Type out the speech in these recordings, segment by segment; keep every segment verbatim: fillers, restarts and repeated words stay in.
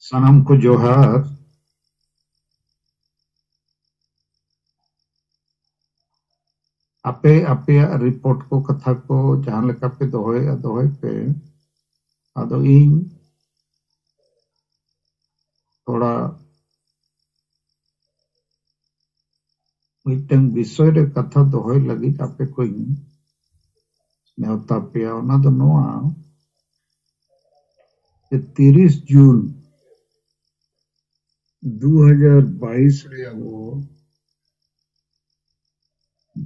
ᱥᱟᱱᱟᱢ ᱠᱚ ᱡᱚᱦᱟᱨ᱾ ᱟᱯᱮ ᱟᱯᱮᱭᱟᱜ ᱨᱤᱯᱳᱨᱴ ᱠᱚ, ᱠᱟᱛᱷᱟ ᱠᱚ ᱡᱟᱦᱟᱸ ᱞᱮᱠᱟ ᱯᱮ ᱫᱚᱦᱚᱭᱮᱫᱼᱟ, ᱫᱚᱦᱚᱭ ᱯᱮ᱾ ᱟᱫᱚ ᱤᱧ ᱛᱷᱚᱲᱟ ᱢᱤᱫᱴᱟᱝ ᱵᱤᱥᱚᱭ ᱨᱮ ᱠᱟᱛᱷᱟ ᱫᱚᱦᱚᱭ ᱞᱟᱹᱜᱤᱫ ᱟᱯᱮ ᱠᱚᱧ ᱱᱮᱣᱛᱟ ᱯᱮᱭᱟ᱾ ᱚᱱᱟ ᱫᱚ ᱱᱚᱣᱟ ᱡᱮ ᱛᱤᱨᱤᱥ ᱡᱩᱱ ᱫᱩ ᱦᱟᱡᱟᱨ ᱵᱟᱭᱤᱥ ᱨᱮ ᱟᱵᱚ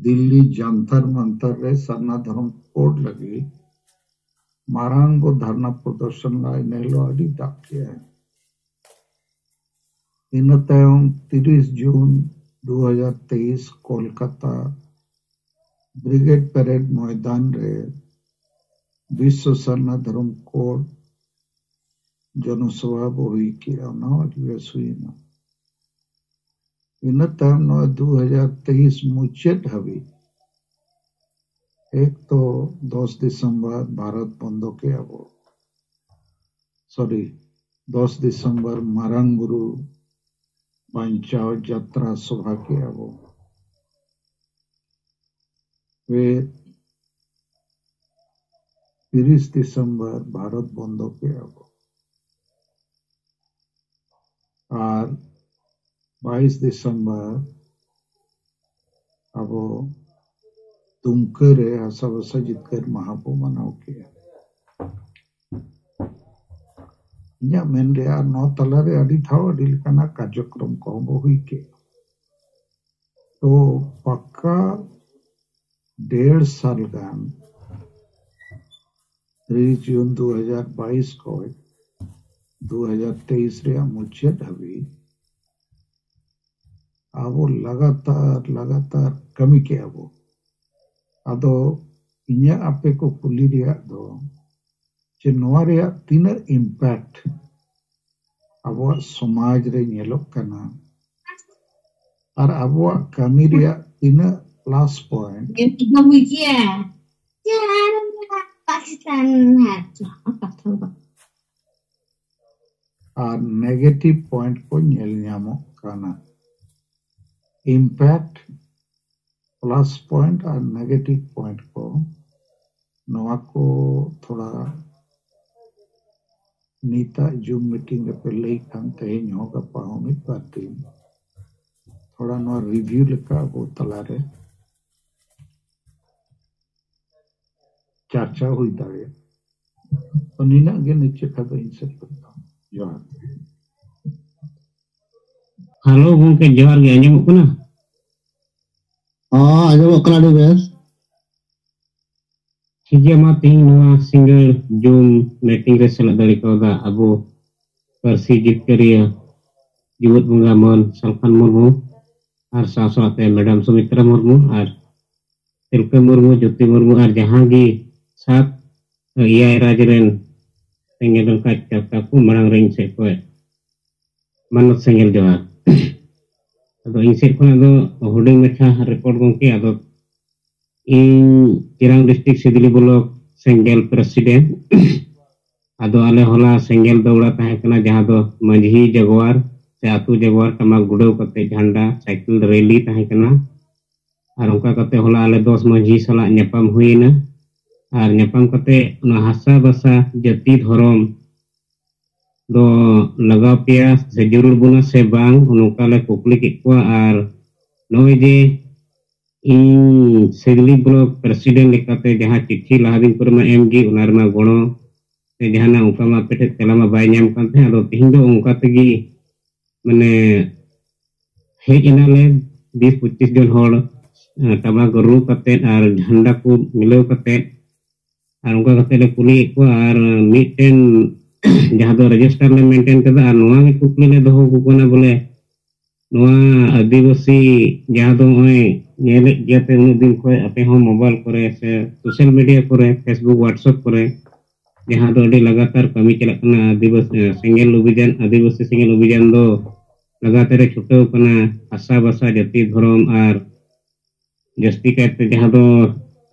ᱫᱤᱞᱞᱤ ᱡᱟᱱᱛᱟᱨ ᱢᱟᱱᱛᱟᱨ ᱨᱮ ᱥᱟᱨᱱᱟ ᱫᱷᱚᱨᱚᱢ ᱠᱳᱰ ᱞᱟᱹᱜᱤᱫ ᱢᱟᱨᱟᱝ ᱠᱚ ᱫᱷᱟᱨᱱᱟ ᱯᱨᱚᱫᱚᱨᱥᱚᱱ ᱞᱮᱫᱟ᱾ ᱤᱱᱟᱹ ᱦᱤᱞᱳᱜ ᱟᱹᱰᱤ ᱫᱟᱜ ᱠᱮᱜᱼᱟᱭ᱾ ᱤᱱᱟᱹ ᱛᱟᱭᱚᱢ ᱛᱤᱨᱤᱥ ᱡᱩᱱ ᱫᱩ ᱦᱟᱡᱟᱨ ᱛᱮᱭᱤᱥ ᱠᱳᱞᱠᱟᱛᱟ ᱵᱨᱤᱜᱮᱰ ᱯᱮᱨᱮᱰ ᱢᱚᱭᱫᱟᱱ ᱨᱮ ᱵᱤᱥᱥᱚ ᱥᱟᱨᱱᱟ ᱫᱷᱚᱨᱚᱢ ᱠᱳᱰ ᱡᱚᱱᱚᱥᱚᱵᱷᱟ ᱵᱚ ᱦᱩᱭ ᱠᱮᱜᱼᱟ, ᱚᱱᱟ ᱦᱚᱸ ᱟᱹᱰᱤ ᱵᱮᱥ ᱦᱩᱭᱮᱱᱟ᱾ ᱤᱱᱟᱹ ᱛᱟᱭᱚᱢ ᱱᱚᱜᱼᱚᱭ ᱫᱩ ᱦᱟᱡᱟᱨ ᱛᱮᱭᱤᱥ ᱢᱩᱪᱟᱹᱫ ᱦᱟᱹᱵᱤᱡ, ᱮᱠ ᱛᱚ ᱫᱚᱥ ᱫᱤᱥᱚᱢᱵᱚᱨ ᱵᱷᱟᱨᱚᱛ ᱵᱚᱱᱫᱚ ᱠᱮᱜᱼᱟ ᱵᱚ, ᱥᱚᱨᱤ, ᱫᱚᱥ ᱫᱤᱥᱚᱢᱵᱚᱨ ᱢᱟᱨᱟᱝ ᱵᱩᱨᱩ ᱵᱟᱧᱪᱟᱣ ᱡᱟᱛᱨᱟ ᱥᱚᱵᱷᱟ ᱠᱮᱜᱼᱟ ᱵᱚ᱾ ᱯᱷᱤᱨ ᱛᱤᱨᱤᱥ ᱫᱤᱥᱚᱢᱵᱚᱨ ᱵᱷᱟᱨᱚᱛ ᱵᱚᱱᱫᱚ ᱠᱮᱜᱼᱟ ᱵᱚ᱾ ᱟᱨ ᱵᱟᱭᱤᱥ ᱫᱤᱥᱚᱢᱵᱚᱨ ᱟᱵᱚ ᱫᱩᱢᱠᱟᱹ ᱨᱮ ᱦᱟᱥᱟ ᱵᱷᱟᱥᱟ ᱡᱤᱛᱠᱟᱹᱨ ᱢᱟᱦᱟ ᱵᱚ ᱢᱟᱱᱟᱣ ᱠᱮᱜᱼᱟ᱾ ᱤᱧᱟᱹᱜ ᱢᱮᱱ ᱨᱮ, ᱟᱨ ᱱᱚᱣᱟ ᱛᱟᱞᱟᱨᱮ ᱟᱹᱰᱤ ᱫᱷᱟᱣ ᱟᱹᱰᱤ ᱞᱮᱠᱟᱱᱟᱜ ᱠᱟᱨᱡᱚᱠᱨᱚᱢ ᱠᱚᱦᱚᱸ ᱵᱚ ᱦᱩᱭ ᱠᱮᱜᱼᱟ᱾ ᱛᱚ ᱯᱟᱠᱟ ᱰᱮᱲ ᱥᱟᱞ ᱜᱟᱱ, ᱛᱤᱨᱤᱥ ᱡᱩᱱ ᱫᱩ ᱦᱟᱡᱟᱨ ᱵᱟᱭᱤᱥ ᱠᱷᱚᱱ ᱫᱩ ᱦᱟᱡᱟᱨ ᱛᱮᱭᱤᱥ ᱨᱮᱭᱟᱜ ᱢᱩᱪᱟᱹᱫ ᱦᱟᱹᱵᱤᱡ ᱟᱵᱚ ᱞᱟᱜᱟᱛᱟᱨ, ᱞᱟᱜᱟᱛᱟᱨ ᱠᱟᱹᱢᱤ ᱠᱮᱜᱼᱟ ᱵᱚ᱾ ᱟᱫᱚ ᱤᱧᱟᱹᱜ ᱟᱯᱮ ᱠᱚ ᱠᱩᱞᱤ ᱨᱮᱭᱟᱜ ᱫᱚ, ᱡᱮ ᱱᱚᱣᱟ ᱨᱮᱭᱟᱜ ᱛᱤᱱᱟᱹᱜ ᱤᱢᱯᱮᱠᱴ ᱟᱵᱚᱣᱟᱜ ᱥᱚᱢᱟᱡᱽ ᱨᱮ ᱧᱮᱞᱚᱜ ᱠᱟᱱᱟ, ᱟᱨ ᱟᱵᱚᱣᱟᱜ ᱠᱟᱹᱢᱤ ᱨᱮᱭᱟᱜ ᱛᱤᱱᱟᱹᱜ ᱯᱞᱟᱥ ᱯᱚᱭᱮᱱᱴ ᱯᱟᱠᱤᱥᱛᱟᱱ ᱦᱮᱸ, ᱠᱟᱛᱷᱟ ᱫᱚ᱾ ᱟᱨ negative point ᱠᱚ ᱧᱮᱞ ᱧᱟᱢᱚᱜ ᱠᱟᱱᱟ᱾ In fact, plus point R negative point ᱠᱚ, ᱱᱚᱣᱟ ᱠᱚ ᱛᱷᱚᱲᱟ ᱱᱤᱛᱟᱜ Zoom meeting ᱨᱮᱯᱮ ᱞᱟᱹᱭ ᱠᱷᱟᱱ, ᱛᱮᱦᱮᱧ ᱦᱚᱸ, ᱜᱟᱯᱟ ᱦᱚᱸ, ᱢᱤᱫ ᱵᱟᱨ ᱫᱤᱱ ᱛᱷᱚᱲᱟ ᱱᱚᱣᱟ review ᱞᱮᱠᱟ ᱟᱵᱚ ᱛᱟᱞᱟᱨᱮ ᱪᱟᱨᱪᱟ ᱦᱩᱭ ᱫᱟᱲᱮᱭᱟᱜᱼᱟ᱾ ᱛᱚ, ᱱᱤᱱᱟᱹᱜ ᱜᱮ ᱱᱤᱪᱮ ᱠᱷᱟᱱ ᱫᱚ ᱤᱧ ᱥᱮᱫ ᱠᱷᱚᱱ ᱫᱚ᱾ ᱡᱚᱦᱟᱨ᱾ ᱦᱮᱞᱳ ᱜᱚᱢᱠᱮ, ᱡᱚᱦᱟᱨ ᱜᱮ᱾ ᱟᱸᱡᱚᱢᱚᱜ ᱠᱟᱱᱟ? ᱦᱚᱸ, ᱟᱸᱡᱚᱢᱚᱜ ᱠᱟᱱᱟ ᱟᱹᱰᱤ ᱵᱮᱥ᱾ ᱴᱷᱤᱠ ᱜᱮᱭᱟ, ᱢᱟ ᱛᱮᱦᱮᱧ ᱱᱚᱣᱟ ᱥᱤᱸᱜᱟᱹᱲ Zoom meeting ᱨᱮ ᱥᱮᱞᱮᱫ ᱫᱟᱲᱮ ᱠᱟᱣᱫᱟ ᱟᱵᱚ ᱯᱟᱹᱨᱥᱤ ᱡᱤᱛᱠᱟᱹᱨᱤᱭᱟᱹ ᱡᱩᱣᱟᱹᱫ ᱵᱚᱸᱜᱟ ᱢᱟᱹᱱ ᱥᱟᱞᱠᱷᱟᱱ ᱢᱩᱨᱢᱩ ᱟᱨ ᱥᱟᱶ ᱥᱟᱶᱛᱮ ᱢᱮᱰᱟᱢ ᱥᱩᱢᱤᱛᱨᱟ ᱢᱩᱨᱢᱩ ᱟᱨ ᱛᱤᱞᱠᱟᱹ ᱢᱩᱨᱢᱩ, ᱡᱳᱛᱤ ᱢᱩᱨᱢᱩ ᱟᱨ ᱡᱟᱦᱟᱸ ᱜᱮ ᱥᱟᱛ ᱮᱭᱟᱭ ᱨᱟᱡᱽ ᱨᱮᱱ ᱥᱮᱸᱜᱮᱞ ᱨᱮᱱ ᱠᱟᱡᱽ ᱠᱟᱨᱛᱟ ᱠᱚ ᱢᱟᱲᱟᱝ ᱨᱮ ᱤᱧ ᱥᱮᱫ ᱠᱷᱚᱱ ᱢᱟᱱᱚᱛ ᱥᱮᱸᱜᱮᱞ ᱡᱚᱦᱟᱨ᱾ ᱟᱫᱚ ᱤᱧ ᱥᱮᱫ ᱠᱷᱚᱱᱟᱜ ᱫᱚ ᱦᱩᱰᱤᱧ ᱢᱟᱪᱷᱟ ᱨᱤᱯᱳᱨᱴ ᱜᱚᱢᱠᱮ᱾ ᱟᱫᱚ ᱤᱧ ᱪᱤᱨᱟᱝ ᱰᱤᱥᱴᱨᱤᱠᱴ ᱥᱤᱫᱽᱞᱤ ᱵᱞᱚᱠ ᱥᱮᱸᱜᱮᱞ ᱯᱨᱮᱥᱤᱰᱮᱱᱴ᱾ ᱟᱫᱚ ᱟᱞᱮ ᱦᱚᱞᱟ ᱥᱮᱸᱜᱮᱞ ᱫᱟᱹᱣᱲᱟ ᱛᱟᱦᱮᱸ ᱠᱟᱱᱟ, ᱡᱟᱦᱟᱸ ᱫᱚ ᱢᱟᱹᱡᱷᱤ ᱡᱟᱜᱣᱟᱨ ᱥᱮ ᱟᱹᱛᱩ ᱡᱟᱜᱣᱟᱨ ᱴᱟᱢᱟᱠ ᱜᱩᱰᱟᱹᱣ ᱠᱟᱛᱮ ᱡᱷᱟᱱᱰᱟ ᱥᱟᱭᱠᱮᱞ ᱨᱮᱞᱤ ᱛᱟᱦᱮᱸ ᱠᱟᱱᱟ᱾ ᱟᱨ ᱚᱱᱠᱟ ᱠᱟᱛᱮ ᱦᱚᱞᱟ ᱟᱞᱮ ᱫᱚᱥ ᱢᱟᱹᱡᱷᱤ ᱥᱟᱞᱟᱜ ᱧᱟᱯᱟᱢ ᱦᱩᱭᱮᱱᱟ᱾ ᱟᱨ ᱧᱟᱯᱟᱢ ᱠᱟᱛᱮ ᱚᱱᱟ ᱦᱟᱥᱟ ᱵᱷᱟᱥᱟ ᱡᱟᱹᱛᱤ ᱫᱷᱚᱨᱚᱢ ᱫᱚ ᱞᱟᱜᱟᱣ ᱯᱮᱭᱟ ᱥᱮ ᱡᱟᱹᱨᱩᱲ ᱵᱚᱱᱟ ᱥᱮ ᱵᱟᱝ, ᱱᱚᱝᱠᱟ ᱞᱮ ᱠᱩᱠᱞᱤ ᱠᱮᱫ ᱠᱚᱣᱟ᱾ ᱟᱨ ᱱᱚᱜᱼᱚᱭ ᱡᱮ ᱤᱧ ᱥᱤᱫᱽᱞᱤ ᱵᱞᱚᱠ ᱯᱨᱮᱥᱤᱰᱮᱱᱴ ᱞᱮᱠᱟᱛᱮ ᱡᱟᱦᱟᱸ ᱪᱤᱴᱷᱤ ᱞᱟᱦᱟ ᱫᱤᱱ ᱠᱚᱨᱮ ᱢᱟ ᱮᱢ ᱜᱮ, ᱚᱱᱟ ᱨᱮᱢᱟ ᱜᱚᱲᱚ ᱥᱮ ᱡᱟᱦᱟᱱᱟᱜ ᱚᱱᱠᱟ ᱢᱟ ᱟᱯᱮ ᱴᱷᱮᱱ ᱛᱮᱞᱟ ᱢᱟ ᱵᱟᱭ ᱧᱟᱢ ᱠᱟᱱ ᱛᱟᱦᱮᱸᱫ᱾ ᱟᱫᱚ ᱛᱮᱦᱮᱧ ᱫᱚ ᱚᱱᱠᱟ ᱛᱮᱜᱮ ᱢᱟᱱᱮ ᱦᱮᱡ ᱮᱱᱟᱞᱮ ᱵᱤᱥ ᱯᱚᱸᱪᱤᱥ ᱡᱚᱱ ᱦᱚᱲ, ᱮ, ᱴᱟᱢᱟᱠ ᱨᱩ ᱠᱟᱛᱮᱫ ᱟᱨ ᱡᱷᱟᱱᱰᱟ ᱠᱚ ᱢᱤᱞᱟᱹᱣ ᱠᱟᱛᱮᱫ, ᱟᱨ ᱚᱱᱠᱟ ᱠᱟᱛᱮᱫ ᱞᱮ ᱠᱩᱞᱤᱭᱮᱫ ᱠᱚᱣᱟ᱾ ᱟᱨ ᱢᱤᱫᱴᱮᱱ ᱡᱟᱦᱟᱸ ᱫᱚ ᱨᱮᱡᱤᱥᱴᱟᱨ ᱞᱮ ᱢᱮᱱᱴᱮᱱ ᱠᱟᱫᱟ, ᱟᱨ ᱱᱚᱣᱟ ᱜᱮ ᱠᱩᱠᱞᱤ ᱞᱮ ᱫᱚᱦᱚ ᱟᱠᱚ ᱠᱟᱱᱟ ᱵᱚᱞᱮ, ᱱᱚᱣᱟ ᱟᱹᱫᱤᱵᱟᱹᱥᱤ ᱡᱟᱦᱟᱸ ᱫᱚ ᱱᱚᱜᱼᱚᱭ ᱧᱮᱞᱮᱫ ᱜᱮᱭᱟ ᱯᱮ ᱩᱱᱟᱹᱜ ᱫᱤᱱ ᱠᱷᱚᱱ ᱟᱯᱮ ᱦᱚᱸ ᱢᱳᱵᱟᱭᱤᱞ ᱠᱚᱨᱮ ᱥᱮ ᱥᱳᱥᱟᱞ ᱢᱤᱰᱤᱭᱟ ᱠᱚᱨᱮ, Facebook, WhatsApp ᱠᱚᱨᱮ, ᱡᱟᱦᱟᱸ ᱫᱚ ᱟᱹᱰᱤ ᱞᱟᱜᱟᱛᱟᱨ ᱠᱟᱹᱢᱤ ᱪᱟᱞᱟᱜ ᱠᱟᱱᱟ᱾ ᱟᱹᱫᱤᱵᱟᱹᱥᱤ, ᱮ, ᱥᱮᱸᱜᱮᱞ ᱚᱵᱷᱤᱡᱟᱱ, ᱟᱹᱫᱤᱵᱟᱹᱥᱤ ᱥᱮᱸᱜᱮᱞ ᱚᱵᱷᱤᱡᱟᱱ ᱫᱚ ᱞᱟᱜᱟᱛᱟᱨ ᱮ ᱪᱷᱩᱴᱟᱹᱣ ᱠᱟᱱᱟ᱾ ᱦᱟᱥᱟ ᱵᱷᱟᱥᱟ ᱡᱟᱹᱛᱤ ᱫᱷᱚᱨᱚᱢ ᱟᱨ ᱡᱟᱹᱥᱛᱤ ᱠᱟᱭᱛᱮ ᱡᱟᱦᱟᱸ ᱫᱚ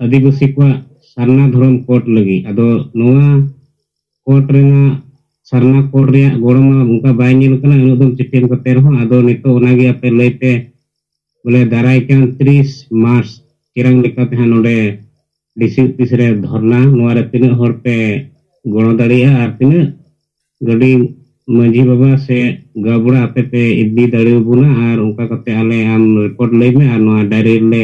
ᱟᱹᱫᱤᱵᱟᱹᱥᱤ ᱠᱚᱣᱟᱜ ᱥᱟᱨᱱᱟ ᱫᱷᱚᱨᱚᱢ ᱠᱳᱰ ᱞᱟᱹᱜᱤᱫ᱾ ᱟᱫᱚ ᱱᱚᱣᱟ ᱠᱳᱰ ᱨᱮᱱᱟᱜ ᱥᱟᱨᱱᱟ ᱠᱳᱰ ᱨᱮᱭᱟᱜ ᱜᱚᱲᱚ ᱢᱟ ᱚᱱᱠᱟ ᱵᱟᱭ ᱧᱮᱞ ᱠᱟᱱᱟ, ᱩᱱᱟᱹᱜ ᱫᱚᱢ ᱪᱤᱴᱷᱤ ᱮᱢ ᱠᱟᱛᱮ ᱨᱮᱦᱚᱸ᱾ ᱟᱫᱚ ᱱᱤᱛᱚᱜ ᱚᱱᱟᱜᱮ ᱟᱯᱮ ᱞᱟᱹᱭ ᱯᱮ, ᱵᱚᱞᱮ ᱫᱟᱨᱟᱭ ᱠᱟᱱ ᱛᱤᱨᱤᱥ ᱢᱟᱨᱪ ᱪᱮᱨᱟᱝ ᱞᱮᱠᱟᱛᱮ ᱦᱟᱸᱜ ᱱᱚᱰᱮ ᱰᱤ ᱥᱤ ᱚᱯᱷᱤᱥ ᱨᱮ ᱫᱷᱚᱨᱱᱟ, ᱱᱚᱣᱟ ᱨᱮ ᱛᱤᱱᱟᱹᱜ ᱦᱚᱲ ᱯᱮ ᱜᱚᱲᱚ ᱫᱟᱲᱮᱭᱟᱜᱼᱟ ᱟᱨ ᱛᱤᱱᱟᱹᱜ ᱜᱟᱹᱰᱤ ᱢᱟᱹᱡᱷᱤ ᱵᱟᱵᱟ ᱥᱮ ᱜᱟᱹᱵᱩᱲᱟ ᱟᱯᱮ ᱯᱮ ᱤᱫᱤ ᱫᱟᱲᱮᱭᱟᱵᱚᱱᱟ, ᱟᱨ ᱚᱱᱠᱟ ᱠᱟᱛᱮ ᱟᱞᱮ ᱟᱢ ᱨᱤᱯᱳᱨᱴ ᱞᱟᱹᱭ ᱢᱮ ᱟᱨ ᱱᱚᱣᱟ ᱰᱟᱭᱨᱤ ᱨᱮᱞᱮ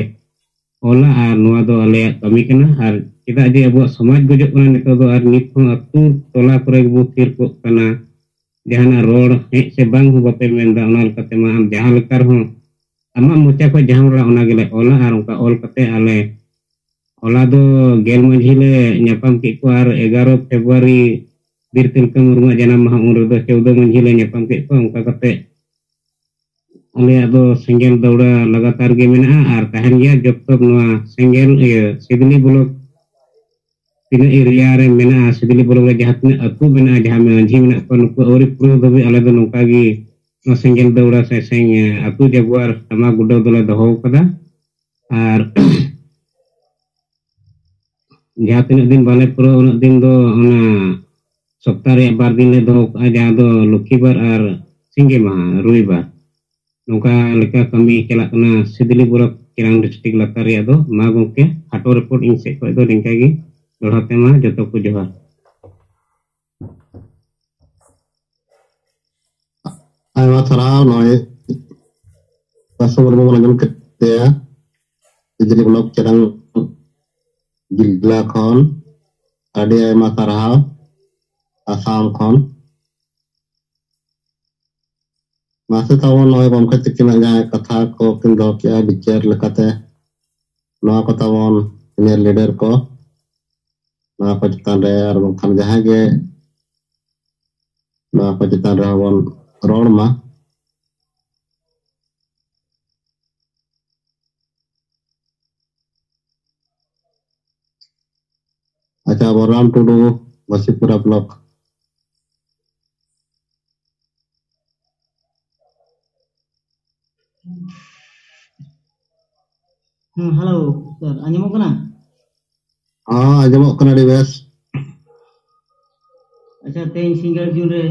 ᱚᱞᱟ᱾ ᱟᱨ ᱱᱚᱣᱟ ᱫᱚ ᱟᱞᱮᱭᱟᱜ ᱠᱟᱹᱢᱤ ᱠᱟᱱᱟ᱾ ᱟᱨ ᱪᱮᱫᱟᱜ ᱡᱮ ᱟᱵᱚᱣᱟᱜ ᱥᱚᱢᱟᱡᱽ ᱜᱚᱡᱚᱜ ᱠᱟᱱᱟ ᱱᱤᱛᱚᱜ ᱫᱚ, ᱟᱨ ᱱᱤᱛ ᱦᱚᱸ ᱟᱹᱛᱩ ᱴᱚᱞᱟ ᱠᱚᱨᱮ ᱜᱮᱵᱚ ᱛᱷᱤᱨ ᱠᱚᱜ ᱠᱟᱱᱟ, ᱡᱟᱦᱟᱱᱟᱜ ᱨᱚᱲ ᱦᱮᱡ ᱥᱮ ᱵᱟᱝ ᱦᱚᱸ ᱵᱟᱯᱮ ᱢᱮᱱᱫᱟ᱾ ᱚᱱᱟ ᱞᱮᱠᱟᱛᱮ ᱢᱟ ᱟᱢ ᱡᱟᱦᱟᱸ ᱞᱮᱠᱟ ᱨᱮᱦᱚᱸ ᱟᱢᱟᱜ ᱢᱚᱪᱟ ᱠᱷᱚᱱ ᱡᱟᱦᱟᱸ ᱨᱚᱲᱟ ᱚᱱᱟ ᱜᱮᱞᱮ ᱚᱞᱟ, ᱟᱨ ᱚᱱᱠᱟ ᱚᱞ ᱠᱟᱛᱮ ᱟᱞᱮ ᱦᱚᱞᱟ ᱫᱚ ᱜᱮᱞ ᱢᱟᱹᱡᱷᱤ ᱞᱮ ᱧᱟᱯᱟᱢ ᱠᱮᱫ ᱠᱚᱣᱟ, ᱟᱨ ᱮᱜᱟᱨᱚ ᱯᱷᱮᱵᱽᱨᱩᱣᱟᱨᱤ ᱵᱤᱨ ᱛᱤᱞᱠᱟᱹ ᱢᱩᱨᱢᱩᱣᱟᱜ ᱡᱟᱱᱟᱢ ᱢᱟᱦᱟ, ᱩᱱ ᱨᱮᱫᱚ ᱪᱳᱣᱫᱚ ᱢᱟᱹᱡᱷᱤ ᱞᱮ ᱧᱟᱯᱟᱢ ᱠᱮᱫ ᱠᱚᱣᱟ᱾ ᱚᱱᱠᱟ ᱠᱟᱛᱮ ᱟᱞᱮᱭᱟᱜ ᱫᱚ ᱥᱮᱸᱜᱮᱞ ᱫᱟᱹᱣᱲᱟ ᱞᱟᱜᱟᱛᱟᱨ ᱜᱮ ᱢᱮᱱᱟᱜᱼᱟ ᱟᱨ ᱛᱟᱦᱮᱱ ᱜᱮᱭᱟ ᱡᱚᱵ ᱛᱚᱠ ᱱᱚᱣᱟ ᱥᱮᱸᱜᱮᱞ, ᱤᱭᱟᱹ, ᱥᱤᱫᱽᱞᱤ ᱵᱞᱚᱠ ᱛᱤᱱᱟᱹᱜ ᱮᱨᱤᱭᱟ ᱨᱮ ᱢᱮᱱᱟᱜᱼᱟ, ᱥᱤᱫᱽᱞᱤ ᱵᱞᱚᱠ ᱨᱮ ᱡᱟᱦᱟᱸ ᱛᱤᱱᱟᱹᱜ ᱟᱹᱛᱩ ᱢᱮᱱᱟᱜᱼᱟ, ᱡᱟᱦᱟᱸ ᱢᱟᱹᱡᱷᱤ ᱢᱮᱱᱟᱜ ᱠᱚᱣᱟ, ᱱᱩᱠᱩ ᱟᱹᱣᱨᱤ ᱯᱩᱨᱟᱹᱣ ᱫᱷᱟᱹᱵᱤᱡ ᱟᱞᱮ ᱫᱚ ᱱᱚᱝᱠᱟ ᱜᱮ ᱱᱚᱣᱟ ᱥᱮᱸᱜᱮᱞ ᱫᱟᱹᱣᱲᱟ ᱥᱮ ᱥᱮᱸᱜᱮᱞ ᱟᱹᱛᱩ ᱡᱟᱜᱩᱣᱟᱨ ᱴᱟᱢᱟᱠ ᱜᱩᱰᱟᱹᱣ ᱫᱚᱞᱮ ᱫᱚᱦᱚ ᱟᱠᱟᱫᱟ᱾ ᱟᱨ ᱡᱟᱦᱟᱸ ᱛᱤᱱᱟᱹᱜ ᱫᱤᱱ ᱵᱟᱞᱮ ᱯᱩᱨᱟᱹᱣ, ᱩᱱᱟᱹᱜ ᱫᱤᱱ ᱫᱚ ᱚᱱᱟ ᱥᱚᱯᱛᱟ ᱨᱮᱭᱟᱜ ᱵᱟᱨ ᱫᱤᱱ ᱞᱮ ᱫᱚᱦᱚ ᱠᱟᱜᱼᱟ, ᱡᱟᱦᱟᱸ ᱫᱚ ᱞᱚᱠᱠᱷᱤ ᱵᱟᱨ ᱟᱨ ᱥᱤᱸᱜᱮ ᱢᱟᱦᱟ, ᱨᱚᱵᱤᱵᱟᱨ᱾ ᱱᱚᱝᱠᱟ ᱞᱮᱠᱟ ᱠᱟᱹᱢᱤ ᱪᱟᱞᱟᱜ ᱠᱟᱱᱟ ᱥᱤᱫᱽᱞᱤ ᱵᱞᱚᱠ ᱪᱤᱨᱟᱝ ᱰᱤᱥᱴᱨᱤᱠᱴ ᱞᱟᱛᱟᱨ ᱨᱮᱭᱟᱜ ᱫᱚ᱾ ᱢᱟ ᱜᱚᱢᱠᱮ, ᱠᱷᱟᱴᱚ ᱨᱤᱯᱳᱨᱴ ᱤᱧ ᱥᱮᱫ ᱠᱷᱚᱱ ᱫᱚ ᱱᱤᱝᱠᱟ ᱜᱮ᱾ ᱫᱚᱦᱲᱟ ᱛᱮ ᱢᱟ ᱡᱚᱛᱚ ᱠᱚ ᱡᱚᱦᱟᱨ᱾ ᱟᱭᱢᱟ ᱥᱟᱨᱦᱟᱣ᱾ ᱱᱚᱜᱼᱚᱭ ᱠᱟᱥᱩ ᱢᱩᱨᱢᱩ ᱵᱚᱱ ᱟᱸᱡᱚᱢ ᱠᱮᱫ ᱛᱟᱭᱟ, ᱥᱤᱫᱽᱞᱤ ᱵᱞᱚᱠ ᱪᱤᱨᱟᱝ ᱡᱤᱞᱟ ᱠᱷᱚᱱ᱾ ᱟᱹᱰᱤ ᱟᱭᱢᱟ ᱥᱟᱨᱦᱟᱣ ᱟᱥᱟᱢ ᱠᱷᱚᱱ᱾ ᱢᱟᱥᱮ ᱛᱟᱵᱚᱱ ᱱᱚᱜᱼᱚᱭ ᱜᱚᱢᱠᱮ ᱛᱤᱠᱤᱱᱟᱜ ᱡᱟᱦᱟᱸ ᱠᱟᱛᱷᱟ ᱠᱚ ᱠᱤᱱ ᱫᱚᱦᱚ ᱠᱮᱜᱼᱟ ᱵᱤᱪᱟᱹᱨ ᱞᱮᱠᱟᱛᱮ, ᱱᱚᱣᱟ ᱠᱚ ᱛᱟᱵᱚᱱ ᱥᱤᱱᱤᱭᱟᱨ ᱞᱤᱰᱟᱨ ᱠᱚ, ᱱᱚᱣᱟ ᱠᱚ ᱪᱮᱛᱟᱱ ᱨᱮ ᱟᱨ ᱵᱟᱝᱠᱷᱟᱱ ᱡᱟᱦᱟᱸᱭ ᱜᱮ ᱱᱚᱣᱟ ᱠᱚ ᱪᱮᱛᱟᱱ ᱨᱮᱦᱚᱸ ᱵᱚᱱ ᱨᱚᱲ ᱢᱟ᱾ ᱟᱪᱪᱷᱟ, ᱵᱚᱞᱨᱟᱢ ᱴᱩᱰᱩ, ᱵᱟᱥᱤᱯᱩᱨᱟ ᱵᱞᱚᱠ᱾ ᱦᱮᱸ, ᱦᱮᱞᱳ, ᱥᱟᱨ, ᱟᱸᱡᱚᱢᱚᱜ ᱠᱟᱱᱟ? ᱦᱚᱸ, ᱟᱸᱡᱚᱢᱚᱜ ᱠᱟᱱᱟ ᱟᱹᱰᱤ ᱵᱮᱥ᱾ ᱟᱪᱪᱷᱟ, ᱛᱮᱦᱮᱧ ᱥᱤᱸᱜᱟᱹᱲ ᱡᱩᱱ ᱨᱮ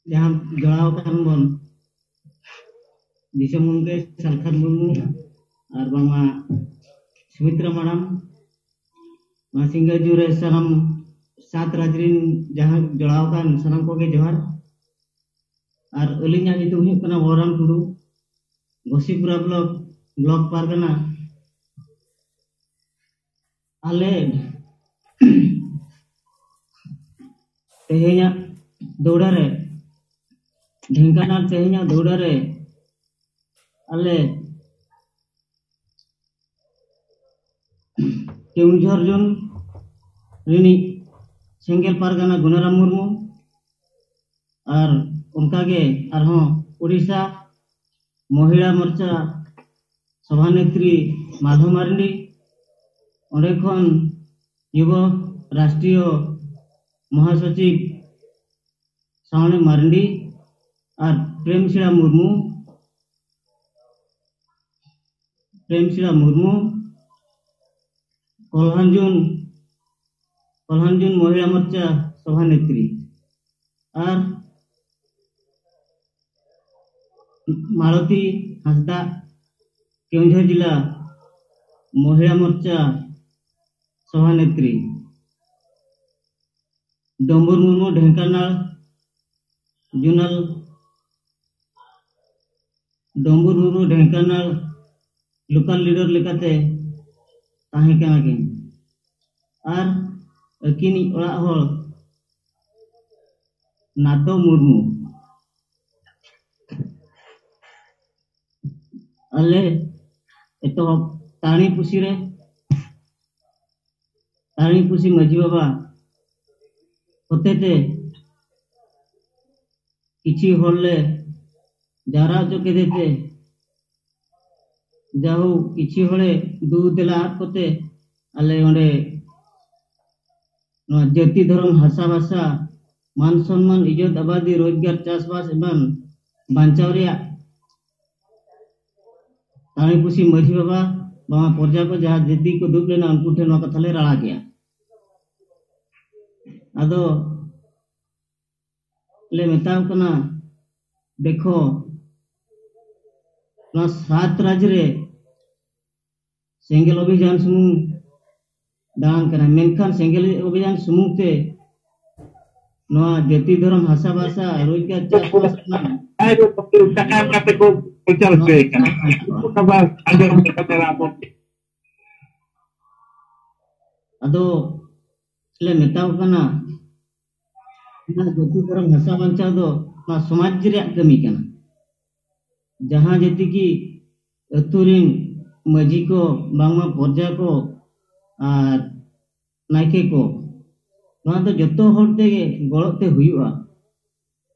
ᱡᱟᱦᱟᱸ ᱡᱚᱲᱟᱣ ᱟᱠᱟᱱ ᱵᱚᱱ ᱫᱤᱥᱚᱢ ᱜᱚᱢᱠᱮ ᱥᱟᱞᱠᱷᱟᱱ ᱢᱩᱨᱢᱩ ᱟᱨ ᱵᱟᱝᱢᱟ ᱥᱩᱢᱤᱛᱨᱟ ᱢᱟᱰᱟᱢ, ᱱᱚᱣᱟ ᱥᱤᱸᱜᱟᱹᱲ ᱡᱩᱱ ᱨᱮ ᱥᱟᱱᱟᱢ ᱥᱟᱛ ᱨᱟᱡᱽ ᱨᱤᱱ ᱡᱟᱦᱟᱸ ᱡᱚᱲᱟᱣ ᱟᱠᱟᱱ ᱥᱟᱱᱟᱢ ᱠᱚᱜᱮ ᱡᱚᱦᱟᱨ᱾ ᱟᱨ ᱟᱹᱞᱤᱧᱟᱜ ᱧᱩᱛᱩᱢ ᱦᱩᱭᱩᱜ ᱠᱟᱱᱟ ᱵᱚᱞᱨᱟᱢ ᱴᱩᱰᱩ, ᱜᱚᱥᱤᱯᱩᱨᱟ ᱵᱞᱚᱠ, ᱵᱞᱚᱠ ᱯᱟᱨᱜᱟᱱᱟ᱾ ᱟᱞᱮ ᱛᱮᱦᱮᱧᱟᱜ ᱫᱚᱣᱲᱟ ᱨᱮ, ᱰᱷᱮᱝᱠᱟᱱᱟᱞ ᱛᱮᱦᱮᱧᱟᱜ ᱫᱚᱣᱲᱟ ᱨᱮ ᱟᱞᱮ ᱠᱮᱣᱚᱱᱡᱷᱚᱨ ᱡᱳᱱ ᱨᱤᱱᱤᱡ ᱥᱮᱸᱜᱮᱞ ᱯᱟᱨᱜᱟᱱᱟ ᱜᱩᱱᱟᱨᱟᱢ ᱢᱩᱨᱢᱩ ᱟᱨ ᱚᱱᱠᱟᱜᱮ ᱟᱨᱦᱚᱸ ᱩᱲᱤᱥᱥᱟ ᱢᱚᱦᱤᱞᱟ ᱢᱳᱨᱪᱟ ᱥᱚᱵᱷᱟᱱᱮᱛᱨᱤ ᱢᱟᱞᱦᱚ ᱢᱟᱨᱰᱤ, ᱚᱸᱰᱮ ᱠᱷᱚᱱ ᱡᱩᱵᱚ ᱨᱟᱥᱴᱨᱤᱭᱚ ᱢᱚᱦᱟᱥᱚᱪᱤᱵ ᱥᱟᱣᱬᱮ ᱢᱟᱨᱰᱤ ᱟᱨ ᱯᱨᱮᱢᱥᱤᱲᱟ ᱢᱩᱨᱢᱩ, ᱯᱨᱮᱢᱥᱤᱲᱟ ᱢᱩᱨᱢᱩ, ᱠᱚᱞᱦᱟᱱᱡᱩᱱ, ᱠᱚᱞᱦᱟᱱᱡᱩᱱ ᱢᱚᱦᱤᱞᱟ ᱢᱳᱨᱪᱟ ᱥᱚᱵᱷᱟᱱᱮᱛᱨᱤ ᱟᱨ ᱢᱟᱞᱚᱛᱤ ᱦᱟᱸᱥᱫᱟ, ᱠᱮᱣᱚᱱᱡᱷᱚᱨ ᱡᱮᱞᱟ ᱢᱚᱦᱤᱞᱟ ᱢᱳᱨᱪᱟ ᱥᱚᱵᱷᱟᱱᱮᱛᱨᱤ, Dombur Murmu, Dhenkanal zonal, Dombur Murmu, Dhenkanal local leader ᱞᱮᱠᱟᱛᱮ ᱛᱟᱦᱮᱸ ᱠᱟᱱᱟ ᱠᱤᱱ᱾ ᱟᱨ ᱟᱹᱠᱤᱱᱤᱡ ᱚᱲᱟᱜ ᱦᱚᱲ ᱱᱟᱛᱚ ᱢᱩᱨᱢᱩ᱾ ᱟᱞᱮ ᱮᱛᱚᱦᱚᱵ ᱛᱟᱹᱲᱤ ᱯᱩᱥᱤ ᱨᱮ, ᱛᱟᱹᱲᱤ ᱯᱩᱥᱤ ᱢᱟᱹᱡᱷᱤ ᱵᱟᱵᱟ ᱦᱚᱛᱮᱛᱮ ᱠᱤᱪᱷᱤ ᱦᱚᱲ ᱞᱮ ᱡᱟᱣᱨᱟ ᱦᱚᱪᱚ ᱠᱮᱫᱮ ᱛᱮ, ᱡᱟᱦᱳᱠ ᱠᱤᱪᱷᱤ ᱦᱚᱲᱮ ᱫᱩ ᱫᱮᱞᱟ ᱟᱫ ᱠᱚᱛᱮ ᱟᱞᱮ ᱚᱸᱰᱮ ᱱᱚᱣᱟ ᱡᱟᱹᱛᱤ, ᱫᱷᱚᱨᱚᱢ, ᱦᱟᱥᱟ ᱵᱷᱟᱥᱟ, ᱢᱟᱱ ᱥᱚᱱᱢᱟᱱ, ᱤᱡᱽᱡᱚᱛ ᱟᱵᱟᱫᱤ, ᱨᱳᱡᱽᱜᱟᱨ, ᱪᱟᱥᱵᱟᱥ ᱮᱢᱟᱱ ᱵᱟᱧᱪᱟᱣ ᱨᱮᱭᱟᱜ ᱛᱟᱹᱲᱤ ᱯᱩᱥᱤ ᱢᱟᱹᱡᱷᱤ ᱵᱟᱵᱟ, ᱵᱟᱝ ᱯᱨᱚᱡᱟ ᱠᱚ ᱡᱟᱦᱟᱸ ᱡᱟᱹᱛᱤ ᱠᱚ ᱫᱩᱲᱩᱵ ᱞᱮᱱᱟ ᱩᱱᱠᱩ ᱴᱷᱮᱱ ᱱᱚᱣᱟ ᱠᱟᱛᱷᱟ ᱞᱮ ᱨᱟᱲᱟ ᱠᱮᱜᱼᱟ᱾ ᱟᱫᱚ ᱞᱮ ᱢᱮᱛᱟᱣ ᱠᱟᱱᱟ, ᱫᱮᱠᱷᱚ, ᱱᱚᱣᱟ ᱥᱟᱛ ᱨᱟᱡᱽ ᱨᱮ ᱥᱮᱸᱜᱮᱞ ᱚᱵᱷᱤᱡᱟᱱ ᱥᱩᱢᱩᱝ ᱫᱟᱬᱟᱱ ᱠᱟᱱᱟ, ᱢᱮᱱᱠᱷᱟᱱ ᱥᱮᱸᱜᱮᱞ ᱚᱵᱷᱤᱡᱟᱱ ᱥᱩᱢᱩᱝ ᱛᱮ ᱱᱚᱣᱟ ᱡᱟᱹᱛᱤ, ᱫᱷᱚᱨᱚᱢ, ᱵᱷᱟᱥᱟ, ᱵᱷᱟᱥᱟ, ᱨᱳᱡᱽᱜᱟᱨ, ᱪᱟᱥᱵᱟᱥ ᱨᱮᱱᱟᱜ ᱥᱟᱠᱟᱢ ᱠᱟᱛᱮ ᱠᱚ ᱯᱨᱚᱪᱟᱨ ᱦᱚᱪᱚᱭᱮ ᱠᱟᱱᱟ᱾ ᱩᱱᱠᱩ ᱠᱚ ᱵᱟᱝ ᱟᱸᱡᱚᱢ ᱠᱟᱛᱮ ᱟᱵᱚ ᱟᱫᱚ ᱞᱮ ᱢᱮᱛᱟᱣ ᱠᱟᱱᱟ, ᱚᱱᱟ ᱡᱟᱹᱛᱤ, ᱫᱷᱚᱨᱚᱢ, ᱵᱷᱟᱥᱟ ᱵᱟᱧᱪᱟᱣ ᱫᱚ ᱱᱚᱣᱟ ᱥᱚᱢᱟᱡᱽ ᱨᱮᱭᱟᱜ ᱠᱟᱹᱢᱤ ᱠᱟᱱᱟ᱾ ᱡᱟᱦᱟᱸ ᱡᱟᱹᱛᱤ ᱜᱮ ᱟᱹᱛᱩ ᱨᱮᱱ ᱢᱟᱹᱡᱷᱤ ᱠᱚ, ᱵᱟᱝᱢᱟ ᱯᱚᱨᱡᱟ ᱠᱚ ᱟᱨ ᱱᱟᱭᱠᱮ ᱠᱚ, ᱱᱚᱣᱟ ᱫᱚ ᱡᱚᱛᱚ ᱦᱚᱲ ᱛᱮᱜᱮ ᱜᱚᱲᱚ ᱛᱮ ᱦᱩᱭᱩᱜᱼᱟ,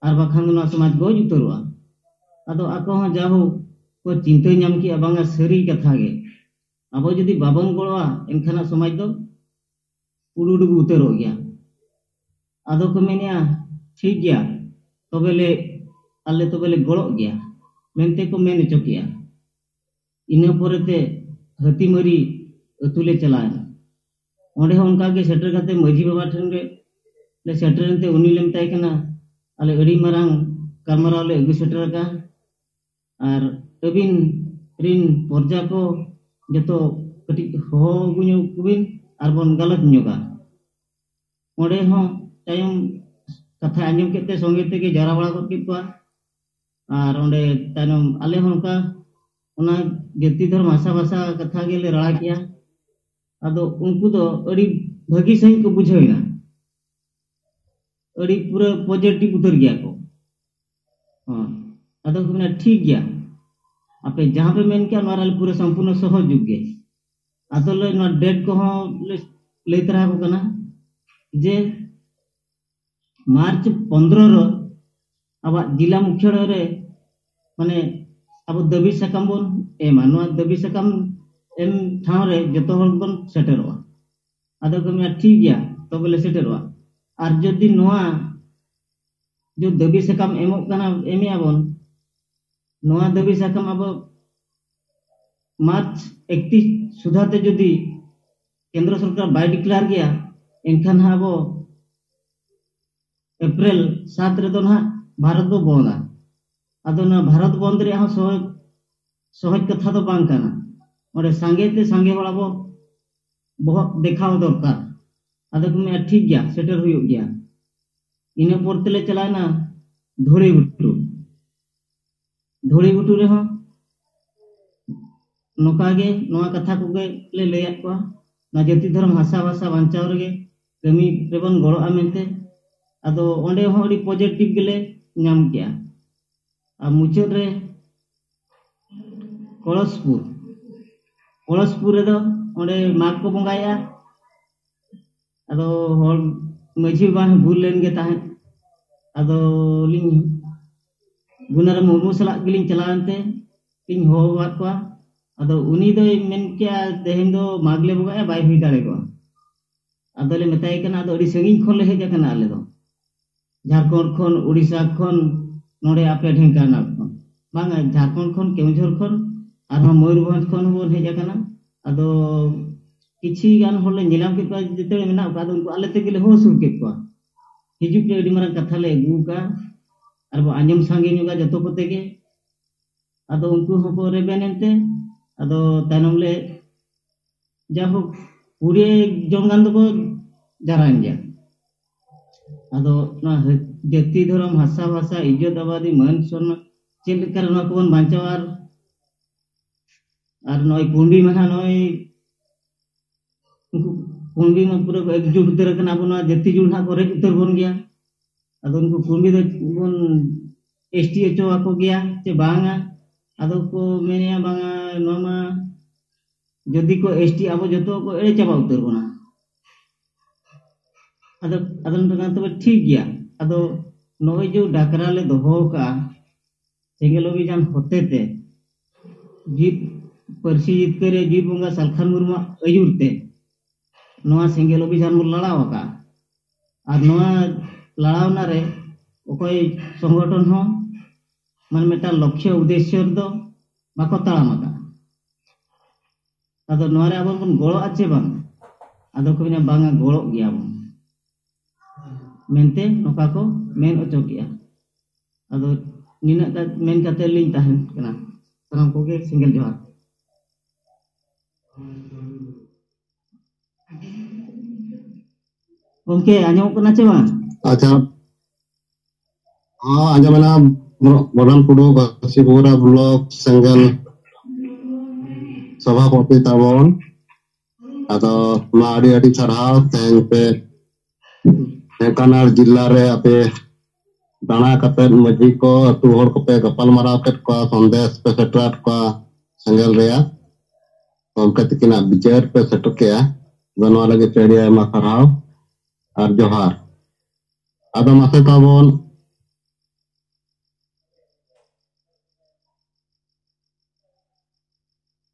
ᱟᱨ ᱵᱟᱠᱷᱟᱱ ᱫᱚ ᱱᱚᱣᱟ ᱥᱚᱢᱟᱡᱽ ᱜᱚᱡ ᱩᱛᱟᱹᱨᱚᱜᱼᱟ᱾ ᱟᱫᱚ ᱟᱠᱚ ᱦᱚᱸ ᱡᱟᱦᱳᱠ ᱠᱚ ᱪᱤᱱᱛᱟᱹ ᱧᱟᱢ ᱠᱮᱜᱼᱟ, ᱵᱟᱝᱟ ᱥᱟᱹᱨᱤ ᱠᱟᱛᱷᱟ ᱜᱮ, ᱟᱵᱚ ᱡᱩᱫᱤ ᱵᱟᱵᱚᱱ ᱜᱚᱲᱚᱜᱼᱟ, ᱮᱱᱠᱷᱟᱱ ᱥᱚᱢᱟᱡᱽ ᱫᱚ ᱩᱰᱩᱰᱩᱵᱩ ᱩᱛᱟᱹᱨᱚᱜ ᱜᱮᱭᱟ᱾ ᱟᱫᱚ ᱠᱚ ᱢᱮᱱᱮᱜᱼᱟ, ᱴᱷᱤᱠ ᱜᱮᱭᱟ, ᱛᱚᱵᱮ ᱞᱮ, ᱟᱞᱮ ᱛᱚᱵᱮ ᱞᱮ ᱜᱚᱲᱚᱜ ᱜᱮᱭᱟ ᱢᱮᱱᱛᱮ ᱠᱚ ᱢᱮᱱ ᱦᱚᱪᱚ ᱠᱮᱜᱼᱟ᱾ ᱤᱱᱟᱹ ᱯᱚᱨᱮᱛᱮ ᱦᱟᱹᱛᱤᱢᱟᱹᱨᱤ ᱟᱹᱛᱩ ᱞᱮ ᱪᱟᱞᱟᱣᱮᱱᱟ᱾ ᱚᱸᱰᱮ ᱦᱚᱸ ᱚᱱᱠᱟ ᱜᱮ ᱥᱮᱴᱮᱨ ᱠᱟᱛᱮ ᱢᱟᱹᱡᱷᱤ ᱵᱟᱵᱟ ᱴᱷᱮᱱ ᱨᱮ ᱞᱮ ᱥᱮᱴᱮᱨᱮᱱ ᱛᱮ ᱩᱱᱤ ᱞᱮ ᱢᱮᱛᱟᱭ ᱠᱟᱱᱟ, ᱟᱞᱮ ᱟᱹᱰᱤ ᱢᱟᱨᱟᱝ ᱜᱟᱞᱢᱟᱨᱟᱣ ᱞᱮ ᱟᱹᱜᱩ ᱥᱮᱴᱮᱨ ᱟᱠᱟᱫᱼᱟ, ᱟᱨ ᱟᱹᱵᱤᱱ ᱨᱤᱱ ᱯᱚᱨᱡᱟ ᱠᱚ ᱡᱚᱛᱚ ᱠᱟᱹᱴᱤᱡ ᱦᱚᱦᱚ ᱟᱹᱜᱩ ᱧᱚᱜ ᱠᱚᱵᱤᱱ ᱟᱨ ᱵᱚᱱ ᱜᱟᱞᱚᱪ ᱧᱚᱜᱟ᱾ ᱚᱸᱰᱮ ᱦᱚᱸ ᱛᱟᱭᱚᱢ ᱠᱟᱛᱷᱟ ᱟᱸᱡᱚᱢ ᱠᱮᱫ ᱛᱮ ᱥᱚᱸᱜᱮ ᱛᱮᱜᱮ ᱡᱟᱣᱨᱟ ᱵᱟᱲᱟ ᱜᱚᱫ ᱠᱮᱫ ᱠᱚᱣᱟ᱾ ᱟᱨ ᱚᱸᱰᱮ ᱛᱟᱭᱱᱚᱢ ᱟᱞᱮ ᱦᱚᱸ ᱚᱱᱠᱟ ᱚᱱᱟ ᱡᱟᱹᱛᱤ, ᱫᱷᱚᱨᱚᱢ, ᱵᱷᱟᱥᱟ, ᱵᱷᱟᱥᱟ ᱠᱟᱛᱷᱟ ᱜᱮᱞᱮ ᱨᱟᱲᱟ ᱠᱮᱜᱼᱟ᱾ ᱟᱫᱚ ᱩᱱᱠᱩ ᱫᱚ ᱟᱹᱰᱤ ᱵᱷᱟᱹᱜᱤ ᱥᱟᱺᱦᱤᱡ ᱠᱚ ᱵᱩᱡᱷᱟᱹᱣ ᱮᱱᱟ, ᱟᱹᱰᱤ ᱯᱩᱨᱟᱹ ᱯᱚᱡᱮᱴᱤᱵᱷ ᱩᱛᱟᱹᱨ ᱜᱮᱭᱟ ᱠᱚ᱾ ᱦᱚᱸ᱾ ᱟᱫᱚ ᱠᱚ ᱢᱮᱱᱟ, ᱴᱷᱤᱠ ᱜᱮᱭᱟ, ᱟᱯᱮ ᱡᱟᱦᱟᱸ ᱯᱮ ᱢᱮᱱ ᱠᱮᱜᱼᱟ, ᱱᱚᱣᱟ ᱨᱮ ᱟᱞᱮ ᱯᱩᱨᱟᱹ ᱥᱚᱢᱯᱩᱨᱱᱚ ᱥᱚᱦᱚᱡᱳᱜᱽ ᱜᱮ᱾ ᱟᱫᱚ ᱞᱮ ᱱᱚᱣᱟ ᱰᱮᱴ ᱠᱚᱦᱚᱸ ᱞᱮ ᱞᱟᱹᱭ ᱛᱚᱨᱟ ᱟᱠᱚ ᱠᱟᱱᱟ ᱡᱮ ᱢᱟᱨᱪ ᱯᱚᱱᱫᱽᱨᱚ ᱨᱮ ᱟᱵᱚᱣᱟᱜ ᱡᱤᱞᱟ ᱢᱩᱠᱷᱭᱟᱹᱲᱚ ᱨᱮ, ᱢᱟᱱᱮ, ᱟᱵᱚ ᱫᱟᱹᱵᱤ ᱥᱟᱠᱟᱢ ᱵᱚᱱ ᱮᱢᱟ᱾ ᱱᱚᱣᱟ ᱫᱟᱹᱵᱤ ᱥᱟᱠᱟᱢ ᱮᱢ ᱴᱷᱟᱶ ᱨᱮ ᱡᱚᱛᱚ ᱦᱚᱲ ᱵᱚᱱ ᱥᱮᱴᱮᱨᱚᱜᱼᱟ᱾ ᱟᱫᱚ ᱠᱚ ᱢᱮᱱᱟ, ᱴᱷᱤᱠ ᱜᱮᱭᱟ, ᱛᱚᱵᱮ ᱞᱮ ᱥᱮᱴᱮᱨᱚᱜᱼᱟ᱾ ᱟᱨ ᱡᱩᱫᱤ ᱱᱚᱣᱟ ᱡᱮ ᱫᱟᱹᱵᱤ ᱥᱟᱠᱟᱢ ᱮᱢᱚᱜ ᱠᱟᱱᱟ, ᱮᱢᱮᱜᱼᱟ ᱵᱚᱱ, ᱱᱚᱣᱟ ᱫᱟᱹᱵᱤ ᱥᱟᱠᱟᱢ ᱟᱵᱚ ᱢᱟᱨᱪ ᱮᱠᱛᱤᱥ ᱥᱩᱫᱷᱟ ᱛᱮ ᱡᱩᱫᱤ ᱠᱮᱱᱫᱨᱚ ᱥᱚᱨᱠᱟᱨ ᱵᱟᱭ ᱰᱤᱠᱞᱮᱭᱟᱨ ᱜᱮᱭᱟ, ᱮᱱᱠᱷᱟᱱ ᱦᱟᱸᱜ ᱟᱵᱚ ᱮᱯᱨᱤᱞ ᱥᱟᱛ ᱨᱮᱫᱚ ᱱᱟᱦᱟᱜ ᱵᱷᱟᱨᱚᱛ ᱵᱚ ᱵᱚᱱᱫᱟ᱾ ᱟᱫᱚ ᱱᱚᱣᱟ ᱵᱷᱟᱨᱚᱛ ᱵᱚᱱᱫ ᱨᱮᱭᱟᱜ ᱦᱚᱸ ᱥᱚᱦᱚᱡ ᱥᱚᱦᱚᱡ ᱠᱟᱛᱷᱟ ᱫᱚ ᱵᱟᱝ ᱠᱟᱱᱟ᱾ ᱚᱸᱰᱮ ᱥᱟᱸᱜᱮ ᱛᱮ ᱥᱟᱸᱜᱮ ᱦᱚᱲ ᱟᱵᱚ ᱵᱚᱦᱚᱜ ᱫᱮᱠᱷᱟᱣ ᱫᱚᱨᱠᱟᱨ᱾ ᱟᱫᱚ ᱠᱚ ᱢᱮᱱᱟ, "ᱴᱷᱤᱠ ᱜᱮᱭᱟ, ᱥᱮᱴᱮᱨ ᱦᱩᱭᱩᱜ ᱜᱮᱭᱟ᱾" ᱤᱱᱟᱹ ᱯᱚᱨ ᱛᱮᱞᱮ ᱪᱟᱞᱟᱣᱮᱱᱟ ᱫᱷᱩᱲᱤ ᱜᱷᱩᱴᱩ᱾ ᱫᱷᱩᱲᱤ ᱜᱷᱩᱴᱩ ᱨᱮᱦᱚᱸ ᱱᱚᱝᱠᱟ ᱜᱮ, ᱱᱚᱣᱟ ᱠᱟᱛᱷᱟ ᱠᱚᱜᱮ ᱞᱮ ᱞᱟᱹᱭᱟᱫ ᱠᱚᱣᱟ, ᱱᱚᱣᱟ ᱡᱟᱹᱛᱤ ᱫᱷᱚᱨᱚᱢ ᱦᱟᱥᱟ ᱵᱷᱟᱥᱟ ᱵᱟᱧᱪᱟᱣ ᱨᱮᱜᱮ ᱠᱟᱹᱢᱤ ᱨᱮᱵᱚᱱ ᱜᱚᱲᱚᱜᱼᱟ ᱢᱮᱱᱛᱮ᱾ ᱟᱫᱚ ᱚᱸᱰᱮ ᱦᱚᱸ ᱟᱹᱰᱤ ᱯᱚᱡᱮᱴᱤᱵᱷ ᱜᱮᱞᱮ ᱧᱟᱢ ᱠᱮᱜᱼᱟ᱾ ᱟᱨ ᱢᱩᱪᱟᱹᱫ ᱨᱮ ᱠᱚᱲᱚᱥᱯᱩᱨ, ᱠᱚᱲᱚᱥᱯᱩᱨ ᱨᱮᱫᱚ ᱚᱸᱰᱮ ᱢᱟᱜᱽ ᱠᱚ ᱵᱚᱸᱜᱟᱭᱮᱜᱼᱟ᱾ ᱟᱫᱚ ᱦᱚᱲ ᱢᱟᱹᱡᱷᱤ ᱵᱟᱵᱟ ᱦᱚᱸ ᱵᱩᱞ ᱞᱮᱱ ᱜᱮ ᱛᱟᱦᱮᱸᱫ᱾ ᱟᱫᱚ ᱞᱤᱧ ᱜᱩᱱᱟᱨᱟᱢ ᱢᱩᱨᱢᱩ ᱥᱟᱞᱟᱜ ᱜᱮᱞᱤᱧ ᱪᱟᱞᱟᱣ ᱮᱱᱛᱮ ᱞᱤᱧ ᱦᱚᱦᱚᱣᱟᱫ ᱠᱚᱣᱟ᱾ ᱟᱫᱚ ᱩᱱᱤ ᱫᱚᱭ ᱢᱮᱱ ᱠᱮᱜᱼᱟ, "ᱛᱮᱦᱮᱧ ᱫᱚ ᱢᱟᱜᱽ ᱞᱮ ᱵᱚᱸᱜᱟᱭᱟ, ᱵᱟᱭ ᱦᱩᱭ ᱫᱟᱲᱮ ᱠᱚᱜᱼᱟ᱾" ᱟᱫᱚᱞᱮ ᱢᱮᱛᱟᱭ ᱠᱟᱱᱟ, "ᱟᱫᱚ ᱟᱹᱰᱤ ᱥᱟᱺᱜᱤᱧ ᱠᱷᱚᱱ ᱞᱮ ᱦᱮᱡ ᱟᱠᱟᱱᱟ ᱟᱞᱮ ᱫᱚ, ᱡᱷᱟᱲᱠᱷᱚᱸᱰ ᱠᱷᱚᱱ, ᱩᱲᱤᱥᱥᱟ ᱠᱷᱚᱱ, ᱱᱚᱰᱮ ᱟᱯᱮ ᱰᱷᱮᱝᱠᱟᱱᱟᱞ ᱠᱷᱚᱱ, ᱵᱟᱝᱟ, ᱡᱷᱟᱲᱠᱷᱚᱸᱰ ᱠᱷᱚᱱ, ᱠᱮᱣᱚᱱᱡᱷᱚᱨ ᱠᱷᱚᱱ, ᱟᱨᱦᱚᱸ ᱢᱚᱭᱩᱨᱵᱷᱚᱸᱡᱽ ᱠᱷᱚᱱ ᱦᱚᱸᱵᱚᱱ ᱦᱮᱡ ᱟᱠᱟᱱᱟ᱾ ᱟᱫᱚ ᱠᱤᱪᱷᱤ ᱜᱟᱱ ᱦᱚᱲ ᱞᱮ ᱧᱮᱞ ᱧᱟᱢ ᱠᱮᱫ ᱠᱚᱣᱟ ᱡᱮᱛᱮ ᱢᱮᱱᱟᱜ ᱠᱚᱣᱟ, ᱟᱫᱚ ᱩᱱᱠᱩ ᱟᱞᱮ ᱛᱮᱜᱮ ᱞᱮ ᱦᱚᱦᱚ ᱥᱩᱨ ᱠᱮᱫ ᱠᱚᱣᱟ, ᱦᱤᱡᱩᱜ ᱯᱮ, ᱟᱹᱰᱤ ᱢᱟᱨᱟᱝ ᱠᱟᱛᱷᱟ ᱞᱮ ᱟᱹᱜᱩ ᱟᱠᱟᱫᱼᱟ, ᱟᱨ ᱵᱚ ᱟᱸᱡᱚᱢ ᱥᱟᱸᱜᱮ ᱧᱚᱜᱟ ᱡᱚᱛᱚ ᱠᱚᱛᱮ ᱜᱮ᱾" ᱟᱫᱚ ᱩᱱᱠᱩ ᱦᱚᱸᱠᱚ ᱨᱮᱵᱮᱱ ᱮᱱᱛᱮ, ᱟᱫᱚ ᱛᱟᱭᱱᱚᱢ ᱞᱮ ᱡᱟᱭᱦᱳᱠ ᱠᱩᱲᱤ ᱡᱚᱱ ᱜᱟᱱ ᱫᱚᱠᱚ ᱡᱟᱣᱨᱟᱭᱮᱱ ᱜᱮᱭᱟ᱾ ᱟᱫᱚ ᱱᱚᱣᱟ ᱦᱟᱹ-, ᱡᱟᱹᱛᱤ ᱫᱷᱚᱨᱚᱢ ᱦᱟᱥᱟ ᱵᱷᱟᱥᱟ ᱤᱡᱽᱡᱚᱛ ᱟᱵᱟᱫᱤ ᱢᱟᱹᱱ ᱥᱚᱱᱢᱟᱱ ᱪᱮᱫ ᱞᱮᱠᱟᱨᱮ ᱱᱚᱣᱟ ᱠᱚᱵᱚᱱ ᱵᱟᱧᱪᱟᱣᱟ? ᱟᱨ, ᱟᱨ ᱱᱚᱜᱼᱚᱭ ᱠᱩᱸᱵᱤ ᱢᱟᱦᱟ ᱱᱚᱜᱼᱚᱭ ᱩᱱᱠᱩ ᱠᱩᱸᱵᱤ ᱢᱟ ᱯᱩᱨᱟᱹ ᱠᱚ ᱮᱠᱡᱩᱴ ᱩᱛᱟᱹᱨ ᱟᱠᱟᱱᱟ, ᱟᱵᱚ ᱱᱚᱣᱟ ᱡᱟᱹᱛᱤ ᱡᱩᱲ ᱱᱟᱦᱟᱜ ᱠᱚ ᱨᱮᱡ ᱩᱛᱟᱹᱨ ᱵᱚᱱ ᱜᱮᱭᱟ᱾ ᱟᱫᱚ ᱩᱱᱠᱩ ᱠᱩᱸᱵᱤ ᱫᱚ ᱵᱚᱱ ᱮᱥ ᱴᱤ ᱦᱚᱪᱚ ᱟᱠᱚ ᱜᱮᱭᱟ ᱪᱮ ᱵᱟᱝᱟ? ᱟᱫᱚ ᱠᱚ ᱢᱮᱱᱮᱜᱼᱟ, "ᱵᱟᱝᱟ, ᱱᱚᱣᱟ ᱢᱟ ᱡᱩᱫᱤ ᱠᱚ ᱮᱥ ᱴᱤ ᱟᱵᱚ ᱡᱚᱛᱚ ᱠᱚ ᱮᱲᱮ ᱪᱟᱵᱟ ᱩᱛᱟᱹᱨ ᱵᱚᱱᱟ᱾" ᱟᱫᱚ, ᱟᱫᱚ ᱛᱚᱵᱮ ᱴᱷᱤᱠ ᱜᱮᱭᱟ᱾ ᱟᱫᱚ ᱱᱚᱜᱼᱚᱭ ᱡᱮ ᱰᱟᱠᱨᱟ ᱞᱮ ᱫᱚᱦᱚ ᱟᱠᱟᱫᱼᱟ ᱥᱮᱸᱜᱮᱞ ᱚᱵᱷᱤᱡᱟᱱ ᱦᱚᱛᱮ ᱛᱮ, ᱡᱤᱛ, ᱯᱟᱹᱨᱥᱤ ᱡᱤᱛᱠᱟᱹᱨᱤᱭᱟᱹ ᱡᱤᱛ ᱵᱚᱸᱜᱟ ᱥᱟᱞᱠᱷᱟᱱ ᱢᱩᱨᱢᱩᱣᱟᱜ ᱟᱹᱭᱩᱨ ᱛᱮ ᱱᱚᱣᱟ ᱥᱮᱸᱜᱮᱞ ᱚᱵᱷᱤᱡᱟᱱ ᱵᱚᱱ ᱞᱟᱲᱟᱣ ᱟᱠᱟᱫᱼᱟ᱾ ᱟᱨ ᱱᱚᱣᱟ ᱞᱟᱲᱟᱣᱱᱟ ᱨᱮ ᱚᱠᱚᱭ ᱥᱚᱝᱜᱚᱴᱷᱚᱱ ᱦᱚᱸ ᱢᱟᱱᱮ ᱢᱤᱫᱴᱟᱝ ᱞᱚᱠᱠᱷᱭᱚ ᱩᱫᱽᱫᱮᱥᱭᱚ ᱨᱮᱫᱚ ᱵᱟᱠᱚ ᱛᱟᱲᱟᱢ ᱟᱠᱟᱫᱼᱟ᱾ ᱟᱫᱚ ᱱᱚᱣᱟ ᱨᱮ ᱟᱵᱚ ᱵᱚᱱ ᱜᱚᱲᱚᱜᱼᱟ ᱪᱮ ᱵᱟᱝ? ᱟᱫᱚ ᱠᱚ ᱢᱮᱱᱟ, "ᱵᱟᱝᱟ, ᱜᱚᱲᱚᱜ ᱜᱮᱭᱟ ᱵᱚᱱ᱾" ᱢᱮᱱᱛᱮ ᱱᱚᱝᱠᱟ ᱠᱚ ᱢᱮᱱ ᱦᱚᱪᱚ ᱠᱮᱜᱼᱟ᱾ ᱟᱫᱚ ᱱᱤᱱᱟᱹᱜ ᱜᱟᱱ ᱢᱮᱱ ᱠᱟᱛᱮ ᱞᱤᱧ ᱛᱟᱦᱮᱱ ᱠᱟᱱᱟ᱾ ᱥᱟᱱᱟᱢ ᱠᱚᱜᱮ ᱥᱮᱸᱜᱮᱞ ᱡᱚᱦᱟᱨ᱾ ᱜᱚᱢᱠᱮ, ᱟᱸᱡᱚᱢᱚᱜ ᱠᱟᱱᱟ ᱪᱮ ᱵᱟᱝ? ᱟᱪᱪᱷᱟ, ᱦᱚᱸ, ᱟᱸᱡᱚᱢᱮᱱᱟ᱾ ᱵᱚ-, ᱵᱚᱰᱟᱱ ᱴᱩᱰᱩ, ᱜᱚᱥᱤᱯᱩᱨᱟ ᱵᱞᱚᱠ ᱥᱮᱸᱜᱮᱞ ᱥᱚᱵᱷᱟᱯᱚᱛᱤ ᱛᱟᱵᱚᱱ᱾ ᱟᱫᱚ ᱢᱟ ᱟᱹᱰᱤ ᱟᱹᱰᱤ ᱥᱟᱨᱦᱟᱣ, ᱛᱮᱦᱮᱧ ᱯᱮ ᱰᱷᱮᱱᱠᱟᱱᱟᱞ ᱡᱤᱞᱟ ᱨᱮ ᱟᱯᱮ ᱫᱟᱬᱟ ᱠᱟᱛᱮᱫ ᱢᱟᱹᱡᱷᱤ ᱠᱚ, ᱟᱹᱛᱩ ᱦᱚᱲ ᱠᱚᱯᱮ ᱜᱟᱯᱟᱞ ᱢᱟᱨᱟᱣ ᱠᱮᱫ ᱠᱚᱣᱟ, ᱥᱚᱱᱫᱮᱥ ᱯᱮ ᱥᱮᱴᱮᱨᱟᱫ ᱠᱚᱣᱟ ᱥᱮᱸᱜᱮᱞ ᱨᱮᱭᱟᱜ᱾ ᱜᱚᱢᱠᱮ ᱛᱤᱠᱤᱱᱟᱜ ᱵᱤᱪᱟᱹᱨ ᱯᱮ ᱥᱮᱴᱮᱨ ᱠᱮᱜᱼᱟ᱾ ᱟᱫᱚ ᱱᱚᱣᱟ ᱞᱟᱹᱜᱤᱫ ᱛᱮ ᱟᱹᱰᱤ ᱟᱭᱢᱟ ᱥᱟᱨᱦᱟᱣ ᱟᱨ ᱡᱚᱦᱟᱨ᱾ ᱟᱫᱚ ᱢᱟᱥᱮ ᱛᱟᱵᱚᱱ,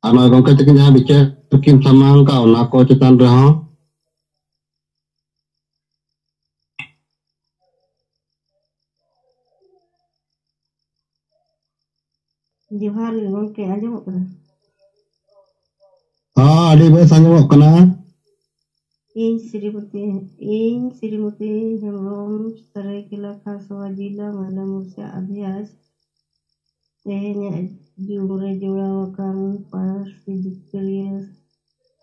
ᱟᱨ ᱱᱚᱜᱼᱚᱭ ᱜᱚᱢᱠᱮ ᱛᱟᱹᱠᱤᱱ ᱡᱟᱦᱟᱸ ᱵᱤᱪᱟᱹᱨ ᱠᱤᱱ ᱥᱟᱢᱟᱝ ᱠᱟᱜ, ᱚᱱᱟ ᱠᱚ ᱪᱮᱛᱟᱱ ᱨᱮᱦᱚᱸ᱾ ᱡᱚᱦᱟᱨ ᱜᱮ ᱜᱚᱢᱠᱮ, ᱟᱸᱡᱚᱢᱚᱜ ᱠᱟᱱᱟ? ᱦᱚᱸ, ᱟᱹᱰᱤ ᱵᱮᱥ ᱟᱸᱡᱚᱢᱚᱜ ᱠᱟᱱᱟ᱾ ᱤᱧ ᱥᱨᱤᱢᱚᱛᱤ, ᱤᱧ ᱥᱨᱤᱢᱚᱛᱤ ᱦᱮᱢᱵᱨᱚᱢ, ᱥᱟᱹᱨᱟᱹᱭᱠᱮᱞᱟ ᱠᱷᱟᱨᱥᱚᱣᱟ ᱡᱤᱞᱟ, ᱢᱟᱭᱞᱟ ᱢᱩᱨᱥᱤ ᱟᱫᱷᱭᱟᱭ᱾ ᱛᱮᱦᱮᱧᱟᱜ ᱡᱩᱜᱽ ᱨᱮ ᱡᱚᱲᱟᱣ ᱟᱠᱟᱱ ᱯᱟᱹᱨᱥᱤ ᱡᱤᱛᱠᱟᱹᱨᱤᱭᱟᱹ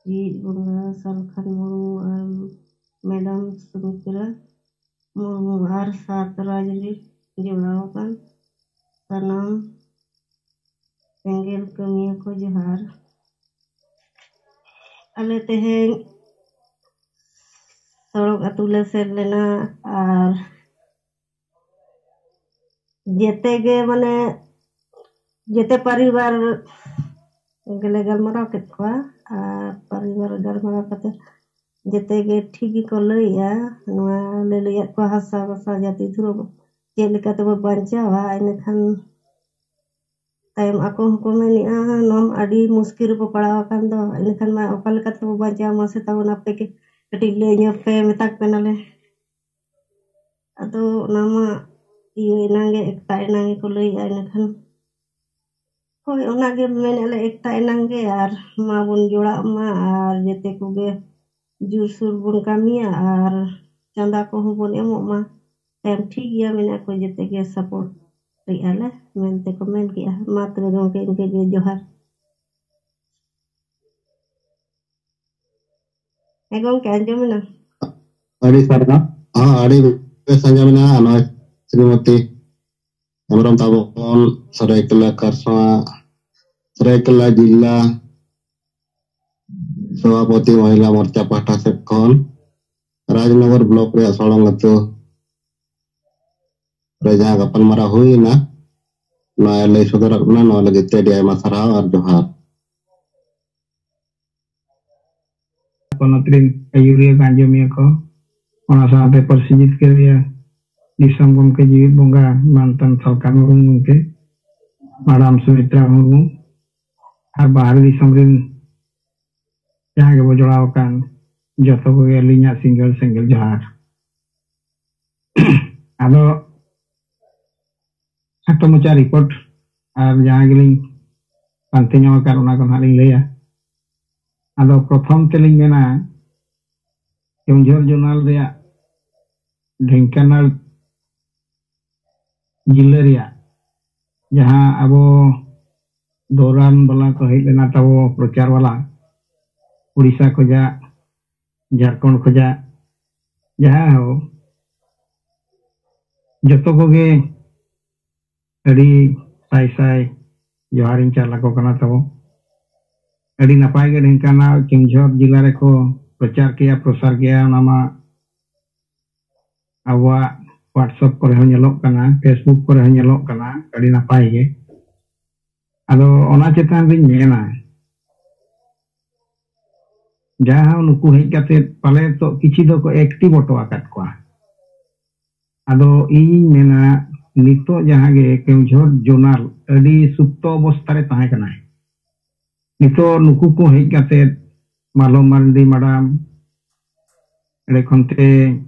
ᱡᱤᱣᱤᱫ ᱵᱚᱸᱜᱟ ᱥᱟᱞᱠᱷᱟᱱ ᱢᱩᱨᱢᱩ ᱟᱨ ᱢᱮᱰᱟᱢ ᱥᱩᱢᱤᱛᱨᱟ ᱢᱩᱨᱢᱩ ᱟᱨ ᱥᱟᱛ ᱨᱟᱡᱽ ᱨᱮ ᱡᱚᱲᱟᱣ ᱟᱠᱟᱱ ᱥᱟᱱᱟᱢ ᱥᱮᱸᱜᱮᱞ ᱠᱟᱹᱢᱤᱭᱟᱹ ᱠᱚ ᱡᱚᱦᱟᱨ᱾ ᱟᱞᱮ ᱛᱮᱦᱮᱧ ᱥᱚᱲᱚᱠ ᱟᱹᱛᱩ ᱞᱮ ᱥᱮᱱ ᱞᱮᱱᱟ ᱟᱨ ᱡᱮᱛᱮ ᱜᱮ ᱢᱟᱱᱮ ᱡᱮᱛᱮ ᱯᱚᱨᱤᱵᱟᱨ ᱜᱮᱞᱮ ᱜᱟᱞᱢᱟᱨᱟᱣ ᱠᱮᱫ ᱠᱚᱣᱟ᱾ ᱟᱨ ᱯᱚᱨᱤᱵᱟᱨ ᱜᱟᱞᱢᱟᱨᱟᱣ ᱠᱟᱛᱮ ᱡᱮᱛᱮ ᱜᱮ ᱴᱷᱤᱠ ᱜᱮᱠᱚ ᱞᱟᱹᱭᱮᱜᱼᱟ᱾ ᱱᱚᱣᱟ ᱞᱮ ᱞᱟᱹᱭᱟᱫ ᱠᱚᱣᱟ ᱦᱟᱥᱟ ᱵᱷᱟᱥᱟ ᱡᱟᱹᱛᱤ ᱫᱷᱚᱨᱚᱢ ᱪᱮᱫ ᱞᱮᱠᱟ ᱛᱮᱵᱚ ᱵᱟᱧᱪᱟᱣᱟ, ᱤᱱᱟᱹᱠᱷᱟᱱ ᱛᱟᱭᱚᱢ ᱟᱠᱚ ᱦᱚᱸᱠᱚ ᱢᱮᱱᱮᱜᱼᱟ, "ᱱᱚᱣᱟ ᱢᱟ ᱟᱹᱰᱤ ᱢᱩᱥᱠᱤᱞ ᱨᱮᱵᱚ ᱯᱟᱲᱟᱣ ᱟᱠᱟᱱ ᱫᱚ, ᱤᱱᱟᱹᱠᱷᱟᱱ ᱢᱟ ᱚᱠᱟ ᱞᱮᱠᱟ ᱛᱮᱵᱚ ᱵᱟᱧᱪᱟᱣᱟ? ᱢᱟᱥᱮ ᱛᱟᱵᱚᱱ ᱟᱯᱮ ᱜᱮ ᱠᱟᱹᱴᱤᱡ ᱞᱟᱹᱭ ᱧᱚᱜ ᱯᱮ", ᱢᱮᱛᱟ ᱠᱚ ᱠᱟᱱᱟᱞᱮ᱾ ᱟᱫᱚ ᱚᱱᱟ ᱢᱟ ᱤᱭᱟᱹ ᱮᱱᱟᱝ ᱜᱮ, ᱮᱠᱛᱟ ᱮᱱᱟᱝ ᱜᱮᱠᱚ ᱞᱟᱹᱭᱮᱜᱼᱟ, ᱤᱱᱟᱹᱠᱷᱟᱱ ᱦᱳᱭ, ᱚᱱᱟᱜᱮ ᱢᱮᱱᱮᱫ ᱞᱮ ᱮᱠᱛᱟ ᱮᱱᱟᱝ ᱜᱮ, ᱟᱨ ᱢᱟᱵᱚᱱ ᱡᱚᱲᱟᱜ ᱢᱟ, ᱟᱨ ᱡᱮᱛᱮ ᱠᱚᱜᱮ ᱡᱳᱨᱥᱳᱨ ᱵᱚᱱ ᱠᱟᱹᱢᱤᱭᱟ, ᱟᱨ ᱪᱟᱸᱫᱟ ᱠᱚᱦᱚᱸ ᱵᱚᱱ ᱮᱢᱚᱜ ᱢᱟ᱾ ᱛᱟᱭᱚᱢ ᱴᱷᱤᱠ ᱜᱮᱭᱟ, ᱢᱮᱱᱮᱫᱼᱟ ᱠᱚ ᱡᱮᱛᱮ ᱜᱮ ᱥᱟᱯᱳᱨᱴ ᱮᱫᱼᱟ ᱞᱮ ᱢᱮᱱᱛᱮ ᱠᱚ ᱢᱮᱱ ᱠᱮᱜᱼᱟ᱾ ᱢᱟ ᱛᱚᱵᱮ ᱜᱚᱢᱠᱮ, ᱤᱱᱠᱟᱹ ᱜᱮ ᱡᱚᱦᱟᱨ᱾ ᱦᱮᱸ ᱜᱚᱢᱠᱮ, ᱟᱸᱡᱚᱢ ᱮᱱᱟ? ᱟᱹᱰᱤ ᱥᱟᱨᱦᱟᱣ᱾ ᱦᱚᱸ, ᱟᱹᱰᱤ ᱵᱮᱥ ᱟᱸᱡᱚᱢ ᱮᱱᱟ᱾ ᱱᱚᱜᱼᱚᱭ ᱥᱨᱤᱢᱚᱛᱤ ᱦᱮᱢᱵᱨᱚᱢ ᱛᱟᱵᱚᱱ, ᱥᱚᱨᱟᱭᱠᱮᱞᱟ ᱠᱷᱟᱨᱥᱚᱶᱟ, ᱥᱚᱨᱟᱭᱠᱮᱞᱟ ᱡᱤᱞᱟ ᱥᱚᱵᱷᱟᱯᱚᱛᱤ ᱢᱚᱦᱤᱞᱟ ᱢᱳᱨᱪᱟ ᱯᱟᱦᱴᱟ ᱥᱮᱫ ᱠᱷᱚᱱ ᱨᱟᱡᱽᱱᱚᱜᱚᱨ ᱵᱞᱚᱠ ᱨᱮᱭᱟᱜ ᱥᱚᱲᱚᱝ ᱟᱹᱛᱩ ᱨᱮ ᱡᱟᱦᱟᱸ ᱜᱟᱯᱟᱞᱢᱟᱨᱟᱣ ᱦᱩᱭ ᱮᱱᱟ, ᱱᱚᱣᱟ ᱞᱟᱹᱭ ᱥᱚᱫᱚᱨᱟᱜ ᱵᱚᱱᱟ, ᱱᱚᱣᱟ ᱞᱟᱹᱜᱤᱫ ᱛᱮ ᱟᱹᱰᱤ ᱟᱭᱢᱟ ᱥᱟᱨᱦᱟᱣ ᱟᱨ ᱡᱚᱦᱟᱨ᱾ ᱯᱚᱱᱚᱛ ᱨᱮᱱ ᱟᱹᱭᱩᱨᱤᱭᱟᱹ ᱠᱚ, ᱟᱸᱡᱚᱢᱤᱭᱟᱹ ᱠᱚ, ᱚᱱᱟ ᱥᱟᱶᱛᱮ ᱯᱟᱹᱨᱥᱤ ᱡᱤᱛᱠᱟᱹᱨᱤᱭᱟᱹ ᱫᱤᱥᱚᱢ ᱜᱚᱢᱠᱮ ᱡᱤᱣᱤᱫ ᱵᱚᱸᱜᱟ ᱢᱟᱱᱛᱟᱱ ᱥᱟᱞᱠᱷᱟᱱ ᱢᱩᱨᱢᱩ ᱜᱚᱢᱠᱮ, ᱢᱟᱰᱟᱢ ᱥᱩᱢᱤᱛᱨᱟ ᱢᱩᱨᱢᱩ, ᱟᱨ ᱵᱟᱦᱨᱮ ᱫᱤᱥᱚᱢ ᱨᱮᱱ ᱡᱟᱦᱟᱸ ᱜᱮᱵᱚ ᱡᱚᱲᱟᱣ ᱟᱠᱟᱱ ᱡᱚᱛᱚ ᱠᱚᱜᱮ ᱟᱹᱞᱤᱧᱟᱜ ᱥᱤᱸᱜᱟᱹᱲ ᱥᱮᱸᱜᱮᱞ ᱡᱚᱦᱟᱨ᱾ ᱟᱫᱚ ᱠᱷᱟᱴᱚ ᱢᱟᱪᱷᱟ ᱨᱤᱯᱳᱨᱴ ᱟᱨ ᱡᱟᱦᱟᱸ ᱜᱮᱞᱤᱧ ᱯᱟᱱᱛᱮ ᱧᱟᱢ ᱟᱠᱟᱫ, ᱚᱱᱟ ᱠᱚ ᱱᱟᱦᱟᱜ ᱞᱤᱧ ᱞᱟᱹᱭᱟ᱾ ᱟᱫᱚ ᱯᱨᱚᱛᱷᱚᱢ ᱛᱮᱞᱤᱧ ᱢᱮᱱᱟ, ᱠᱮᱣᱚᱱᱡᱷᱚᱨ ᱡᱳᱱᱟᱞ ᱨᱮᱭᱟᱜ ᱰᱷᱮᱝᱠᱟᱱᱟᱞ ᱡᱤᱞᱟᱹ ᱨᱮᱭᱟᱜ ᱡᱟᱦᱟᱸ ᱟᱵᱚ ᱫᱚᱣᱨᱟᱱ ᱵᱟᱞᱟ ᱠᱚ ᱦᱮᱡ ᱞᱮᱱᱟ ᱛᱟᱵᱚ, ᱯᱨᱚᱪᱟᱨ ᱵᱟᱞᱟ, ᱩᱲᱤᱥᱥᱟ ᱠᱷᱚᱡᱟᱜ, ᱡᱷᱟᱲᱠᱷᱚᱸᱰ ᱠᱷᱚᱡᱟᱜ, ᱡᱟᱦᱟᱸ ᱦᱚᱸ, ᱡᱚᱛᱚ ᱠᱚᱜᱮ ᱟᱹᱰᱤ ᱥᱟᱭ ᱥᱟᱭ ᱡᱚᱦᱟᱨᱤᱧ ᱪᱟᱞ ᱟᱠᱚ ᱠᱟᱱᱟ ᱛᱟᱵᱚ᱾ ᱟᱹᱰᱤ ᱱᱟᱯᱟᱭ ᱜᱮ ᱰᱷᱮᱝᱠᱟᱱᱟᱞ ᱠᱮᱣᱚᱱᱡᱷᱚᱨ ᱡᱤᱞᱟ ᱨᱮᱠᱚ ᱯᱨᱚᱪᱟᱨ ᱠᱮᱜᱼᱟ, ᱯᱨᱚᱥᱟᱨ ᱠᱮᱜᱼᱟ᱾ ᱚᱱᱟ ᱢᱟ ᱟᱵᱚᱣᱟᱜ WhatsApp ᱠᱚᱨᱮ ᱦᱚᱸ ᱧᱮᱞᱚᱜ ᱠᱟᱱᱟ, Facebook ᱠᱚᱨᱮ ᱦᱚᱸ ᱧᱮᱞᱚᱜ ᱠᱟᱱᱟ, ᱟᱹᱰᱤ ᱱᱟᱯᱟᱭ ᱜᱮ᱾ ᱟᱫᱚ ᱚᱱᱟ ᱪᱮᱛᱟᱱ ᱨᱤᱧ ᱢᱮᱱᱟ, ᱡᱟᱦᱟᱸ ᱱᱩᱠᱩ ᱦᱮᱡ ᱠᱟᱛᱮ ᱯᱟᱞᱮ ᱛᱚ ᱠᱤᱪᱷᱤ ᱫᱚᱠᱚ ᱮᱠᱴᱤᱵᱷ ᱚᱴᱚ ᱟᱠᱟᱫ ᱠᱚᱣᱟ᱾ ᱟᱫᱚ ᱤᱧᱤᱧ ᱢᱮᱱᱟ, ᱱᱤᱛᱚᱜ ᱡᱟᱦᱟᱸ ᱜᱮ ᱠᱮᱣᱚᱱᱡᱷᱚᱨ ᱡᱳᱱᱟᱞ ᱟᱹᱰᱤ ᱥᱩᱯᱛᱚ ᱚᱵᱚᱥᱛᱷᱟ ᱨᱮ ᱛᱟᱦᱮᱸ ᱠᱟᱱᱟᱭ, ᱱᱤᱛᱚᱜ ᱱᱩᱠᱩ ᱠᱚ ᱦᱮᱡ ᱠᱟᱛᱮ, ᱢᱟᱞᱚ ᱢᱟᱨᱰᱤ ᱢᱟᱰᱟᱢ, ᱮᱸᱰᱮ ᱠᱷᱚᱱ ᱛᱮ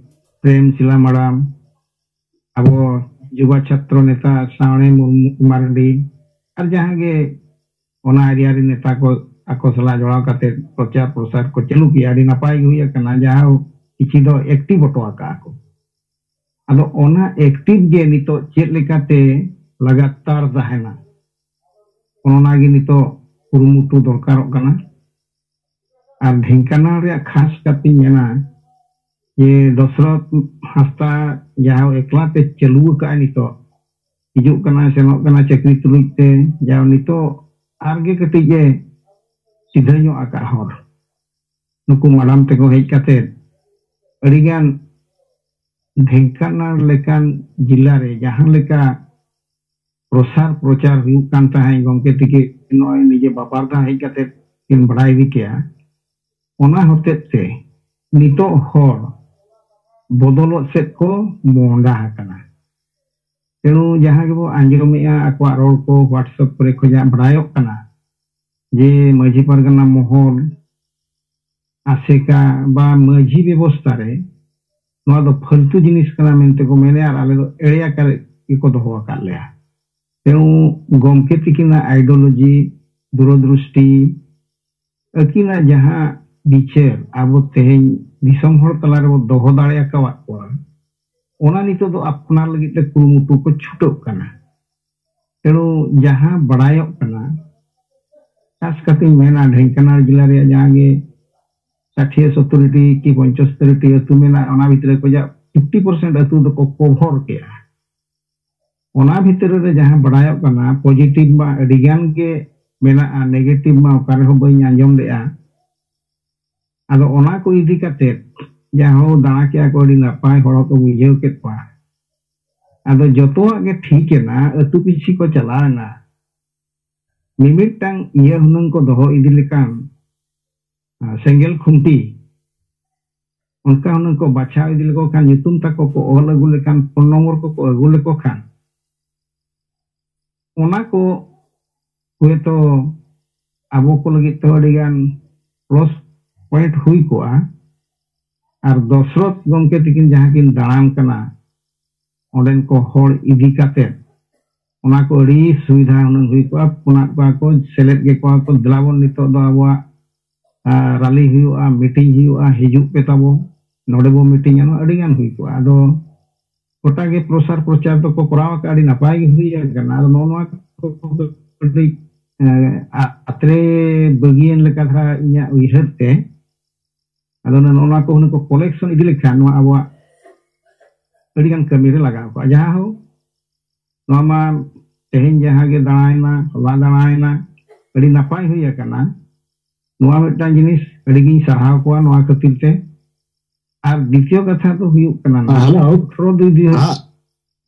ᱯᱨᱮᱢ ᱥᱤᱞᱟ ᱢᱟᱰᱟᱢ, ᱟᱵᱚ ᱡᱩᱵᱟ ᱪᱷᱟᱛᱨᱚ ᱱᱮᱛᱟ ᱥᱟᱣᱬᱮ ᱢᱩᱨᱢᱩ ᱢᱟᱨᱰᱤ, ᱟᱨ ᱡᱟᱦᱟᱸ ᱜᱮ ᱚᱱᱟ ᱮᱨᱤᱭᱟ ᱨᱮᱱ ᱱᱮᱛᱟ ᱠᱚ ᱟᱠᱚ ᱥᱟᱞᱟᱜ ᱡᱚᱲᱟᱣ ᱠᱟᱛᱮ ᱯᱨᱚᱪᱟᱨ ᱯᱨᱚᱥᱟᱨ ᱠᱚ ᱪᱟᱹᱞᱩ ᱠᱮᱜᱼᱟ, ᱟᱹᱰᱤ ᱱᱟᱯᱟᱭ ᱜᱮ ᱦᱩᱭ ᱟᱠᱟᱱᱟ᱾ ᱡᱟᱦᱟᱸ ᱠᱤᱪᱷᱤ ᱫᱚ ᱮᱠᱴᱤᱵᱷ ᱦᱚᱴᱚ ᱟᱠᱟᱫᱼᱟ ᱠᱚ᱾ ᱟᱫᱚ ᱚᱱᱟ ᱮᱠᱴᱤᱵᱷ ᱜᱮ ᱱᱤᱛᱚᱜ ᱪᱮᱫ ᱞᱮᱠᱟᱛᱮ ᱞᱟᱜᱟᱛᱟᱨ ᱛᱟᱦᱮᱱᱟ, ᱚᱱᱟ ᱜᱮ ᱱᱤᱛᱚᱜ ᱠᱩᱨᱩᱢᱩᱴᱩ ᱫᱚᱨᱠᱟᱨᱚᱜ ᱠᱟᱱᱟ᱾ ᱟᱨ ᱰᱷᱮᱝᱠᱟᱱᱟᱞ ᱨᱮᱭᱟᱜ ᱠᱷᱟᱥ ᱠᱟᱛᱮᱧ ᱢᱮᱱᱟ ᱡᱮ ᱫᱚᱥᱨᱚᱛᱷ ᱦᱟᱸᱥᱫᱟ ᱡᱟᱦᱟᱸ ᱮᱠᱞᱟ ᱛᱮ ᱪᱟᱹᱞᱩ ᱟᱠᱟᱫᱼᱟᱭ ᱱᱤᱛᱚᱜ, ᱦᱤᱡᱩᱜ ᱠᱟᱱᱟ ᱥᱮᱱᱚᱜ ᱠᱟᱱᱟ ᱪᱟᱹᱠᱨᱤ ᱛᱩᱞᱩᱡ ᱛᱮ, ᱡᱟ ᱱᱤᱛᱚᱜ ᱟᱨ ᱜᱮ ᱠᱟᱹᱴᱤᱡ ᱮ ᱥᱤᱫᱷᱟᱹ ᱧᱚᱜ ᱟᱠᱟᱫ ᱦᱚᱨ᱾ ᱱᱩᱠᱩ ᱢᱟᱰᱟᱢ ᱛᱮᱠᱚ ᱦᱮᱡ ᱠᱟᱛᱮ ᱟᱹᱰᱤᱜᱟᱱ ᱰᱷᱮᱝᱠᱟᱱᱟᱞ ᱞᱮᱠᱟᱱ ᱡᱤᱞᱟ ᱨᱮ ᱡᱟᱦᱟᱸ ᱞᱮᱠᱟ ᱯᱨᱚᱥᱟᱨ ᱯᱨᱚᱪᱟᱨ ᱦᱩᱭᱩᱜ ᱠᱟᱱ ᱛᱟᱦᱮᱸᱫ, ᱜᱚᱢᱠᱮ ᱛᱤᱠᱤ ᱱᱚᱜᱼᱚᱭ ᱱᱤᱡᱮ ᱵᱟᱵᱟᱨ ᱫᱷᱟᱣ ᱦᱮᱡ ᱠᱟᱛᱮ ᱠᱤᱱ ᱵᱟᱲᱟᱭ ᱤᱫᱤ ᱠᱮᱜᱼᱟ, ᱚᱱᱟ ᱦᱚᱛᱮᱡ ᱛᱮ ᱱᱤᱛᱚᱜ ᱦᱚᱲ ᱵᱚᱫᱚᱞᱚᱜ ᱥᱮᱫ ᱠᱚ ᱢᱚᱦᱰᱟ ᱟᱠᱟᱱᱟ᱾ ᱛᱮᱬᱩ ᱡᱟᱦᱟᱸ ᱜᱮᱵᱚ ᱟᱸᱡᱚᱢᱮᱜᱼᱟ, ᱟᱠᱚᱣᱟᱜ ᱨᱚᱲ ᱠᱚ WhatsApp ᱠᱚᱨᱮ ᱠᱷᱚᱱᱟᱜ ᱵᱟᱲᱟᱭᱚᱜ ᱠᱟᱱᱟ ᱡᱮ ᱢᱟᱹᱡᱷᱤ ᱯᱟᱨᱜᱟᱱᱟ ᱢᱚᱦᱚᱞ, ᱟᱥᱮᱠᱟ ᱵᱟ ᱢᱟᱹᱡᱷᱤ ᱵᱮᱵᱚᱥᱛᱷᱟ ᱨᱮ ᱱᱚᱣᱟ ᱫᱚ ᱯᱷᱟᱹᱞᱛᱩ ᱡᱤᱱᱤᱥ ᱠᱟᱱᱟ ᱢᱮᱱᱛᱮ ᱠᱚ ᱢᱮᱱᱮᱜᱼᱟ ᱟᱨ ᱟᱞᱮ ᱫᱚ ᱮᱲᱮ ᱟᱠᱟᱫ ᱜᱮᱠᱚ ᱫᱚᱦᱚ ᱟᱠᱟᱫ ᱞᱮᱭᱟ᱾ ᱛᱮᱬᱩ ᱜᱚᱢᱠᱮ ᱛᱤᱠᱤᱱᱟᱜ ideology, ᱫᱩᱨᱚᱫᱨᱤᱥᱴᱤ, ᱟᱹᱠᱤᱱᱟᱜ ᱡᱟᱦᱟᱸ ᱵᱤᱪᱟᱹᱨ ᱟᱵᱚ ᱛᱮᱦᱮᱧ ᱫᱤᱥᱚᱢ ᱦᱚᱲ ᱛᱟᱞᱟ ᱨᱮᱵᱚ ᱫᱚᱦᱚ ᱫᱟᱲᱮ ᱟᱠᱟᱣᱟᱫ ᱠᱚᱣᱟ, ᱚᱱᱟ ᱱᱤᱛᱚᱜ ᱫᱚ ᱟᱯᱱᱟᱨ ᱞᱟᱹᱜᱤᱫ ᱛᱮ ᱠᱩᱨᱩᱢᱩᱴᱩ ᱠᱚ ᱪᱷᱩᱴᱟᱹᱜ ᱠᱟᱱᱟ᱾ ᱛᱮᱬᱩ ᱡᱟᱦᱟᱸ ᱵᱟᱲᱟᱭᱚᱜ ᱠᱟᱱᱟ, ᱠᱷᱟᱥ ᱠᱟᱛᱮᱧ ᱢᱮᱱᱟ ᱰᱷᱮᱝᱠᱟᱱᱟᱞ ᱡᱮᱞᱟ ᱨᱮᱭᱟᱜ ᱡᱟᱦᱟᱸ ᱜᱮ ᱥᱟᱴᱷᱤᱭᱟᱹ ᱥᱚᱛᱛᱚᱨ ᱴᱤ ᱠᱤ ᱯᱚᱧᱪᱟᱥᱛᱳᱨ ᱴᱤ ᱟᱹᱛᱩ ᱢᱮᱱᱟᱜᱼᱟ, ᱚᱱᱟ ᱵᱷᱤᱛᱨᱤ ᱠᱷᱚᱱᱟᱜ ᱯᱷᱤᱯᱴᱤ ᱯᱟᱨᱥᱮᱱᱴ ᱟᱹᱛᱩ ᱫᱚᱠᱚ ᱠᱚᱵᱷᱚᱨ ᱠᱮᱜᱼᱟ᱾ ᱚᱱᱟ ᱵᱷᱤᱛᱨᱤ ᱨᱮ ᱡᱟᱦᱟᱸ ᱵᱟᱲᱟᱭᱚᱜ ᱠᱟᱱᱟ, ᱯᱚᱡᱤᱴᱤᱵᱷ ᱢᱟ ᱟᱹᱰᱤ ᱜᱟᱱ ᱜᱮ ᱢᱮᱱᱟᱜᱼᱟ, ᱱᱮᱜᱮᱴᱤᱵᱷ ᱢᱟ ᱚᱠᱟ ᱨᱮᱦᱚᱸ ᱵᱟᱹᱧ ᱟᱸᱡᱚᱢ ᱞᱮᱜᱼᱟ᱾ ᱟᱫᱚ ᱚᱱᱟ ᱠᱚ ᱤᱫᱤ ᱠᱟᱛᱮ ᱡᱟᱦᱟᱸ ᱦᱚᱲ ᱫᱟᱬᱟ ᱠᱮᱜᱼᱟ ᱠᱚ, ᱟᱹᱰᱤ ᱱᱟᱯᱟᱭ, ᱦᱚᱲ ᱦᱚᱸᱠᱚ ᱵᱩᱡᱷᱟᱹᱣ ᱠᱮᱫ ᱠᱚᱣᱟ᱾ ᱟᱫᱚ ᱡᱚᱛᱚᱣᱟᱜ ᱜᱮ ᱴᱷᱤᱠ ᱮᱱᱟ, ᱟᱹᱛᱩ ᱯᱤᱪᱷᱤ ᱠᱚ ᱪᱟᱞᱟᱣ ᱮᱱᱟ, ᱢᱤᱢᱤᱫᱴᱟᱝ ᱤᱭᱟᱹ ᱦᱩᱱᱟᱹᱝ ᱠᱚ ᱫᱚᱦᱚ ᱤᱫᱤ ᱞᱮᱠᱷᱟᱱ, ᱟᱨ ᱥᱮᱸᱜᱮᱞ ᱠᱷᱩᱱᱴᱤ ᱚᱱᱠᱟ ᱦᱩᱱᱟᱹᱝ ᱠᱚ ᱵᱟᱪᱷᱟᱣ ᱤᱫᱤ ᱞᱮᱠᱚ ᱠᱷᱟᱱ, ᱧᱩᱛᱩᱢ ᱛᱟᱠᱚ ᱠᱚ ᱚᱞ ᱟᱹᱜᱩ ᱞᱮᱠᱷᱟᱱ, ᱯᱷᱳᱱ ᱱᱚᱢᱵᱚᱨ ᱠᱚᱠᱚ ᱟᱹᱜᱩ ᱞᱮᱠᱚ ᱠᱷᱟᱱ, ᱚᱱᱟ ᱠᱚ ᱦᱚᱭᱛᱚ ᱟᱵᱚ ᱠᱚ ᱞᱟᱹᱜᱤᱫ ᱛᱮᱦᱚᱸ ᱟᱹᱰᱤᱜᱟᱱ ᱯᱞᱟᱥ ᱯᱚᱭᱮᱱᱴ ᱦᱩᱭ ᱠᱚᱜᱼᱟ᱾ ᱟᱨ ᱫᱚᱥᱨᱚᱛᱷ ᱜᱚᱢᱠᱮ ᱛᱤᱠᱤᱱ ᱡᱟᱦᱟᱸ ᱠᱤᱱ ᱫᱟᱬᱟᱱ ᱠᱟᱱᱟ, ᱚᱸᱰᱮᱱ ᱠᱚ ᱦᱚᱲ ᱤᱫᱤ ᱠᱟᱛᱮ ᱚᱱᱟ ᱠᱚ ᱟᱹᱰᱤ ᱥᱩᱵᱤᱫᱷᱟ ᱦᱩᱱᱟᱹᱝ ᱦᱩᱭ ᱠᱚᱜᱼᱟ᱾ ᱯᱷᱳᱱᱟᱫ ᱠᱚᱣᱟ ᱠᱚ, ᱥᱮᱞᱮᱫ ᱠᱮᱠᱚᱣᱟ ᱠᱚ, ᱫᱮᱞᱟ ᱵᱚᱱ ᱱᱤᱛᱚᱜ ᱫᱚ ᱟᱵᱚᱣᱟᱜ, ᱟᱸ, ᱨᱟᱞᱤ ᱦᱩᱭᱩᱜᱼᱟ, ᱢᱤᱴᱤᱝ ᱦᱩᱭᱩᱜᱼᱟ, ᱦᱤᱡᱩᱜ ᱯᱮ ᱛᱟᱵᱚ᱾ ᱱᱚᱰᱮ ᱵᱚ ᱢᱤᱴᱤᱝᱟ, ᱱᱚᱣᱟ ᱟᱹᱰᱤ ᱜᱟᱱ ᱦᱩᱭ ᱠᱚᱜᱼᱟ᱾ ᱟᱫᱚ ᱜᱚᱴᱟ ᱜᱮ ᱯᱨᱚᱥᱟᱨ ᱯᱨᱚᱪᱟᱨ ᱫᱚᱠᱚ ᱠᱚᱨᱟᱣ ᱟᱠᱟᱫᱼᱟ, ᱟᱹᱰᱤ ᱱᱟᱯᱟᱭ ᱜᱮ ᱦᱩᱭ ᱟᱠᱟᱱᱟ᱾ ᱟᱫᱚ ᱱᱚᱜᱼᱚ ᱱᱚᱣᱟ ᱠᱚ ᱠᱟᱹᱴᱤᱡ, ᱮ, ᱟ-, ᱟᱛᱨᱮ ᱵᱟᱹᱜᱤᱭᱮᱱ ᱞᱮᱠᱟ ᱫᱷᱟᱨᱟ ᱤᱧᱟᱹᱜ ᱩᱭᱦᱟᱹᱨ ᱛᱮ᱾ ᱟᱫᱚ ᱱᱚᱜᱼᱚ ᱱᱚᱣᱟ ᱠᱚ ᱦᱩᱱᱟᱹᱝ ᱠᱚ ᱠᱚᱞᱮᱠᱥᱚᱱ ᱤᱫᱤ ᱞᱮᱠᱷᱟᱱ ᱱᱚᱣᱟ ᱟᱵᱚᱣᱟᱜ ᱟᱹᱰᱤ ᱜᱟᱱ ᱠᱟᱹᱢᱤ ᱨᱮ ᱞᱟᱜᱟᱣ ᱠᱚᱜᱼᱟ᱾ ᱡᱟᱦᱟᱸ ᱦᱳᱠ, ᱱᱚᱣᱟ ᱢᱟ ᱛᱮᱦᱮᱧ ᱡᱟᱦᱟᱸ ᱜᱮ ᱫᱟᱬᱟᱭᱮᱱᱟ, ᱦᱚᱞᱟ ᱫᱟᱬᱟᱭᱮᱱᱟ, ᱟᱹᱰᱤ ᱱᱟᱯᱟᱭ ᱦᱩᱭ ᱟᱠᱟᱱᱟ᱾ ᱱᱚᱣᱟ ᱢᱤᱫᱴᱟᱝ ᱡᱤᱱᱤᱥ ᱟᱹᱰᱤ ᱜᱤᱧ ᱥᱟᱨᱦᱟᱣ ᱠᱚᱣᱟ ᱱᱚᱣᱟ ᱠᱷᱟᱹᱛᱤᱨ ᱛᱮ᱾ ᱟᱨ ᱫᱤᱛᱤᱭᱚ ᱠᱟᱛᱷᱟ ᱫᱚ ᱦᱩᱭᱩᱜ ᱠᱟᱱᱟ, ᱦᱮᱸ, ᱦᱮᱞᱳ᱾ ᱟᱴᱷᱨᱚ ᱫᱩᱭ ᱫᱩᱭ ᱦᱟᱡᱟᱨ᱾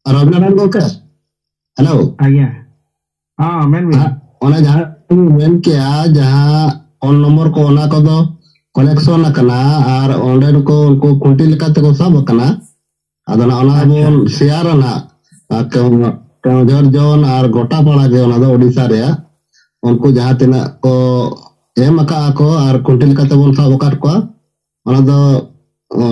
ᱦᱮᱸ, ᱨᱚᱵᱤᱱᱟᱨᱟᱱ ᱜᱚᱢᱠᱮ, ᱦᱮᱞᱳ᱾ ᱟᱭᱟ᱾ ᱦᱮᱸ, ᱢᱮᱱ ᱵᱤᱱ᱾ ᱦᱮᱸ, ᱚᱱᱮ ᱡᱟᱦᱟᱸ ᱵᱤᱱ ᱢᱮᱱ ᱠᱮᱜᱼᱟ, ᱡᱟᱦᱟᱸ ᱯᱷᱳᱱ ᱱᱚᱢᱵᱚᱨ ᱠᱚ, ᱚᱱᱟ ᱠᱚᱫᱚ ᱠᱟᱞᱮᱠᱥᱚᱱ ᱟᱠᱟᱱᱟ ᱟᱨ ᱚᱸᱰᱮᱱ ᱠᱚ ᱩᱱᱠᱩ ᱠᱷᱩᱱᱴᱤ ᱞᱮᱠᱟ ᱛᱮᱠᱚ ᱥᱟᱵ ᱟᱠᱟᱱᱟ᱾ ᱟᱫᱚ ᱱᱟᱜ ᱚᱱᱟ ᱟᱪᱪᱷᱟ᱾ ᱵᱚᱱ ᱥᱮᱭᱟᱨᱟ ᱱᱟᱜ, ᱟᱨ ᱠᱮᱣ-, ᱠᱮᱣᱚᱱᱡᱷᱚᱨ ᱡᱳᱱ ᱟᱨ ᱜᱚᱴᱟ ᱯᱟᱲᱟ ᱜᱮ ᱚᱱᱟ ᱫᱚ ᱳᱰᱤᱥᱟ ᱨᱮᱭᱟᱜ᱾ ᱩᱱᱠᱩ ᱡᱟᱦᱟᱸ ᱛᱤᱱᱟᱹᱜ ᱠᱚ ᱮᱢ ᱟᱠᱟᱫᱼᱟ ᱠᱚ ᱟᱨ ᱠᱷᱩᱱᱴᱤ ᱞᱮᱠᱟ ᱛᱮᱵᱚᱱ ᱥᱟᱵ ᱟᱠᱟᱫ ᱠᱚᱣᱟ, ᱚᱱᱟ ᱫᱚ, ᱚ,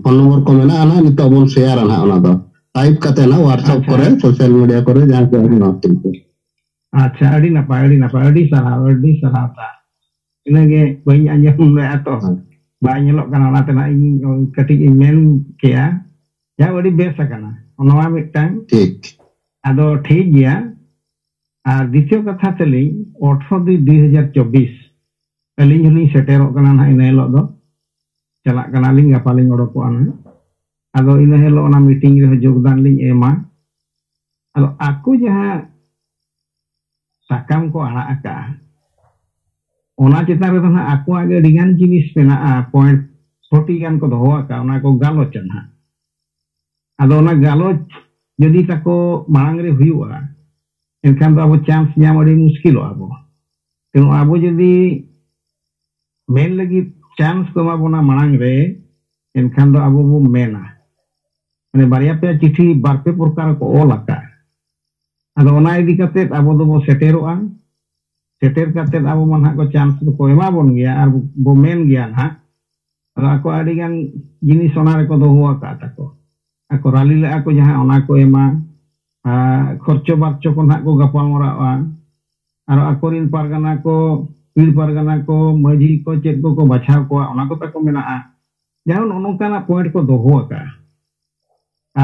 ᱯᱷᱳᱱ ᱱᱚᱢᱵᱚᱨ ᱠᱚ ᱢᱮᱱᱟᱜᱼᱟ ᱱᱟᱜ, ᱱᱤᱛᱚᱜ ᱵᱚᱱ ᱥᱮᱭᱟᱨᱟ ᱱᱟᱜ ᱚᱱᱟ ᱫᱚ᱾ ᱴᱟᱭᱤᱯ ᱠᱟᱛᱮ ᱱᱟᱜ WhatsApp ᱟᱪᱪᱷᱟ᱾ ᱠᱚᱨᱮ, ᱥᱳᱥᱟᱞ ᱢᱤᱰᱤᱭᱟ ᱠᱚᱨᱮ ᱡᱟᱦᱟᱸ ᱠᱚ ᱟᱹᱰᱤ ᱱᱟᱯᱟᱭ᱾ ᱟᱪᱪᱷᱟ, ᱟᱹᱰᱤ ᱱᱟᱯᱟᱭ, ᱟᱹᱰᱤ ᱥᱟᱨᱦᱟᱣ, ᱟᱹᱰᱤ ᱥᱟᱨᱦᱟᱣ ᱛᱟ᱾ ᱤᱱᱟᱹᱜᱮ ᱵᱟᱹᱧ ᱟᱸᱡᱚᱢ ᱞᱮᱫᱼᱟ ᱛᱚ᱾ ᱦᱮᱸ᱾ ᱵᱟᱭ ᱧᱮᱞᱚᱜ ᱠᱟᱱᱟ, ᱚᱱᱟᱛᱮ ᱱᱟᱜ ᱤᱧ ᱠᱟᱹᱴᱤᱡ ᱤᱧ ᱢᱮᱱ ᱠᱮᱭᱟ᱾ ᱡᱟ ᱟᱹᱰᱤ ᱵᱮᱥ ᱟᱠᱟᱱᱟ᱾ ᱱᱚᱣᱟ ᱢᱤᱫᱴᱟᱝ᱾ ᱴᱷᱤᱠ᱾ ᱟᱫᱚ ᱴᱷᱤᱠ ᱜᱮᱭᱟ᱾ ᱟᱨ ᱫᱤᱛᱤᱭᱚ ᱠᱟᱛᱷᱟ ᱛᱮᱞᱤᱧ, ᱟᱴᱷᱨᱚ ᱫᱩᱭ ᱫᱩᱭ ᱦᱟᱡᱟᱨ ᱪᱚᱵᱵᱤᱥ, ᱟᱹᱞᱤᱧ ᱦᱚᱸᱞᱤᱧ ᱥᱮᱴᱮᱨᱚᱜ ᱠᱟᱱᱟ ᱱᱟᱦᱟᱜ ᱤᱱᱟᱹ ᱦᱤᱞᱳᱜ ᱫᱚ᱾ ᱪᱟᱞᱟᱜ ᱠᱟᱱᱟᱞᱤᱧ, ᱜᱟᱯᱟ ᱞᱤᱧ ᱚᱰᱚᱠᱚᱜᱼᱟ ᱱᱟᱦᱟᱜ᱾ ᱟᱫᱚ ᱤᱱᱟᱹ ᱦᱤᱞᱳᱜ ᱚᱱᱟ ᱢᱤᱴᱤᱝ ᱨᱮᱦᱚᱸ ᱡᱳᱜᱽᱫᱟᱱ ᱞᱤᱧ ᱮᱢᱟ᱾ ᱟᱫᱚ ᱟᱠᱚ ᱡᱟᱦᱟᱸ ᱥᱟᱠᱟᱢ ᱠᱚ ᱟᱲᱟᱜ ᱟᱠᱟᱜᱼᱟ, ᱚᱱᱟ ᱪᱮᱛᱟᱱ ᱨᱮᱫᱚ ᱱᱟᱦᱟᱜ ᱟᱠᱚᱣᱟᱜ ᱜᱮ ᱟᱹᱰᱤ ᱜᱟᱱ ᱡᱤᱱᱤᱥ ᱢᱮᱱᱟᱜᱼᱟ, ᱯᱚᱭᱮᱱᱴ ᱯᱷᱳᱨᱴᱤ ᱜᱟᱱ ᱠᱚ ᱫᱚᱦᱚ ᱟᱠᱟᱜᱼᱟ, ᱚᱱᱟ ᱠᱚ ᱜᱟᱞᱚᱪᱟ ᱱᱟᱦᱟᱜ᱾ ᱟᱫᱚ ᱚᱱᱟ ᱜᱟᱞᱚᱪ ᱡᱩᱫᱤ ᱛᱟᱠᱚ ᱢᱟᱲᱟᱝ ᱨᱮ ᱦᱩᱭᱩᱜᱼᱟ, ᱮᱱᱠᱷᱟᱱ ᱫᱚ ᱟᱵᱚ ᱪᱟᱱᱥ ᱧᱟᱢ ᱟᱹᱰᱤ ᱢᱩᱥᱠᱤᱞᱚᱜᱼᱟ ᱵᱚ᱾ ᱛᱮᱱᱚ ᱟᱵᱚ ᱡᱩᱫᱤ ᱢᱮᱱ ᱞᱟᱹᱜᱤᱫ ᱪᱟᱱᱥ ᱠᱚ ᱮᱢᱟ ᱵᱚᱱᱟ ᱢᱟᱲᱟᱝ ᱨᱮ, ᱮᱱᱠᱷᱟᱱ ᱫᱚ ᱟᱵᱚ ᱵᱚ ᱢᱮᱱᱟ᱾ ᱢᱟᱱᱮ ᱵᱟᱨᱭᱟ ᱯᱮᱭᱟ ᱪᱤᱴᱷᱤ ᱵᱟᱨ ᱯᱮ ᱯᱨᱚᱠᱟᱨ ᱠᱚ ᱚᱞ ᱟᱠᱟᱫᱼᱟ᱾ ᱟᱫᱚ ᱚᱱᱟ ᱤᱫᱤ ᱠᱟᱛᱮᱫ ᱟᱵᱚ ᱫᱚᱵᱚ ᱥᱮᱴᱮᱨᱚᱜᱼᱟ᱾ ᱥᱮᱴᱮᱨ ᱠᱟᱛᱮᱫ ᱟᱵᱚ ᱢᱟ ᱱᱟᱦᱟᱜ ᱠᱚ ᱪᱟᱱᱥ ᱫᱚᱠᱚ ᱮᱢᱟ ᱵᱚᱱ ᱜᱮᱭᱟ ᱟᱨ ᱵᱚ ᱢᱮᱱ ᱜᱮᱭᱟ ᱱᱟᱦᱟᱜ᱾ ᱟᱫᱚ ᱟᱠᱚ ᱟᱹᱰᱤ ᱜᱟᱱ ᱡᱤᱱᱤᱥ ᱚᱱᱟ ᱨᱮᱠᱚ ᱫᱚᱦᱚ ᱟᱠᱟᱫ ᱛᱟᱠᱚ᱾ ᱟᱠᱚ ᱨᱟᱞᱤ ᱞᱮᱫᱼᱟ ᱠᱚ ᱡᱟᱦᱟᱸ, ᱚᱱᱟ ᱠᱚ ᱮᱢᱟ᱾ ᱟᱨ ᱠᱷᱚᱨᱪᱚ ᱵᱟᱨᱪᱚ ᱠᱚ ᱱᱟᱦᱟᱜ ᱠᱚ ᱜᱟᱯᱟᱞ ᱢᱟᱨᱟᱣᱟ᱾ ᱟᱨ ᱟᱠᱚᱨᱮᱱ ᱯᱟᱨᱜᱟᱱᱟ ᱠᱚ, ᱯᱤᱲ ᱯᱟᱨᱜᱟᱱᱟ ᱠᱚ, ᱢᱟᱹᱡᱷᱤ ᱠᱚ ᱪᱮᱫ ᱠᱚᱠᱚ ᱵᱟᱪᱷᱟᱣ ᱠᱚᱣᱟ, ᱚᱱᱟ ᱠᱚ ᱛᱟᱠᱚ ᱢᱮᱱᱟᱜᱼᱟ᱾ ᱡᱟᱦᱟᱸ ᱱᱚᱜᱼᱚ ᱱᱚᱝᱠᱟᱱᱟᱜ ᱯᱚᱭᱮᱱᱴ ᱠᱚ ᱫᱚᱦᱚ ᱟᱠᱟᱫᱼᱟ᱾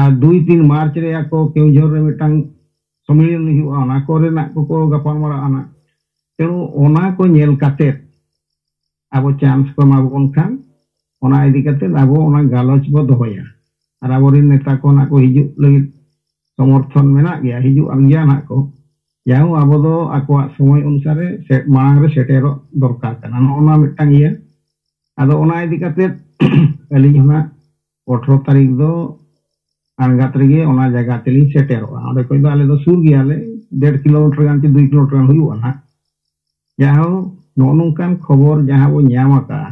ᱟᱨ ᱫᱩᱭ ᱛᱤᱱ ᱢᱟᱨᱪ ᱨᱮ ᱟᱠᱚ ᱠᱮᱣᱡᱷᱚᱨ ᱨᱮ ᱢᱤᱫᱴᱟᱝ ᱥᱚᱢᱢᱮᱞᱚᱱ ᱦᱩᱭᱩᱜᱼᱟ, ᱚᱱᱟ ᱠᱚᱨᱮᱱᱟᱜ ᱠᱚᱠᱚ ᱜᱟᱯᱟᱞ ᱢᱟᱨᱟᱜᱼᱟ ᱱᱟᱜ᱾ ᱛᱮᱬᱩ ᱚᱱᱟ ᱠᱚ ᱧᱮᱞ ᱠᱟᱛᱮ ᱟᱵᱚ ᱪᱟᱱᱥ ᱠᱚ ᱮᱢᱟ ᱵᱚᱱ ᱠᱷᱟᱱ ᱚᱱᱟ ᱤᱫᱤ ᱠᱟᱛᱮ ᱟᱵᱚ ᱚᱱᱟ ᱜᱟᱞᱚᱪ ᱵᱚ ᱫᱚᱦᱚᱭᱟ᱾ ᱟᱨ ᱟᱵᱚᱨᱮᱱ ᱱᱮᱛᱟ ᱠᱚ ᱚᱱᱟ ᱠᱚ ᱦᱤᱡᱩᱜ ᱞᱟᱹᱜᱤᱫ ᱥᱚᱢᱚᱨᱛᱷᱚᱱ ᱢᱮᱱᱟᱜ ᱜᱮᱭᱟ, ᱦᱤᱡᱩᱜ ᱜᱮᱭᱟ ᱱᱟᱜ ᱠᱚ᱾ ᱡᱟᱭᱦᱳᱠ, ᱟᱵᱚ ᱫᱚ ᱟᱠᱚᱣᱟᱜ ᱥᱚᱢᱚᱭ ᱚᱱᱩᱥᱟᱨᱮ ᱥᱮ ᱢᱟᱲᱟᱝ ᱨᱮ ᱥᱮᱴᱮᱨᱚᱜ ᱫᱚᱨᱠᱟᱨ ᱠᱟᱱᱟ, ᱱᱚᱜᱼᱚ ᱱᱚᱣᱟ ᱢᱤᱫᱴᱟᱝ ᱤᱭᱟᱹ᱾ ᱟᱫᱚ ᱚᱱᱟ ᱤᱫᱤ ᱠᱟᱛᱮ ᱟᱹᱞᱤᱧ ᱦᱚᱸ ᱱᱟᱜ ᱟᱴᱷᱨᱚ ᱛᱟᱹᱨᱤᱠᱷ ᱫᱚ ᱟᱬᱜᱟᱛ ᱨᱮᱜᱮ ᱚᱱᱟ ᱡᱟᱭᱜᱟ ᱛᱮᱞᱤᱧ ᱥᱮᱴᱮᱨᱚᱜᱼᱟ᱾ ᱚᱸᱰᱮ ᱠᱷᱚᱱ ᱫᱚ ᱟᱞᱮ ᱫᱚ ᱥᱩᱨ ᱜᱮᱭᱟᱞᱮ, ᱰᱮᱲ ᱠᱤᱞᱳᱢᱤᱴᱟᱨ ᱜᱟᱱ ᱪᱮ ᱫᱩᱭ ᱠᱤᱞᱳᱢᱤᱴᱟᱨ ᱜᱟᱱ ᱦᱩᱭᱩᱜᱼᱟ ᱱᱟᱜ᱾ ᱡᱟᱭᱦᱳᱠ, ᱱᱚᱜᱼᱚ ᱱᱚᱝᱠᱟᱱ ᱠᱷᱚᱵᱚᱨ ᱡᱟᱦᱟᱸ ᱵᱚᱱ ᱧᱟᱢ ᱟᱠᱟᱫᱼᱟ,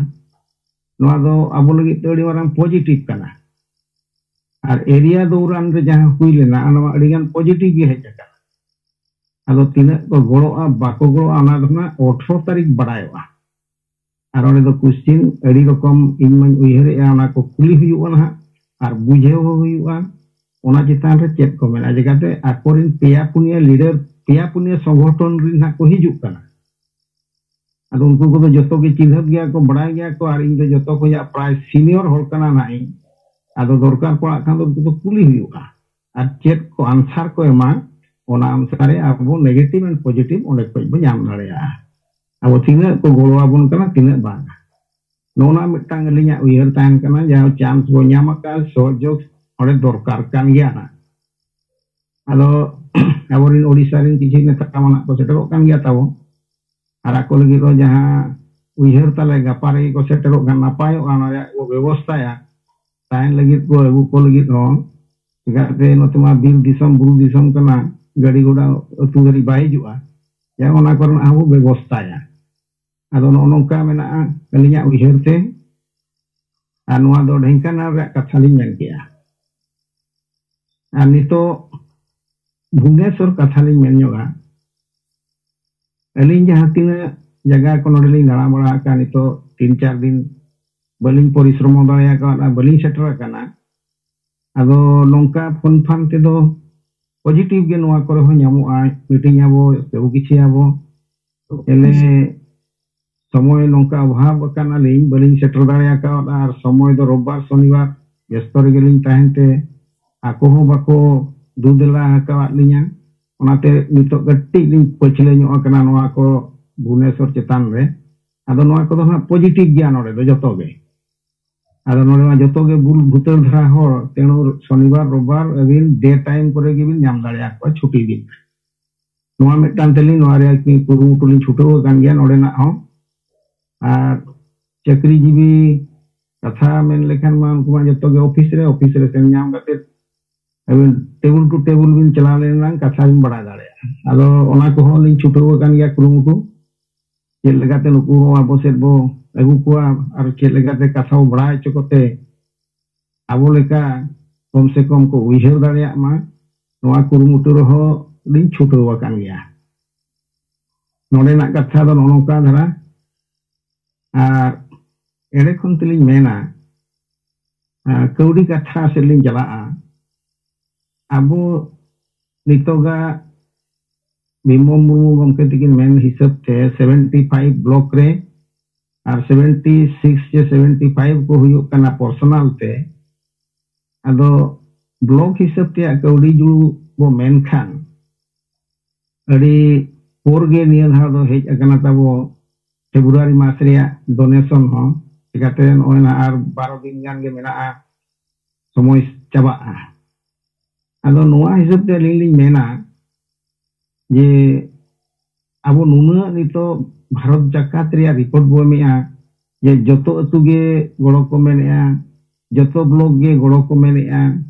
ᱱᱚᱣᱟ ᱫᱚ ᱟᱵᱚ ᱞᱟᱹᱜᱤᱫ ᱛᱮ ᱟᱹᱰᱤ ᱢᱟᱨᱟᱝ ᱯᱚᱡᱤᱴᱤᱵᱷ ᱠᱟᱱᱟ᱾ ᱟᱨ ᱮᱨᱤᱭᱟ ᱫᱚᱣᱨᱟᱱ ᱨᱮ ᱡᱟᱦᱟᱸ ᱦᱩᱭ ᱞᱮᱱᱟ, ᱚᱱᱟ ᱢᱟ ᱟᱹᱰᱤᱜᱟᱱ ᱯᱚᱡᱤᱴᱤᱵᱷ ᱜᱮ ᱦᱮᱡ ᱟᱠᱟᱱᱟ᱾ ᱟᱫᱚ ᱛᱤᱱᱟᱹᱜ ᱠᱚ ᱜᱚᱲᱚᱜᱼᱟ, ᱵᱟᱠᱚ ᱜᱚᱲᱚᱜᱼᱟ, ᱚᱱᱟ ᱫᱚ ᱱᱟᱜ ᱟᱴᱷᱨᱚ ᱛᱟᱹᱨᱤᱠᱷ ᱵᱟᱲᱟᱭᱚᱜᱼᱟ᱾ ᱟᱨ ᱚᱸᱰᱮ ᱫᱚ ᱠᱩᱥᱪᱤᱱ ᱟᱹᱰᱤ ᱨᱚᱠᱚᱢ ᱤᱧ ᱢᱟᱧ ᱩᱭᱦᱟᱹᱨᱮᱜᱼᱟ, ᱚᱱᱟ ᱠᱚ ᱠᱩᱞᱤ ᱦᱩᱭᱩᱜᱼᱟ ᱱᱟᱦᱟᱜ, ᱟᱨ ᱵᱩᱡᱷᱟᱹᱣ ᱦᱚᱸ ᱦᱩᱭᱩᱜᱼᱟ ᱚᱱᱟ ᱪᱮᱛᱟᱱ ᱨᱮ ᱪᱮᱫ ᱠᱚ ᱢᱮᱱᱟᱜᱼᱟ᱾ ᱪᱤᱠᱟᱹᱛᱮ ᱟᱠᱚᱨᱮᱱ ᱯᱮᱭᱟ ᱯᱩᱱᱭᱟᱹ ᱞᱤᱰᱟᱨ, ᱯᱮᱭᱟ ᱯᱩᱱᱭᱟᱹ ᱥᱚᱝᱜᱚᱴᱷᱚᱱ ᱨᱮᱱ ᱱᱟᱦᱟᱜ ᱠᱚ ᱦᱤᱡᱩᱜ ᱠᱟᱱᱟ᱾ ᱟᱫᱚ ᱩᱱᱠᱩ ᱠᱚᱫᱚ ᱡᱚᱛᱚ ᱜᱮ ᱪᱤᱱᱦᱟᱹᱯ ᱜᱮᱭᱟ ᱠᱚ, ᱵᱟᱲᱟᱭ ᱜᱮᱭᱟ ᱠᱚ, ᱟᱨ ᱤᱧ ᱫᱚ ᱡᱚᱛᱚ ᱠᱷᱚᱱᱟᱜ ᱯᱨᱟᱭ ᱥᱤᱱᱤᱭᱚᱨ ᱦᱚᱲ ᱠᱟᱱᱟ ᱱᱟᱦᱟᱜ ᱤᱧ᱾ ᱟᱫᱚ ᱫᱚᱨᱠᱟᱨ ᱯᱟᱲᱟᱜ ᱠᱷᱟᱱ ᱫᱚ ᱩᱱᱠᱩ ᱫᱚ ᱠᱩᱞᱤ ᱦᱩᱭᱩᱜᱼᱟ, ᱟᱨ ᱪᱮᱫ ᱠᱚ ᱟᱱᱥᱟᱨ ᱠᱚ ᱮᱢᱟ, ᱚᱱᱟ ᱚᱱᱩᱥᱟᱨᱮ ᱟᱵᱚ ᱱᱮᱜᱮᱴᱤᱵᱷ ᱮᱱᱰ ᱯᱚᱡᱤᱴᱤᱵᱷ ᱚᱸᱰᱮ ᱠᱷᱚᱱ ᱵᱚ ᱧᱟᱢ ᱫᱟᱲᱮᱭᱟᱜᱼᱟ᱾ ᱟᱵᱚ ᱛᱤᱱᱟᱹᱜ ᱠᱚ ᱜᱚᱲᱚ ᱟᱵᱚᱱ ᱠᱟᱱᱟ, ᱛᱤᱱᱟᱹᱜ ᱵᱟᱝ᱾ ᱱᱚᱜᱼᱚ ᱱᱟ ᱢᱤᱫᱴᱟᱝ ᱟᱹᱞᱤᱧᱟᱜ ᱩᱭᱦᱟᱹᱨ ᱛᱟᱦᱮᱱ ᱠᱟᱱᱟ, ᱡᱟᱦᱟᱸ ᱪᱟᱱᱥ ᱵᱚ ᱧᱟᱢ ᱟᱠᱟᱫ, ᱥᱚᱦᱚᱡᱳᱜᱽ ᱚᱸᱰᱮ ᱫᱚᱨᱠᱟᱨ ᱠᱟᱱ ᱜᱮᱭᱟ ᱱᱟᱜ᱾ ᱟᱫᱚ ᱟᱵᱚᱨᱮᱱ ᱳᱰᱤᱥᱟ ᱨᱮᱱ ᱠᱤᱪᱷᱩ ᱱᱮᱛᱟ ᱢᱟ ᱱᱟᱜ ᱠᱚ ᱥᱮᱴᱮᱨᱚᱜ ᱠᱟᱱ ᱜᱮᱭᱟ ᱛᱟᱵᱚ, ᱟᱨ ᱟᱠᱚ ᱞᱟᱹᱜᱤᱫ ᱦᱚᱸ ᱡᱟᱦᱟᱸ ᱩᱭᱦᱟᱹᱨ ᱛᱟᱞᱮ ᱜᱟᱯᱟ ᱨᱮᱜᱮ ᱠᱚ ᱥᱮᱴᱮᱨᱚᱜ ᱠᱷᱟᱱ ᱱᱟᱯᱟᱭᱚᱜᱼᱟ, ᱚᱱᱟ ᱨᱮᱭᱟᱜ ᱠᱚ ᱵᱮᱵᱚᱥᱛᱷᱟᱭᱟ᱾ ᱛᱟᱦᱮᱱ ᱞᱟᱹᱜᱤᱫ ᱠᱚ ᱟᱹᱜᱩ ᱠᱚ ᱞᱟᱹᱜᱤᱫ ᱦᱚᱸ, ᱪᱤᱠᱟᱹᱛᱮ ᱱᱚᱛᱮ ᱢᱟ ᱵᱤᱨ ᱫᱤᱥᱚᱢ, ᱵᱩᱨᱩ ᱫᱤᱥᱚᱢ ᱠᱟᱱᱟ, ᱜᱟᱹᱰᱤ ᱜᱷᱚᱲᱟ ᱟᱹᱛᱩ ᱫᱷᱟᱹᱨᱤᱡ ᱵᱟᱭ ᱦᱤᱡᱩᱜᱼᱟ᱾ ᱡᱟᱦᱟᱸ ᱚᱱᱟ ᱠᱚᱨᱮᱱᱟᱜ ᱦᱚᱸ ᱵᱚ ᱵᱮᱵᱚᱥᱛᱷᱟᱭᱟ᱾ ᱟᱫᱚ ᱱᱚᱜᱼᱚ ᱱᱚᱝᱠᱟ ᱢᱮᱱᱟᱜᱼᱟ ᱟᱹᱞᱤᱧᱟᱜ ᱩᱭᱦᱟᱹᱨ ᱛᱮ, ᱟᱨ ᱱᱚᱣᱟ ᱫᱚ ᱰᱷᱮᱝᱠᱟᱱᱟᱞ ᱨᱮᱭᱟᱜ ᱠᱟᱛᱷᱟ ᱞᱤᱧ ᱢᱮᱱ ᱠᱮᱜᱼᱟ᱾ ᱟᱨ ᱱᱤᱛᱚᱜ ᱵᱷᱩᱵᱽᱱᱮᱥᱚᱨ ᱠᱟᱛᱷᱟ ᱞᱤᱧ ᱢᱮᱱ ᱧᱚᱜᱟ᱾ ᱟᱹᱞᱤᱧ ᱡᱟᱦᱟᱸ ᱛᱤᱱᱟᱹᱜ ᱡᱟᱭᱜᱟ ᱠᱚ ᱱᱚᱰᱮ ᱞᱤᱧ ᱫᱟᱬᱟ ᱵᱟᱲᱟ ᱟᱠᱟᱫ, ᱱᱤᱛᱚᱜ ᱛᱤᱱ ᱪᱟᱨ ᱫᱤᱱ ᱵᱟᱹᱞᱤᱧ ᱯᱚᱨᱤᱥᱨᱚᱢ ᱫᱟᱲᱮ ᱟᱠᱟᱫᱼᱟ, ᱵᱟᱹᱞᱤᱧ ᱥᱮᱴᱮᱨ ᱟᱠᱟᱱᱟ᱾ ᱟᱫᱚ ᱱᱚᱝᱠᱟ ᱯᱷᱳᱱ ᱯᱷᱟᱱ ᱛᱮᱫᱚ ᱯᱚᱡᱤᱴᱤᱵᱷ ᱜᱮ ᱱᱚᱣᱟ ᱠᱚᱨᱮ ᱦᱚᱸ ᱧᱟᱢᱚᱜᱼᱟ, ᱢᱤᱴᱤᱝ ᱟᱵᱚ, ᱥᱮᱵᱚ ᱠᱤᱪᱷᱤ ᱟᱵᱚ, ᱮᱞᱮ ᱥᱚᱢᱚᱭ ᱱᱚᱝᱠᱟ ᱚᱵᱷᱟᱵ ᱟᱠᱟᱱᱟᱞᱤᱧ, ᱵᱟᱹᱞᱤᱧ ᱥᱮᱴᱮᱨ ᱫᱟᱲᱮ ᱟᱠᱟᱣᱟᱫᱼᱟ᱾ ᱟᱨ ᱥᱚᱢᱚᱭ ᱫᱚ ᱨᱳᱵᱵᱟᱨ ᱥᱚᱱᱤᱵᱟᱨ ᱵᱮᱥᱛᱚ ᱨᱮᱜᱮᱞᱤᱧ ᱛᱟᱦᱮᱱ ᱛᱮ ᱟᱠᱚ ᱦᱚᱸ ᱵᱟᱠᱚ ᱫᱩ ᱫᱮᱞᱟ ᱟᱠᱟᱣᱟᱫ ᱞᱤᱧᱟ᱾ ᱚᱱᱟᱛᱮ ᱱᱤᱛᱚᱜ ᱠᱟᱹᱴᱤᱡ ᱞᱤᱧ ᱯᱟᱹᱪᱷᱞᱟᱹ ᱧᱚᱜ ᱟᱠᱟᱱᱟ ᱱᱚᱣᱟ ᱠᱚ ᱵᱷᱩᱵᱽᱱᱮᱥᱚᱨ ᱪᱮᱛᱟᱱ ᱨᱮ᱾ ᱟᱫᱚ ᱱᱚᱣᱟ ᱠᱚᱫᱚ ᱦᱟᱸᱜ ᱯᱚᱡᱤᱴᱤᱵᱷ ᱜᱮᱭᱟ ᱱᱚᱰᱮ ᱫᱚ ᱡᱚᱛᱚ ᱜᱮ᱾ ᱟᱫᱚ ᱱᱚᱰᱮ ᱢᱟ ᱡᱚᱛᱚ ᱜᱮ ᱵᱩᱞ ᱵᱷᱩᱛᱟᱹᱲ ᱫᱷᱟᱨᱟ ᱦᱚᱲ, ᱛᱮᱬᱩ ᱥᱚᱱᱤᱵᱟᱨ ᱨᱳᱵᱵᱟᱨ ᱟᱹᱵᱤᱱ ᱰᱮ ᱴᱟᱭᱤᱢ ᱠᱚᱨᱮ ᱜᱮᱵᱤᱱ ᱧᱟᱢ ᱫᱟᱲᱮᱭᱟᱠᱚᱣᱟ ᱪᱷᱩᱴᱤ ᱫᱤᱱ ᱨᱮ᱾ ᱱᱚᱣᱟ ᱢᱤᱫᱴᱟᱝ ᱛᱮᱞᱤᱧ ᱱᱚᱣᱟ ᱨᱮᱭᱟᱜ ᱠᱩᱨᱩᱢᱩᱴᱩ ᱞᱤᱧ ᱪᱷᱩᱴᱟᱹᱣ ᱟᱠᱟᱱ ᱜᱮᱭᱟ ᱱᱚᱰᱮᱱᱟᱜ ᱦᱚᱸ᱾ ᱟᱨ ᱪᱟᱹᱠᱨᱤ ᱡᱤᱵᱤ ᱠᱟᱛᱷᱟ ᱢᱮᱱ ᱞᱮᱠᱷᱟᱱ ᱢᱟ ᱩᱱᱠᱩ ᱢᱟ ᱡᱚᱛᱚ ᱜᱮ ᱚᱯᱷᱤᱥ ᱨᱮ, ᱚᱯᱷᱤᱥ ᱨᱮ ᱥᱮᱱ ᱧᱟᱢ ᱠᱟᱛᱮ ᱟᱹᱵᱤᱱ ᱴᱮᱵᱩᱞ ᱴᱩ ᱴᱮᱵᱩᱞ ᱵᱤᱱ ᱪᱟᱞᱟᱣ ᱞᱮᱱ ᱨᱮᱱᱟᱜ ᱠᱟᱛᱷᱟ ᱵᱤᱱ ᱵᱟᱲᱟᱭ ᱫᱟᱲᱮᱭᱟᱜᱼᱟ᱾ ᱟᱫᱚ ᱚᱱᱟ ᱠᱚᱦᱚᱸ ᱞᱤᱧ ᱪᱷᱩᱴᱟᱹᱣ ᱟᱠᱟᱱ ᱜᱮᱭᱟ ᱠᱩᱨᱩᱢᱩᱴᱩ, ᱪᱮᱫ ᱞᱮᱠᱟᱛᱮ ᱱᱩᱠᱩ ᱦᱚᱸ ᱟᱵᱚ ᱥᱮᱫ ᱵᱚ ᱟᱹᱜᱩ ᱠᱚᱣᱟ ᱟᱨ ᱪᱮᱫ ᱞᱮᱠᱟᱛᱮ ᱠᱟᱛᱷᱟ ᱵᱚ ᱵᱟᱲᱟᱭ ᱦᱚᱪᱚ ᱠᱚᱛᱮ ᱟᱵᱚ ᱞᱮᱠᱟ ᱠᱚᱢ ᱥᱮ ᱠᱚᱢ ᱠᱚ ᱩᱭᱦᱟᱹᱨ ᱫᱟᱲᱮᱭᱟᱜ ᱢᱟ, ᱱᱚᱣᱟ ᱠᱩᱨᱩᱢᱩᱴᱩ ᱨᱮᱦᱚᱸ ᱞᱤᱧ ᱪᱷᱩᱴᱟᱹᱣ ᱟᱠᱟᱱ ᱜᱮᱭᱟ᱾ ᱱᱚᱰᱮᱱᱟᱜ ᱠᱟᱛᱷᱟ ᱫᱚ ᱱᱚᱜᱼᱚ ᱱᱚᱝᱠᱟ ᱫᱷᱟᱨᱟ᱾ ᱟᱨ ᱮᱲᱮ ᱠᱷᱚᱱ ᱛᱮᱞᱤᱧ ᱢᱮᱱᱟ, ᱟᱨ ᱠᱟᱹᱣᱰᱤ ᱠᱟᱛᱷᱟ ᱥᱮᱫ ᱞᱤᱧ ᱪᱟᱞᱟᱜᱼᱟ᱾ ᱟᱵᱚ ᱱᱤᱛᱚᱜᱟᱜ ᱵᱤᱢᱚᱞ ᱢᱩᱨᱢᱩ ᱜᱚᱢᱠᱮ ᱛᱟᱹᱠᱤᱱ ᱢᱮᱱ ᱦᱤᱥᱟᱹᱵ ᱛᱮ ᱥᱮᱵᱷᱮᱱᱴᱤ ᱯᱷᱟᱭᱤᱵᱷ ᱵᱞᱚᱠ ᱨᱮ ᱟᱨ ᱥᱮᱵᱷᱮᱱᱴᱤ ᱥᱤᱠᱥ ᱥᱮ ᱥᱮᱵᱷᱮᱱᱴᱤ ᱯᱷᱟᱭᱤᱵᱷ ᱠᱚ ᱦᱩᱭᱩᱜ ᱠᱟᱱᱟ ᱯᱟᱨᱥᱚᱱᱟᱞ ᱛᱮ᱾ ᱟᱫᱚ ᱵᱞᱚᱠ ᱦᱤᱥᱟᱹᱵ ᱛᱮᱭᱟᱜ ᱠᱟᱹᱣᱰᱤ ᱡᱩᱲᱩ ᱵᱚ ᱢᱮᱱᱠᱷᱟᱱ ᱟᱹᱰᱤ ᱯᱚᱨ ᱜᱮ ᱱᱤᱭᱟᱹ ᱫᱷᱟᱣ ᱫᱚ ᱦᱮᱡ ᱟᱠᱟᱱᱟ ᱛᱟᱵᱚ ᱯᱷᱮᱵᱽᱨᱩᱣᱟᱨᱤ ᱢᱟᱥ ᱨᱮᱭᱟᱜ ᱰᱳᱱᱮᱥᱚᱱ ᱦᱚᱸ᱾ ᱪᱤᱠᱟᱹᱛᱮ ᱱᱚᱜᱼᱚᱭ ᱱᱟᱦᱟᱜ ᱟᱨ ᱵᱟᱨᱚ ᱫᱤᱱ ᱜᱟᱱ ᱜᱮ ᱢᱮᱱᱟᱜᱼᱟ, ᱥᱚᱢᱚᱭ ᱪᱟᱵᱟᱜᱼᱟ᱾ ᱟᱫᱚ ᱱᱚᱣᱟ ᱦᱤᱥᱟᱹᱵ ᱛᱮ ᱟᱹᱞᱤᱧ ᱞᱤᱧ ᱢᱮᱱᱟ ᱡᱮ ᱟᱵᱚ ᱱᱩᱱᱟᱹᱜ ᱱᱤᱛᱚᱜ ᱵᱷᱟᱨᱚᱛ ᱡᱟᱠᱟᱛ ᱨᱮᱭᱟᱜ ᱨᱤᱯᱳᱨᱴ ᱵᱚ ᱮᱢᱮᱜᱼᱟ ᱡᱮ ᱡᱚᱛᱚ ᱟᱹᱛᱩ ᱜᱮ ᱜᱚᱲᱚ ᱠᱚ ᱢᱮᱱᱮᱜᱼᱟ, ᱡᱚᱛᱚ ᱵᱞᱚᱠ ᱜᱮ ᱜᱚᱲᱚ ᱠᱚ ᱢᱮᱱᱮᱜᱼᱟ᱾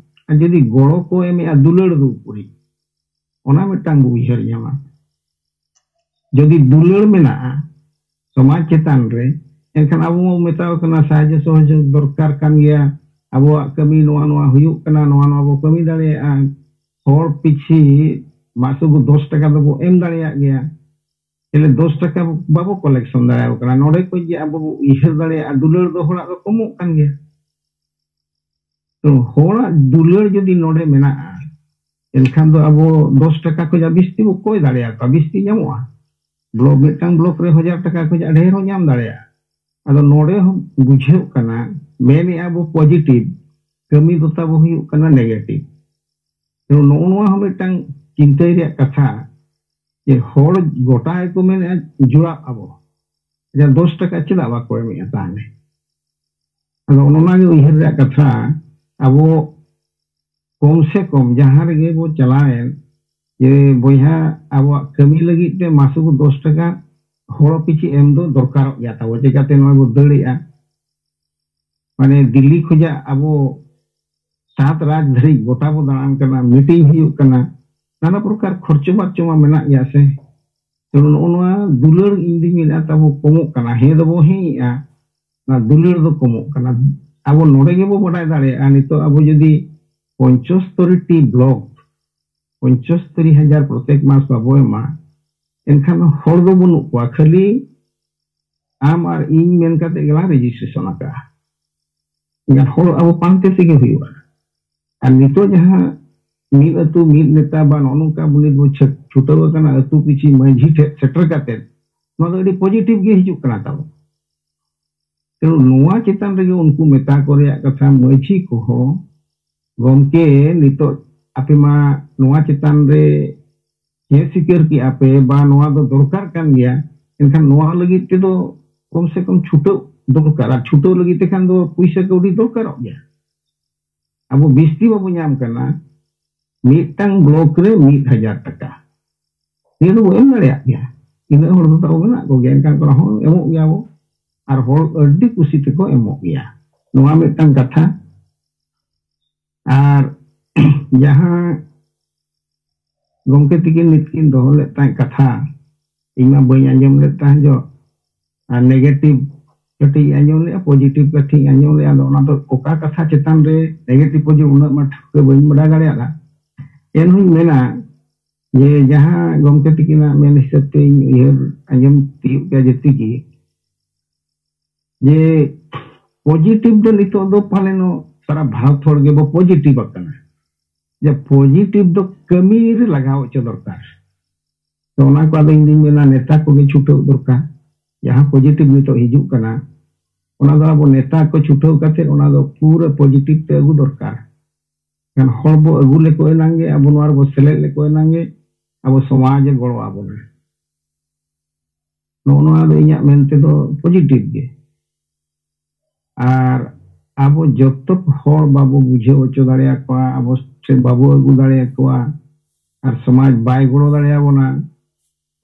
ᱟᱨ ᱡᱩᱫᱤ ᱜᱚᱲᱚ ᱠᱚ ᱮᱢᱮᱜᱼᱟ ᱫᱩᱞᱟᱹᱲ ᱫᱚ ᱩᱠᱩᱨᱤᱡ, ᱚᱱᱟ ᱢᱤᱫᱴᱟᱝ ᱵᱚ ᱩᱭᱦᱟᱹᱨ ᱧᱟᱢᱟ᱾ ᱡᱩᱫᱤ ᱫᱩᱞᱟᱹᱲ ᱢᱮᱱᱟᱜᱼᱟ ᱥᱚᱢᱟᱡᱽ ᱪᱮᱛᱟᱱ ᱨᱮ, ᱮᱱᱠᱷᱟᱱ ᱟᱵᱚ ᱵᱚ ᱢᱮᱛᱟᱣ ᱠᱟᱱᱟ ᱥᱟᱦᱟᱡᱽᱡᱚ ᱥᱚᱦᱚᱡᱳᱜᱽ ᱫᱚᱨᱠᱟᱨ ᱠᱟᱱ ᱜᱮᱭᱟ, ᱟᱵᱚᱣᱟᱜ ᱠᱟᱹᱢᱤ ᱱᱚᱣᱟ ᱱᱚᱣᱟ ᱦᱩᱭᱩᱜ ᱠᱟᱱᱟ, ᱱᱚᱣᱟ ᱱᱚᱣᱟ ᱵᱚ ᱠᱟᱹᱢᱤ ᱫᱟᱲᱮᱭᱟᱜᱼᱟ᱾ ᱦᱚᱲ ᱯᱤᱪᱷᱤ ᱢᱟᱥᱚᱜ ᱫᱚᱥ ᱴᱟᱠᱟ ᱫᱚᱵᱚ ᱮᱢ ᱫᱟᱲᱮᱭᱟᱜ ᱜᱮᱭᱟ᱾ ᱛᱟᱦᱞᱮ ᱫᱚᱥ ᱴᱟᱠᱟ ᱵᱟᱵᱚ ᱠᱚᱞᱮᱠᱥᱚᱱ ᱫᱟᱲᱮᱭᱟᱠᱚ ᱠᱟᱱᱟ᱾ ᱱᱚᱰᱮ ᱠᱷᱚᱱ ᱡᱮ ᱟᱵᱚ ᱵᱚ ᱩᱭᱦᱟᱹᱨ ᱫᱟᱲᱮᱭᱟᱜᱼᱟ, ᱫᱩᱞᱟᱹᱲ ᱫᱚ ᱦᱚᱲᱟᱜ ᱫᱚ ᱠᱚᱢᱚᱜ ᱠᱟᱱ ᱜᱮᱭᱟ᱾ ᱛᱚ ᱦᱚᱲᱟᱜ ᱫᱩᱞᱟᱹᱲ ᱡᱩᱫᱤ ᱱᱚᱰᱮ ᱢᱮᱱᱟᱜᱼᱟ, ᱮᱱᱠᱷᱟᱱ ᱫᱚ ᱟᱵᱚ ᱫᱚᱥ ᱴᱟᱠᱟ ᱠᱷᱚᱱᱟᱜ ᱵᱤᱥᱛᱤ ᱵᱚ ᱠᱚᱭ ᱫᱟᱲᱮᱭᱟᱠᱚᱣᱟ, ᱵᱤᱥᱛᱤ ᱧᱟᱢᱚᱜᱼᱟ᱾ ᱵᱞᱚᱠ, ᱢᱤᱫᱴᱟᱝ ᱵᱞᱚᱠ ᱨᱮ ᱦᱟᱡᱟᱨ ᱴᱟᱠᱟ ᱠᱷᱚᱱᱟᱜ ᱰᱷᱮᱨ ᱦᱚᱸ ᱧᱟᱢ ᱫᱟᱲᱮᱭᱟᱜᱼᱟ᱾ ᱟᱫᱚ ᱱᱚᱰᱮ ᱦᱚᱸ ᱵᱩᱡᱷᱟᱹᱜ ᱠᱟᱱᱟ, ᱢᱮᱱᱮᱜᱼᱟ ᱵᱚ ᱯᱚᱡᱤᱴᱤᱵᱷ, ᱠᱟᱹᱢᱤ ᱫᱚ ᱛᱟᱵᱚ ᱦᱩᱭᱩᱜ ᱠᱟᱱᱟ ᱱᱮᱜᱮᱴᱤᱵᱷ᱾ ᱛᱚ ᱱᱚᱜᱼᱚ ᱱᱚᱣᱟ ᱦᱚᱸ ᱢᱤᱫᱴᱟᱝ ᱪᱤᱱᱛᱟᱹᱭ ᱨᱮᱭᱟᱜ ᱠᱟᱛᱷᱟ, ᱡᱮ ᱦᱚᱲ ᱜᱚᱴᱟ ᱜᱮᱠᱚ ᱢᱮᱱᱮᱜᱼᱟ ᱡᱚᱲᱟᱜ ᱟᱵᱚ, ᱟᱪᱪᱷᱟ, ᱫᱚᱥ ᱴᱟᱠᱟ ᱪᱮᱫᱟᱜ ᱵᱟᱠᱚ ᱮᱢᱮᱜᱼᱟ ᱛᱟᱦᱞᱮ? ᱟᱫᱚ ᱚᱱᱟ ᱜᱮ ᱩᱭᱦᱟᱹᱨ ᱨᱮᱭᱟᱜ ᱠᱟᱛᱷᱟ, ᱟᱵᱚ ᱠᱚᱢ ᱥᱮ ᱠᱚᱢ ᱡᱟᱦᱟᱸ ᱨᱮᱜᱮ ᱵᱚ ᱪᱟᱞᱟᱣᱮᱱ, ᱡᱮ ᱵᱚᱭᱦᱟ ᱟᱵᱚᱣᱟᱜ ᱠᱟᱹᱢᱤ ᱞᱟᱹᱜᱤᱫ ᱛᱮ ᱢᱟᱥᱩᱠ ᱫᱚᱥ ᱴᱟᱠᱟ ᱦᱚᱲ ᱯᱤᱪᱷᱤ ᱮᱢ ᱫᱚ ᱫᱚᱨᱠᱟᱨᱚᱜ ᱜᱮᱭᱟ ᱛᱟᱵᱚ, ᱪᱤᱠᱟᱹᱛᱮ ᱱᱚᱣᱟ ᱵᱚ ᱫᱟᱹᱲᱮᱜᱼᱟ᱾ ᱢᱟᱱᱮ ᱫᱤᱞᱞᱤ ᱠᱷᱚᱱᱟᱜ ᱟᱵᱚ ᱥᱟᱛ ᱨᱟᱡᱽ ᱫᱷᱟᱹᱨᱤᱡ ᱜᱚᱴᱟ ᱵᱚ ᱫᱟᱬᱟᱱ ᱠᱟᱱᱟ, ᱢᱤᱴᱤᱝ ᱦᱩᱭᱩᱜ ᱠᱟᱱᱟ, ᱱᱟᱱᱟ ᱯᱨᱚᱠᱟᱨ ᱠᱷᱚᱨᱪᱚ ᱵᱟᱨᱪᱚ ᱢᱟ ᱢᱮᱱᱟᱜ ᱜᱮᱭᱟ ᱥᱮ᱾ ᱛᱚ ᱱᱚᱜᱼᱚ ᱱᱚᱣᱟ ᱫᱩᱞᱟᱹᱲ ᱤᱧ ᱫᱩᱧ ᱢᱮᱱᱟ ᱛᱟᱵᱚ ᱠᱚᱢᱚᱜ ᱠᱟᱱᱟ, ᱦᱮᱸ ᱫᱚᱵᱚ ᱦᱮᱸ ᱮᱜᱼᱟ, ᱚᱱᱟ ᱫᱩᱞᱟᱹᱲ ᱫᱚ ᱠᱚᱢᱚᱜ ᱠᱟᱱᱟ᱾ ᱟᱵᱚ ᱱᱚᱰᱮ ᱜᱮᱵᱚ ᱵᱟᱰᱟᱭ ᱫᱟᱲᱮᱭᱟᱜᱼᱟ, ᱱᱤᱛᱚᱜ ᱟᱵᱚ ᱡᱩᱫᱤ ᱯᱚᱧᱪᱚᱥᱛᱚᱨᱤ ᱴᱤ ᱵᱞᱚᱠ ᱯᱚᱧᱪᱚᱥᱛᱚᱨᱤ ᱦᱟᱡᱟᱨ ᱯᱨᱚᱛᱮᱠ ᱢᱟᱥ ᱵᱟᱵᱚ ᱮᱢᱟ, ᱮᱱᱠᱷᱟᱱ ᱦᱚᱲ ᱫᱚ ᱵᱟᱹᱱᱩᱜ ᱠᱚᱣᱟ, ᱠᱷᱟᱹᱞᱤ ᱟᱢ ᱟᱨ ᱤᱧ ᱢᱮᱱ ᱠᱟᱛᱮ ᱜᱮᱞᱟᱝ ᱨᱮᱡᱤᱥᱴᱨᱮᱥᱚᱱ ᱟᱠᱟᱫᱼᱟ᱾ ᱮᱱᱠᱷᱟᱱ ᱦᱚᱲ ᱟᱵᱚ ᱯᱟᱱᱛᱮ ᱛᱮᱜᱮ ᱦᱩᱭᱩᱜᱼᱟ᱾ ᱟᱨ ᱱᱤᱛᱚᱜ ᱡᱟᱦᱟᱸ ᱢᱤᱫ ᱟᱹᱛᱩ ᱢᱤᱫ ᱱᱮᱛᱟ ᱵᱟ ᱱᱚᱜᱼᱚ ᱱᱚᱝᱠᱟ ᱵᱚᱱᱤᱛ ᱵᱚ ᱪᱷᱟᱹ-, ᱪᱷᱩᱴᱟᱹᱣ ᱟᱠᱟᱱᱟ ᱟᱹᱛᱩ ᱯᱤᱪᱷᱤ ᱢᱟᱹᱡᱷᱤ ᱴᱷᱮᱱ ᱥᱮᱴᱮᱨ ᱠᱟᱛᱮ, ᱱᱚᱣᱟ ᱫᱚ ᱟᱹᱰᱤ ᱯᱚᱡᱤᱴᱤᱵᱷ ᱜᱮ ᱦᱤᱡᱩᱜ ᱠᱟᱱᱟ ᱛᱟᱵᱚ᱾ ᱛᱚ ᱱᱚᱣᱟ ᱪᱮᱛᱟᱱ ᱨᱮᱜᱮ ᱩᱱᱠᱩ ᱢᱮᱛᱟ ᱠᱚ ᱨᱮᱭᱟᱜ ᱠᱟᱛᱷᱟ, ᱢᱟᱹᱡᱷᱤ ᱠᱚᱦᱚᱸ, ᱜᱚᱢᱠᱮ, ᱱᱤᱛᱚᱜ ᱟᱯᱮ ᱢᱟ ᱱᱚᱣᱟ ᱪᱮᱛᱟᱱ ᱨᱮ ᱦᱮᱸ ᱥᱤᱠᱟᱹᱨ ᱠᱮᱜᱼᱟ ᱯᱮ ᱵᱟ ᱱᱚᱣᱟ ᱫᱚ ᱫᱚᱨᱠᱟᱨ ᱠᱟᱱ ᱜᱮᱭᱟ, ᱮᱱᱠᱷᱟᱱ ᱱᱚᱣᱟ ᱞᱟᱹᱜᱤᱫ ᱛᱮᱫᱚ ᱠᱚᱢ ᱥᱮ ᱠᱚᱢ ᱪᱷᱩᱴᱟᱹᱣ ᱫᱚᱨᱠᱟᱨ, ᱟᱨ ᱪᱷᱩᱴᱟᱹᱣ ᱞᱟᱹᱜᱤᱫ ᱛᱮᱠᱷᱟᱱ ᱫᱚ ᱯᱩᱭᱥᱟᱹ ᱠᱟᱹᱣᱰᱤ ᱫᱚᱨᱠᱟᱨᱚᱜ ᱜᱮᱭᱟ᱾ ᱟᱵᱚ ᱵᱤᱥᱛᱤ ᱵᱟᱵᱚ ᱧᱟᱢ ᱠᱟᱱᱟ, ᱢᱤᱫᱴᱟᱝ ᱵᱞᱚᱠ ᱨᱮ ᱢᱤᱫ ᱦᱟᱡᱟᱨ ᱴᱟᱠᱟ, ᱱᱤᱭᱟᱹ ᱫᱚᱵᱚ ᱮᱢ ᱫᱟᱲᱮᱭᱟᱜ ᱜᱮᱭᱟ᱾ ᱤᱱᱟᱹ ᱦᱚᱲ ᱫᱚ ᱛᱟᱵᱚ ᱢᱮᱱᱟᱜ ᱠᱚᱜᱮᱭᱟ, ᱮᱱᱠᱷᱟᱱ ᱠᱚ ᱦᱚᱸ ᱮᱢᱚᱜ ᱜᱮᱭᱟ ᱵᱚ, ᱟᱨ ᱦᱚᱲ ᱟᱹᱰᱤ ᱠᱩᱥᱤ ᱛᱮᱠᱚ ᱮᱢᱚᱜ ᱜᱮᱭᱟ᱾ ᱱᱚᱣᱟ ᱢᱤᱫᱴᱟᱝ ᱠᱟᱛᱷᱟ᱾ ᱟᱨ ᱡᱟᱦᱟᱸ ᱜᱚᱢᱠᱮ ᱛᱤᱠᱤᱱ ᱱᱤᱛ ᱠᱤᱱ ᱫᱚᱦᱚ ᱞᱮᱫ ᱛᱟᱦᱮᱸᱫ ᱠᱟᱛᱷᱟ, ᱤᱧ ᱢᱟ ᱵᱟᱹᱧ ᱟᱸᱡᱚᱢ ᱞᱮᱫ ᱛᱟᱦᱮᱸᱫ ᱡᱚ, ᱟᱨ ᱱᱮᱜᱮᱴᱤᱵᱷ ᱠᱟᱹᱴᱤᱡ ᱤᱧ ᱟᱸᱡᱚᱢ ᱞᱮᱫᱼᱟ, ᱯᱚᱡᱤᱴᱤᱵᱷ ᱠᱟᱹᱴᱤᱡ ᱤᱧ ᱟᱸᱡᱚᱢ ᱞᱮᱫᱼᱟ᱾ ᱟᱫᱚ ᱚᱱᱟ ᱫᱚ ᱚᱠᱟ ᱠᱟᱛᱷᱟ ᱪᱮᱛᱟᱱ ᱨᱮ ᱱᱮᱜᱮᱴᱤᱵᱷ ᱯᱚᱡᱤᱴᱤᱵᱷ ᱩᱱᱟᱹᱜ ᱢᱟ ᱴᱷᱟᱹᱣᱠᱟᱹ ᱵᱟᱹᱧ ᱵᱟᱰᱟᱭ ᱫᱟᱲᱮᱭᱟᱫᱟ᱾ ᱮᱱᱦᱚᱸᱧ ᱢᱮᱱᱟ ᱡᱮ ᱡᱟᱦᱟᱸ ᱜᱚᱢᱠᱮ ᱛᱤᱠᱤᱱᱟᱜ ᱢᱮᱱ ᱦᱤᱥᱟᱹᱵ ᱛᱮ ᱤᱧ ᱩᱭᱦᱟᱹᱨ ᱟᱸᱡᱚᱢ ᱛᱤᱭᱳᱜ ᱠᱮᱫᱼᱟ ᱡᱮ ᱛᱤᱠᱤ, ᱡᱮ ᱯᱚᱡᱤᱴᱤᱵᱷ ᱫᱚ ᱱᱤᱛᱚᱜ ᱫᱚ ᱯᱟᱞᱮᱱᱚᱜ ᱥᱟᱨᱟ ᱵᱷᱟᱨᱚᱛ ᱦᱚᱲ ᱜᱮᱵᱚ ᱯᱚᱡᱤᱴᱤᱵᱷ ᱟᱠᱟᱱᱟ᱾ ᱡᱮ ᱯᱚᱡᱤᱴᱤᱵᱷ ᱫᱚ ᱠᱟᱹᱢᱤ ᱨᱮ ᱞᱟᱜᱟᱣ ᱦᱚᱪᱚ ᱫᱚᱨᱠᱟᱨ᱾ ᱛᱚ ᱚᱱᱟ ᱠᱚ ᱟᱫᱚ ᱤᱧ ᱫᱩᱧ ᱢᱮᱱᱟ ᱱᱮᱛᱟ ᱠᱚᱜᱮ ᱪᱷᱩᱴᱟᱹᱣ ᱫᱚᱨᱠᱟᱨ᱾ ᱡᱟᱦᱟᱸ ᱯᱚᱡᱤᱴᱤᱵᱷ ᱱᱤᱛᱚᱜ ᱦᱤᱡᱩᱜ ᱠᱟᱱᱟ, ᱚᱱᱟ ᱫᱚ ᱟᱵᱚ ᱱᱮᱛᱟ ᱠᱚ ᱪᱷᱩᱴᱟᱹᱣ ᱠᱟᱛᱮ ᱚᱱᱟ ᱫᱚ ᱯᱩᱨᱟᱹ ᱯᱚᱡᱤᱴᱤᱵᱷ ᱛᱮ ᱟᱹᱜᱩ ᱫᱚᱨᱠᱟᱨ᱾ ᱠᱷᱟᱱ ᱦᱚᱲ ᱵᱚ ᱟᱹᱜᱩ ᱞᱮᱠᱚ ᱮᱱᱟᱝ ᱜᱮ, ᱟᱵᱚ ᱱᱚᱣᱟ ᱨᱮᱵᱚ ᱥᱮᱞᱮᱫ ᱞᱮᱠᱚ ᱮᱱᱟᱝ ᱜᱮ ᱟᱵᱚ ᱥᱚᱢᱟᱡᱽ ᱮ ᱜᱚᱲᱚ ᱟᱵᱚᱱᱟ᱾ ᱱᱚᱜᱼᱚ ᱱᱚᱣᱟ ᱫᱚ ᱤᱧᱟᱹᱜ ᱢᱮᱱ ᱛᱮᱫᱚ ᱯᱚᱡᱤᱴᱤᱵᱷ ᱜᱮ᱾ ᱟᱨ ᱟᱵᱚ ᱡᱚᱛᱚ ᱦᱚᱲ ᱵᱟᱵᱚ ᱵᱩᱡᱷᱟᱹᱣ ᱦᱚᱪᱚ ᱫᱟᱲᱮᱭᱟᱠᱚᱣᱟ, ᱟᱵᱚ ᱴᱷᱮᱱ ᱵᱟᱵᱚ ᱟᱹᱜᱩ ᱫᱟᱲᱮᱭᱟᱠᱚᱣᱟ, ᱟᱨ ᱥᱚᱢᱟᱡᱽ ᱵᱟᱭ ᱜᱚᱲᱚ ᱫᱟᱲᱮᱭᱟᱵᱚᱱᱟ,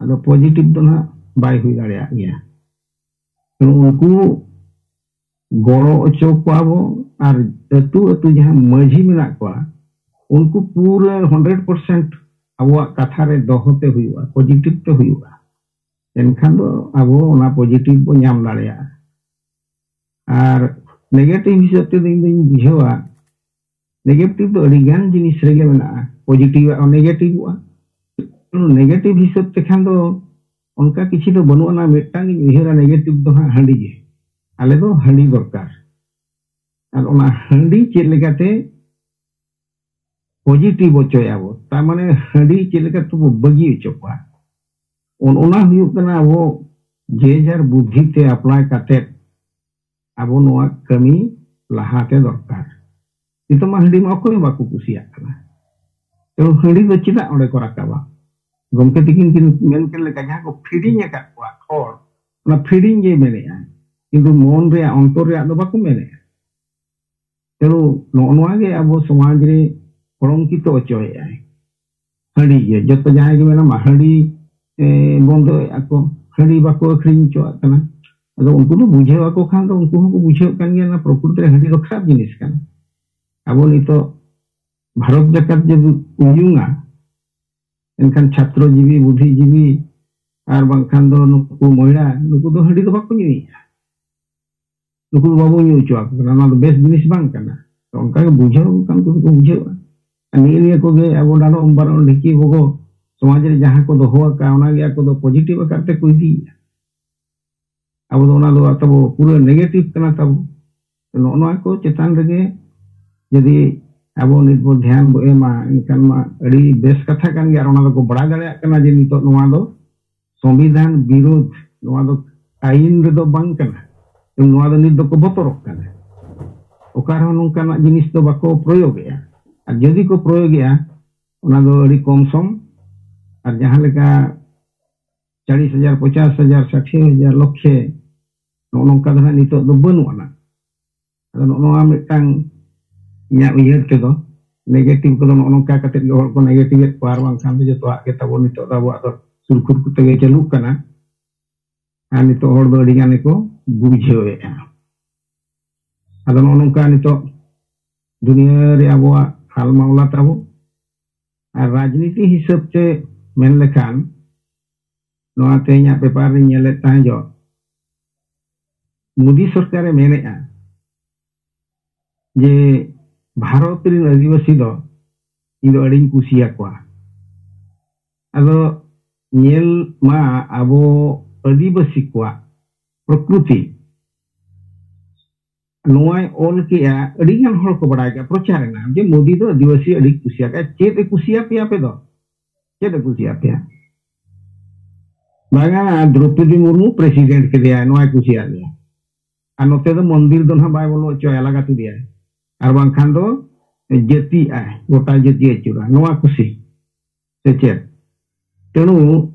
ᱟᱫᱚ ᱯᱚᱡᱤᱴᱤᱵᱷ ᱫᱚ ᱱᱟᱦᱟᱜ ᱵᱟᱭ ᱦᱩᱭ ᱫᱟᱲᱮᱭᱟᱜ ᱜᱮᱭᱟ᱾ ᱛᱚ ᱩᱱᱠᱩ ᱜᱚᱲᱚ ᱦᱚᱪᱚ ᱠᱚᱣᱟ ᱵᱚ, ᱟᱨ ᱟᱹᱛᱩ ᱟᱹᱛᱩ ᱡᱟᱦᱟᱸ ᱢᱟᱹᱡᱷᱤ ᱢᱮᱱᱟᱜ ᱠᱚᱣᱟ, ᱩᱱᱠᱩ ᱯᱩᱨᱟᱹ ᱦᱟᱱᱰᱨᱮᱰ ᱯᱟᱨᱥᱮᱱᱴ ᱟᱵᱚᱣᱟᱜ ᱠᱟᱛᱷᱟ ᱨᱮ ᱫᱚᱦᱚ ᱛᱮ ᱦᱩᱭᱩᱜᱼᱟ, ᱯᱚᱡᱤᱴᱤᱵᱷ ᱛᱮ ᱦᱩᱭᱩᱜᱼᱟ᱾ ᱮᱱᱠᱷᱟᱱ ᱫᱚ ᱟᱵᱚ ᱚᱱᱟ ᱯᱚᱡᱤᱴᱤᱵᱷ ᱵᱚ ᱧᱟᱢ ᱫᱟᱲᱮᱭᱟᱜᱼᱟ᱾ ᱟᱨ ᱱᱮᱜᱮᱴᱤᱵᱷ ᱦᱤᱥᱟᱹᱵ ᱛᱮᱫᱚ ᱤᱧ ᱫᱩᱧ ᱵᱩᱡᱷᱟᱹᱣᱟ, ᱱᱮᱜᱮᱴᱤᱵᱷ ᱫᱚ ᱟᱹᱰᱤ ᱜᱟᱱ ᱡᱤᱱᱤᱥ ᱨᱮᱜᱮ ᱢᱮᱱᱟᱜᱼᱟ, ᱯᱚᱡᱤᱴᱤᱵᱷ ᱟᱜ ᱦᱚᱸ ᱱᱮᱜᱮᱴᱤᱵᱷᱚᱜᱼᱟ᱾ ᱱᱮᱜᱮᱴᱤᱵᱷ ᱦᱤᱥᱟᱹᱵ ᱛᱮᱠᱷᱟᱱ ᱫᱚ ᱚᱱᱠᱟ ᱠᱤᱪᱷᱩ ᱫᱚ ᱵᱟᱹᱱᱩᱜ ᱟᱱᱟ᱾ ᱢᱤᱫᱴᱟᱝ ᱤᱧ ᱩᱭᱦᱟᱹᱨᱟ, ᱱᱮᱜᱮᱴᱤᱵᱷ ᱫᱚ ᱦᱟᱸᱜ ᱦᱟᱺᱰᱤ ᱜᱮ᱾ ᱟᱞᱮ ᱫᱚ ᱦᱟᱺᱰᱤ ᱫᱚᱨᱠᱟᱨ᱾ ᱟᱨ ᱚᱱᱟ ᱦᱟᱺᱰᱤ ᱪᱮᱫ ᱞᱮᱠᱟᱛᱮ ᱯᱚᱡᱤᱴᱤᱵᱷ ᱦᱚᱪᱚᱭᱟᱵᱚ, ᱛᱟᱨ ᱢᱟᱱᱮ ᱦᱟᱺᱰᱤ ᱪᱮᱫ ᱞᱮᱠᱟ ᱛᱮᱵᱚ ᱵᱟᱹᱜᱤ ᱦᱚᱪᱚ ᱠᱚᱣᱟ, ᱚᱱ-, ᱚᱱᱟ ᱦᱩᱭᱩᱜ ᱠᱟᱱᱟ ᱟᱵᱚ ᱡᱮ ᱡᱟᱨ ᱵᱩᱫᱽᱫᱷᱤ ᱛᱮ ᱟᱯᱞᱟᱭ ᱠᱟᱛᱮ ᱟᱵᱚ ᱱᱚᱣᱟ ᱠᱟᱹᱢᱤ ᱞᱟᱦᱟᱛᱮ ᱫᱚᱨᱠᱟᱨ᱾ ᱱᱤᱛᱚᱜ ᱢᱟ ᱦᱟᱺᱰᱤ ᱢᱟ ᱚᱠᱚᱭ ᱦᱚᱸ ᱵᱟᱠᱚ ᱠᱩᱥᱤᱭᱟᱜ ᱠᱟᱱᱟ᱾ ᱛᱚ ᱦᱟᱺᱰᱤ ᱫᱚ ᱪᱮᱫᱟᱜ ᱚᱸᱰᱮ ᱠᱚ ᱨᱟᱠᱟᱵᱟ? ᱜᱚᱢᱠᱮ ᱛᱤᱠᱤᱱ ᱠᱤᱱ ᱢᱮᱱ ᱠᱮᱫ ᱞᱮᱠᱟ, ᱡᱟᱦᱟᱸ ᱠᱚ ᱯᱷᱤᱰᱤᱝ ᱟᱠᱟᱫ ᱠᱚᱣᱟ ᱦᱚᱲ, ᱚᱱᱟ ᱯᱷᱤᱰᱤᱝ ᱜᱮ ᱢᱮᱱᱮᱜᱼᱟ, ᱠᱤᱱᱛᱩ ᱢᱚᱱ ᱨᱮᱭᱟᱜ, ᱚᱱᱛᱚᱨ ᱨᱮᱭᱟᱜ ᱫᱚ ᱵᱟᱠᱚ ᱢᱮᱱᱮᱜᱼᱟ᱾ ᱛᱮᱱᱩ ᱱᱚᱜᱼᱚ ᱱᱚᱣᱟ ᱜᱮ ᱟᱵᱚ ᱥᱚᱢᱟᱡᱽ ᱨᱮ ᱠᱚᱞᱚᱝᱠᱤᱛᱚ ᱦᱚᱪᱚᱭᱮᱫᱼᱟᱭ᱾ ᱦᱟᱺᱰᱤ ᱜᱮ ᱡᱚᱛᱚ, ᱡᱟᱦᱟᱸᱭ ᱜᱮ ᱢᱮᱱᱟ ᱢᱟ ᱦᱟᱺᱰᱤ, ᱮ, ᱵᱚᱱᱫᱚᱭᱮᱫᱼᱟ ᱠᱚ, ᱦᱟᱺᱰᱤ ᱵᱟᱠᱚ ᱟᱹᱠᱷᱨᱤᱧ ᱦᱚᱪᱚᱣᱟᱜ ᱠᱟᱱᱟ᱾ ᱟᱫᱚ ᱩᱱᱠᱩ ᱫᱚ ᱵᱩᱡᱷᱟᱹᱣ ᱟᱠᱚ ᱠᱷᱟᱱ ᱫᱚ ᱩᱱᱠᱩ ᱦᱚᱸᱠᱚ ᱵᱩᱡᱷᱟᱹᱣ ᱠᱟᱱ ᱜᱮᱭᱟ, ᱚᱱᱟ ᱯᱨᱚᱠᱨᱤᱛᱤ ᱨᱮ ᱦᱟᱺᱰᱤ ᱫᱚ ᱠᱷᱟᱨᱟᱯ ᱡᱤᱱᱤᱥ ᱠᱟᱱᱟ᱾ ᱟᱵᱚ ᱱᱤᱛᱚᱜ ᱵᱷᱟᱨᱚᱛ ᱡᱟᱠᱟᱛ ᱡᱩᱫᱤ ᱩᱭᱩᱝᱟ, ᱮᱱᱠᱷᱟᱱ ᱪᱷᱟᱛᱨᱚ ᱡᱤᱵᱤ, ᱵᱩᱫᱷᱤ ᱡᱤᱵᱤ, ᱟᱨ ᱵᱟᱝᱠᱷᱟᱱ ᱫᱚ ᱱᱩᱠᱩ ᱢᱚᱦᱤᱞᱟ, ᱱᱩᱠᱩ ᱫᱚ ᱦᱟᱺᱰᱤ ᱫᱚ ᱵᱟᱠᱚ ᱧᱩᱭᱮᱫᱼᱟ᱾ ᱱᱩᱠᱩ ᱫᱚ ᱵᱟᱵᱚ ᱧᱩ ᱦᱚᱪᱚ ᱟᱠᱚ ᱠᱟᱱᱟ, ᱚᱱᱟ ᱫᱚ ᱵᱮᱥ ᱡᱤᱱᱤᱥ ᱵᱟᱝ ᱠᱟᱱᱟ᱾ ᱛᱚ ᱚᱱᱠᱟ ᱜᱮ ᱵᱩᱡᱷᱟᱹᱣ ᱠᱷᱟᱱ ᱩᱱᱠᱩ ᱫᱚᱠᱚ ᱵᱩᱡᱷᱟᱹᱣᱟ᱾ ᱟᱨ ᱱᱤᱭᱟᱹ ᱱᱤᱭᱟᱹ ᱠᱚᱜᱮ ᱟᱵᱚ ᱰᱟᱸᱰᱚᱢ ᱵᱟᱨᱚᱱ ᱰᱷᱤᱠᱤ ᱵᱚᱜᱚ ᱥᱚᱢᱟᱡᱽ ᱨᱮ ᱡᱟᱦᱟᱸ ᱠᱚ ᱫᱚᱦᱚ ᱟᱠᱟᱫᱼᱟ, ᱚᱱᱟ ᱜᱮ ᱟᱠᱚ ᱫᱚ ᱯᱚᱡᱤᱴᱤᱵᱷ ᱟᱠᱟᱨ ᱛᱮᱠᱚ ᱤᱫᱤᱭᱮᱫᱼᱟ᱾ ᱟᱵᱚ ᱫᱚ ᱚᱱᱟ ᱫᱚ ᱛᱟᱵᱚ ᱯᱩᱨᱟᱹ ᱱᱮᱜᱮᱴᱤᱵᱷ ᱠᱟᱱᱟ ᱛᱟᱵᱚ᱾ ᱱᱚᱜᱼᱚ ᱱᱚᱣᱟ ᱠᱚ ᱪᱮᱛᱟᱱ ᱨᱮᱜᱮ ᱡᱩᱫᱤ ᱟᱵᱚ ᱱᱤᱛ ᱵᱚ ᱫᱷᱮᱭᱟᱱ ᱵᱚ ᱮᱢᱟ, ᱮᱱᱠᱷᱟᱱ ᱢᱟ ᱟᱹᱰᱤ ᱵᱮᱥ ᱠᱟᱛᱷᱟ ᱠᱟᱱ ᱜᱮᱭᱟ᱾ ᱟᱨ ᱚᱱᱟ ᱫᱚᱠᱚ ᱵᱟᱲᱟᱭ ᱫᱟᱲᱮᱭᱟᱜ ᱠᱟᱱᱟ ᱡᱮ ᱱᱤᱛᱚᱜ ᱱᱚᱣᱟ ᱫᱚ ᱥᱚᱝᱵᱤᱫᱷᱟᱱ ᱵᱤᱨᱩᱫᱷ, ᱱᱚᱣᱟ ᱫᱚ ᱟᱹᱭᱤᱱ ᱨᱮᱫᱚ ᱵᱟᱝ ᱠᱟᱱᱟ, ᱱᱚᱣᱟ ᱫᱚ ᱱᱤᱛ ᱫᱚᱠᱚ ᱵᱚᱛᱚᱨᱚᱜ ᱠᱟᱱᱟ᱾ ᱚᱠᱟ ᱨᱮᱦᱚᱸ ᱱᱚᱝᱠᱟᱱᱟᱜ ᱡᱤᱱᱤᱥ ᱫᱚ ᱵᱟᱠᱚ ᱯᱨᱚᱭᱳᱜᱮᱜᱼᱟ, ᱟᱨ ᱡᱩᱫᱤ ᱠᱚ ᱯᱨᱚᱭᱳᱜᱮᱜᱼᱟ, ᱚᱱᱟ ᱫᱚ ᱟᱹᱰᱤ ᱠᱚᱢ ᱥᱚᱢ᱾ ᱟᱨ ᱡᱟᱦᱟᱸ ᱞᱮᱠᱟ ᱪᱟᱞᱤᱥ ᱦᱟᱡᱟᱨ, ᱯᱚᱪᱟᱥ ᱦᱟᱡᱟᱨ, ᱥᱟᱴᱷᱤ ᱦᱟᱡᱟᱨ, ᱞᱚᱠᱷᱮ, ᱱᱚᱜᱼᱚ ᱱᱚᱝᱠᱟ ᱫᱚ ᱦᱟᱸᱜ ᱱᱤᱛᱚᱜ ᱫᱚ ᱵᱟᱹᱱᱩᱜ ᱟᱱᱟ᱾ ᱟᱫᱚ ᱱᱚᱜᱼᱚ ᱱᱚᱣᱟ ᱢᱤᱫᱴᱟᱝ ᱤᱧᱟᱹᱜ ᱩᱭᱦᱟᱹᱨ ᱛᱮᱫᱚ, ᱱᱮᱜᱮᱴᱤᱵᱷ ᱠᱚᱫᱚ ᱱᱚᱜᱼᱚ ᱱᱚᱝᱠᱟ ᱠᱟᱛᱮ ᱜᱮ ᱦᱚᱲ ᱠᱚ ᱱᱮᱜᱮᱴᱤᱵᱷ ᱮᱫ ᱠᱚᱣᱟ, ᱟᱨ ᱵᱟᱝᱠᱷᱟᱱ ᱫᱚ ᱡᱚᱛᱚᱣᱟᱜ ᱜᱮ ᱛᱟᱵᱚ ᱱᱤᱛᱚᱜ ᱫᱚ ᱟᱵᱚᱣᱟᱜ ᱫᱚ ᱥᱩᱨᱠᱷᱩᱨ ᱠᱚᱛᱮ ᱜᱮ ᱪᱟᱹᱞᱩᱜ ᱠᱟᱱᱟ᱾ ᱟᱨ ᱱᱤᱛᱚᱜ ᱦᱚᱲ ᱫᱚ ᱟᱹᱰᱤ ᱜᱟᱱ ᱜᱮᱠᱚ ᱵᱩᱡᱷᱟᱹᱣᱮᱫᱼᱟ᱾ ᱟᱫᱚ ᱱᱚᱜᱼᱚ ᱱᱚᱝᱠᱟ ᱱᱤᱛᱚᱜ ᱫᱩᱱᱤᱭᱟᱹ ᱨᱮ ᱟᱵᱚᱣᱟᱜ ᱦᱟᱞ ᱢᱟᱢᱞᱟ ᱛᱟᱵᱚ᱾ ᱟᱨ ᱨᱟᱡᱽᱱᱤᱛᱤ ᱦᱤᱥᱟᱹᱵ ᱛᱮ ᱢᱮᱱ ᱞᱮᱠᱷᱟᱱ, ᱱᱚᱣᱟ ᱛᱮᱦᱮᱧᱟᱜ ᱯᱮᱯᱟᱨ ᱨᱤᱧ ᱧᱮᱞᱮᱫ ᱛᱟᱦᱮᱸ ᱡᱚᱜ, ᱢᱳᱫᱤ ᱥᱚᱨᱠᱟᱨᱮ ᱢᱮᱱᱮᱫᱼᱟ ᱡᱮ ᱵᱷᱟᱨᱚᱛ ᱨᱮᱱ ᱟᱹᱫᱤᱵᱟᱹᱥᱤ ᱫᱚ ᱤᱧ ᱫᱚ ᱟᱹᱰᱤᱧ ᱠᱩᱥᱤᱭᱟᱠᱚᱣᱟ᱾ ᱟᱫᱚ ᱧᱮᱞ ᱢᱟ, ᱟᱵᱚ ᱟᱹᱫᱤᱵᱟᱹᱥᱤ ᱠᱚᱣᱟᱜ ᱯᱨᱚᱠᱨᱤᱛᱤ ᱱᱚᱣᱟᱭ ᱚᱞ ᱠᱮᱜᱼᱟ, ᱟᱹᱰᱤ ᱜᱟᱱ ᱦᱚᱲ ᱠᱚ ᱵᱟᱲᱟᱭ ᱠᱮᱜᱼᱟ, ᱯᱨᱚᱪᱟᱨ ᱮᱱᱟ ᱡᱮ ᱢᱳᱫᱤ ᱫᱚ ᱟᱹᱫᱤᱵᱟᱹᱥᱤ ᱟᱹᱰᱤ ᱠᱩᱥᱤᱭᱟᱜᱼᱟ᱾ ᱪᱮᱫ ᱮ ᱠᱩᱥᱤᱭᱟᱯᱮᱭᱟ ᱟᱯᱮ ᱫᱚ? ᱪᱮᱫ ᱮ ᱠᱩᱥᱤᱭᱟᱯᱮᱭᱟ? ᱵᱟᱝᱟ, ᱫᱨᱚᱯᱚᱫᱤ ᱢᱩᱨᱢᱩ ᱯᱨᱮᱥᱤᱰᱮᱱᱴ ᱠᱮᱫᱮᱭᱟ, ᱱᱚᱣᱟᱭ ᱠᱩᱥᱤᱭᱟᱜ ᱞᱮᱭᱟ᱾ ᱟᱨ ᱱᱚᱛᱮ ᱫᱚ ᱢᱚᱱᱫᱤᱨ ᱫᱚ ᱱᱟᱦᱟᱜ ᱵᱟᱭ ᱵᱚᱞᱚ ᱦᱚᱪᱚᱭᱟ, ᱞᱟᱜᱟ ᱠᱮᱫᱮᱭᱟᱭ᱾ ᱟᱨ ᱵᱟᱝᱠᱷᱟᱱ ᱫᱚ ᱡᱟᱹᱛᱤᱜᱼᱟᱭ, ᱜᱚᱴᱟ ᱡᱟᱹᱛᱤ ᱟᱹᱪᱩᱨᱟ, ᱱᱚᱣᱟ ᱠᱩᱥᱤ ᱥᱮ ᱪᱮᱫ? ᱛᱮᱬᱩ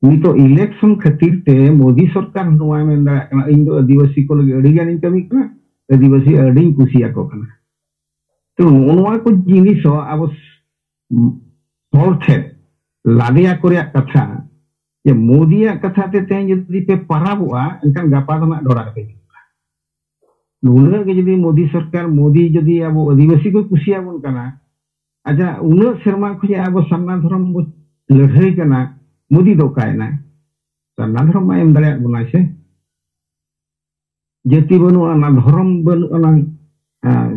ᱱᱤᱛᱚᱜ ᱤᱞᱮᱠᱥᱚᱱ ᱠᱷᱟᱹᱛᱤᱨ ᱛᱮ ᱢᱳᱫᱤ ᱥᱚᱨᱠᱟᱨ ᱱᱚᱣᱟᱭ ᱢᱮᱱ ᱫᱟᱲᱮᱭᱟᱜ ᱠᱟᱱᱟ, "ᱤᱧ ᱫᱚ ᱟᱹᱫᱤᱵᱟᱹᱥᱤ ᱠᱚ ᱞᱟᱹᱜᱤᱫ ᱟᱹᱰᱤ ᱜᱟᱱᱤᱧ ᱠᱟᱹᱢᱤ ᱠᱟᱱᱟ, ᱟᱹᱫᱤᱵᱟᱹᱥᱤ ᱟᱹᱰᱤᱧ ᱠᱩᱥᱤᱭᱟᱠᱚ ᱠᱟᱱᱟ᱾" ᱛᱚ, ᱱᱚᱜᱼᱚ ᱱᱚᱣᱟ ᱠᱚ ᱡᱤᱱᱤᱥ ᱦᱚᱸ ᱟᱵᱚ ᱦᱚᱲ ᱴᱷᱮᱱ ᱞᱟᱫᱮᱭᱟᱠᱚ ᱨᱮᱭᱟᱜ ᱠᱟᱛᱷᱟ, ᱡᱮ ᱢᱳᱫᱤᱭᱟᱜ ᱠᱟᱛᱷᱟ ᱛᱮ ᱛᱮᱦᱮᱧ ᱡᱩᱫᱤ ᱯᱮ ᱯᱟᱨᱟᱵᱚᱜᱼᱟ, ᱮᱱᱠᱷᱟᱱ ᱜᱟᱯᱟ ᱫᱚ ᱱᱟᱜ ᱰᱷᱚᱲᱟ ᱨᱮᱯᱮ ᱧᱩᱨᱩᱜᱼᱟ᱾ ᱱᱩᱱᱟᱹᱜ ᱜᱮ ᱡᱩᱫᱤ ᱢᱳᱫᱤ ᱥᱚᱨᱠᱟᱨ, ᱢᱳᱫᱤ ᱡᱩᱫᱤ ᱟᱵᱚ ᱟᱹᱫᱤᱵᱟᱹᱥᱤ ᱠᱚ ᱠᱩᱥᱤᱭᱟᱵᱚᱱ ᱠᱟᱱᱟ, ᱟᱪᱪᱷᱟ, ᱩᱱᱟᱹᱜ ᱥᱮᱨᱢᱟ ᱠᱷᱚᱱ ᱟᱵᱚ ᱥᱟᱨᱱᱟ ᱫᱷᱚᱨᱚᱢ ᱵᱚ ᱞᱟᱹᱲᱦᱟᱹᱭ ᱠᱟᱱᱟ, ᱢᱳᱫᱤ ᱫᱚ ᱚᱠᱟᱭᱮᱱᱟᱭ? ᱥᱟᱨᱱᱟ ᱫᱷᱚᱨᱚᱢ ᱢᱟ ᱮᱢ ᱫᱟᱲᱮᱭᱟᱜ ᱵᱚᱱᱟᱭ ᱥᱮ᱾ ᱡᱟᱹᱛᱤ ᱵᱟᱹᱱᱩᱜ ᱟᱱᱟ, ᱫᱷᱚᱨᱚᱢ ᱵᱟᱹᱱᱩᱜ ᱟᱱᱟ, ᱟᱨ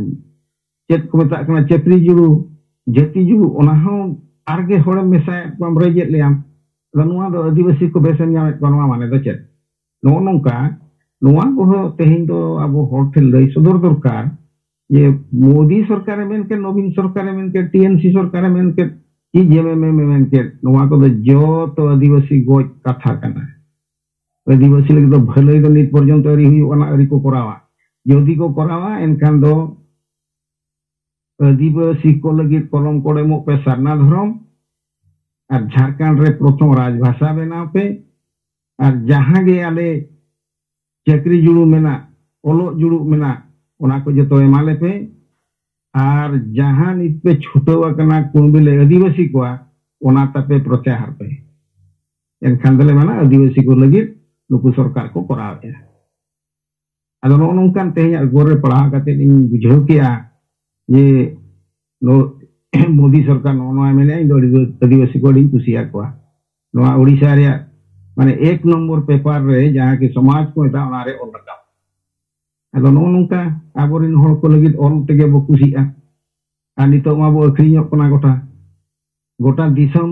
ᱪᱮᱫ ᱠᱚ ᱢᱮᱛᱟᱜ ᱠᱟᱱᱟ, ᱪᱟᱹᱯᱨᱤ ᱡᱩᱲᱩ, ᱡᱟᱹᱛᱤ ᱡᱩᱲᱩ, ᱚᱱᱟ ᱦᱚᱸ ᱟᱨᱜᱮ ᱦᱚᱲᱮᱢ ᱢᱮᱥᱟᱭᱮᱫ ᱠᱚᱣᱟᱢ, ᱨᱮᱡᱮᱫ ᱞᱮᱭᱟᱢ᱾ ᱟᱫᱚ ᱱᱚᱣᱟ ᱫᱚ ᱟᱹᱫᱤᱵᱟᱹᱥᱤ ᱠᱚ ᱵᱮᱥᱮᱢ ᱧᱟᱢᱮᱫ ᱠᱚᱣᱟ, ᱱᱚᱣᱟ ᱢᱟᱱᱮ ᱫᱚ ᱪᱮᱫ? ᱱᱚᱜᱼᱚ ᱱᱚᱝᱠᱟ, ᱱᱚᱣᱟ ᱠᱚᱦᱚᱸ ᱛᱮᱦᱮᱧ ᱫᱚ ᱟᱵᱚ ᱦᱚᱲ ᱴᱷᱮᱱ ᱞᱟᱹᱭ ᱥᱚᱫᱚᱨ ᱫᱚᱨᱠᱟᱨ᱾ ᱡᱮ ᱢᱳᱫᱤ ᱥᱚᱨᱠᱟᱨᱮ ᱢᱮᱱ ᱠᱮᱫ, ᱱᱚᱵᱤᱱ ᱥᱚᱨᱠᱟᱨᱮ ᱢᱮᱱ ᱠᱮᱫ, ᱴᱤ ᱮᱢ ᱥᱤ ᱥᱚᱨᱠᱟᱨᱮ ᱢᱮᱱ ᱠᱮᱫ, ᱪᱮᱫ ᱡᱮ ᱮᱢ ᱮᱢ ᱮ ᱢᱮᱱ ᱠᱮᱫ, ᱱᱚᱣᱟ ᱠᱚᱫᱚ ᱡᱚᱛᱚ ᱟᱹᱫᱤᱵᱟᱹᱥᱤ ᱜᱚᱡ ᱠᱟᱛᱷᱟ ᱠᱟᱱᱟ᱾ ᱟᱹᱫᱤᱵᱟᱹᱥᱤ ᱞᱟᱹᱜᱤᱫ ᱫᱚ ᱵᱷᱟᱹᱞᱟᱹᱭ ᱫᱚ ᱱᱤᱛ ᱯᱚᱨᱡᱚᱱᱛᱚ ᱟᱹᱣᱨᱤ ᱦᱩᱭᱩᱜ ᱠᱟᱱᱟ, ᱟᱹᱣᱨᱤ ᱠᱚ ᱠᱚᱨᱟᱣᱟ᱾ ᱡᱩᱫᱤ ᱠᱚ ᱠᱚᱨᱟᱣᱟ, ᱮᱱᱠᱷᱟᱱ ᱫᱚ ᱟᱹᱫᱤᱵᱟᱹᱥᱤ ᱠᱚ ᱞᱟᱹᱜᱤᱫ ᱠᱚᱞᱚᱢ ᱠᱚ ᱮᱢᱚᱜ ᱯᱮ ᱥᱟᱨᱱᱟ ᱫᱷᱚᱨᱚᱢ, ᱟᱨ ᱡᱷᱟᱲᱠᱷᱚᱸᱰ ᱨᱮ ᱯᱨᱚᱛᱷᱚᱢ ᱨᱟᱡᱽ ᱵᱷᱟᱥᱟ ᱵᱮᱱᱟᱣ ᱯᱮ, ᱟᱨ ᱡᱟᱦᱟᱸ ᱜᱮ ᱟᱞᱮ ᱪᱟᱹᱠᱨᱤ ᱡᱩᱲᱩ ᱢᱮᱱᱟᱜ, ᱚᱞᱚᱜ ᱡᱩᱲᱩ ᱢᱮᱱᱟᱜ, ᱚᱱᱟ ᱠᱚ ᱡᱚᱛᱚ ᱮᱢᱟᱞᱮ ᱯᱮ᱾ ᱟᱨ ᱡᱟᱦᱟᱸ ᱱᱤᱛ ᱯᱮ ᱪᱷᱩᱴᱟᱹᱣ ᱟᱠᱟᱱᱟ ᱠᱩᱲᱢᱤ ᱞᱟᱹᱭ ᱟᱹᱫᱤᱵᱟᱹᱥᱤ ᱠᱚᱣᱟ, ᱚᱱᱟ ᱛᱟᱯᱮ ᱯᱨᱚᱛᱭᱟᱦᱟᱨ ᱯᱮ᱾ ᱮᱱᱠᱷᱟᱱ ᱫᱚᱞᱮ ᱢᱮᱱᱟ ᱟᱹᱫᱤᱵᱟᱹᱥᱤ ᱠᱚ ᱞᱟᱹᱜᱤᱫ ᱱᱩᱠᱩ ᱥᱚᱨᱠᱟᱨ ᱠᱚ ᱠᱚᱨᱟᱣᱮᱫᱼᱟ᱾ ᱟᱫᱚ ᱱᱚᱜᱼᱚ ᱱᱚᱝᱠᱟᱱ ᱛᱮᱦᱮᱧᱟᱜ ᱜᱚᱨ ᱨᱮ ᱯᱟᱲᱦᱟᱣ ᱠᱟᱛᱮ ᱤᱧ ᱵᱩᱡᱷᱟᱹᱣ ᱠᱮᱜᱼᱟ ᱡᱮ ᱱᱚ-, ᱢᱳᱫᱤ ᱥᱚᱨᱠᱟᱨ ᱱᱚᱜᱼᱚ ᱱᱚᱣᱟ ᱢᱮᱱᱮᱫᱼᱟ, ᱤᱧ ᱫᱚ ᱟᱹᱰᱤ ᱟᱹᱫᱤᱵᱟᱹᱥᱤ ᱠᱚ ᱟᱹᱰᱤᱧ ᱠᱩᱥᱤᱭᱟᱠᱚᱣᱟ᱾ ᱱᱚᱣᱟ ᱳᱰᱤᱥᱟ ᱨᱮᱭᱟᱜ ᱢᱟᱱᱮ ᱮᱠ ᱱᱚᱢᱵᱚᱨ ᱯᱮᱯᱟᱨ ᱨᱮ ᱡᱟᱦᱟᱸ ᱠᱤ ᱥᱚᱢᱟᱡᱽ ᱠᱚ ᱢᱮᱛᱟᱜᱼᱟ, ᱚᱱᱟ ᱨᱮ ᱚᱞ ᱨᱟᱠᱟᱵ᱾ ᱟᱫᱚ ᱱᱚᱜᱼᱚ ᱱᱚᱝᱠᱟ ᱟᱵᱚᱨᱮᱱ ᱦᱚᱲ ᱠᱚ ᱞᱟᱹᱜᱤᱫ ᱚᱞ ᱛᱮᱜᱮ ᱵᱚ ᱠᱩᱥᱤᱜᱼᱟ᱾ ᱟᱨ ᱱᱤᱛᱚᱜ ᱢᱟ ᱵᱚ ᱟᱹᱠᱷᱨᱤᱧᱚᱜ ᱠᱟᱱᱟ ᱜᱚᱴᱟ, ᱜᱚᱴᱟ ᱫᱤᱥᱚᱢ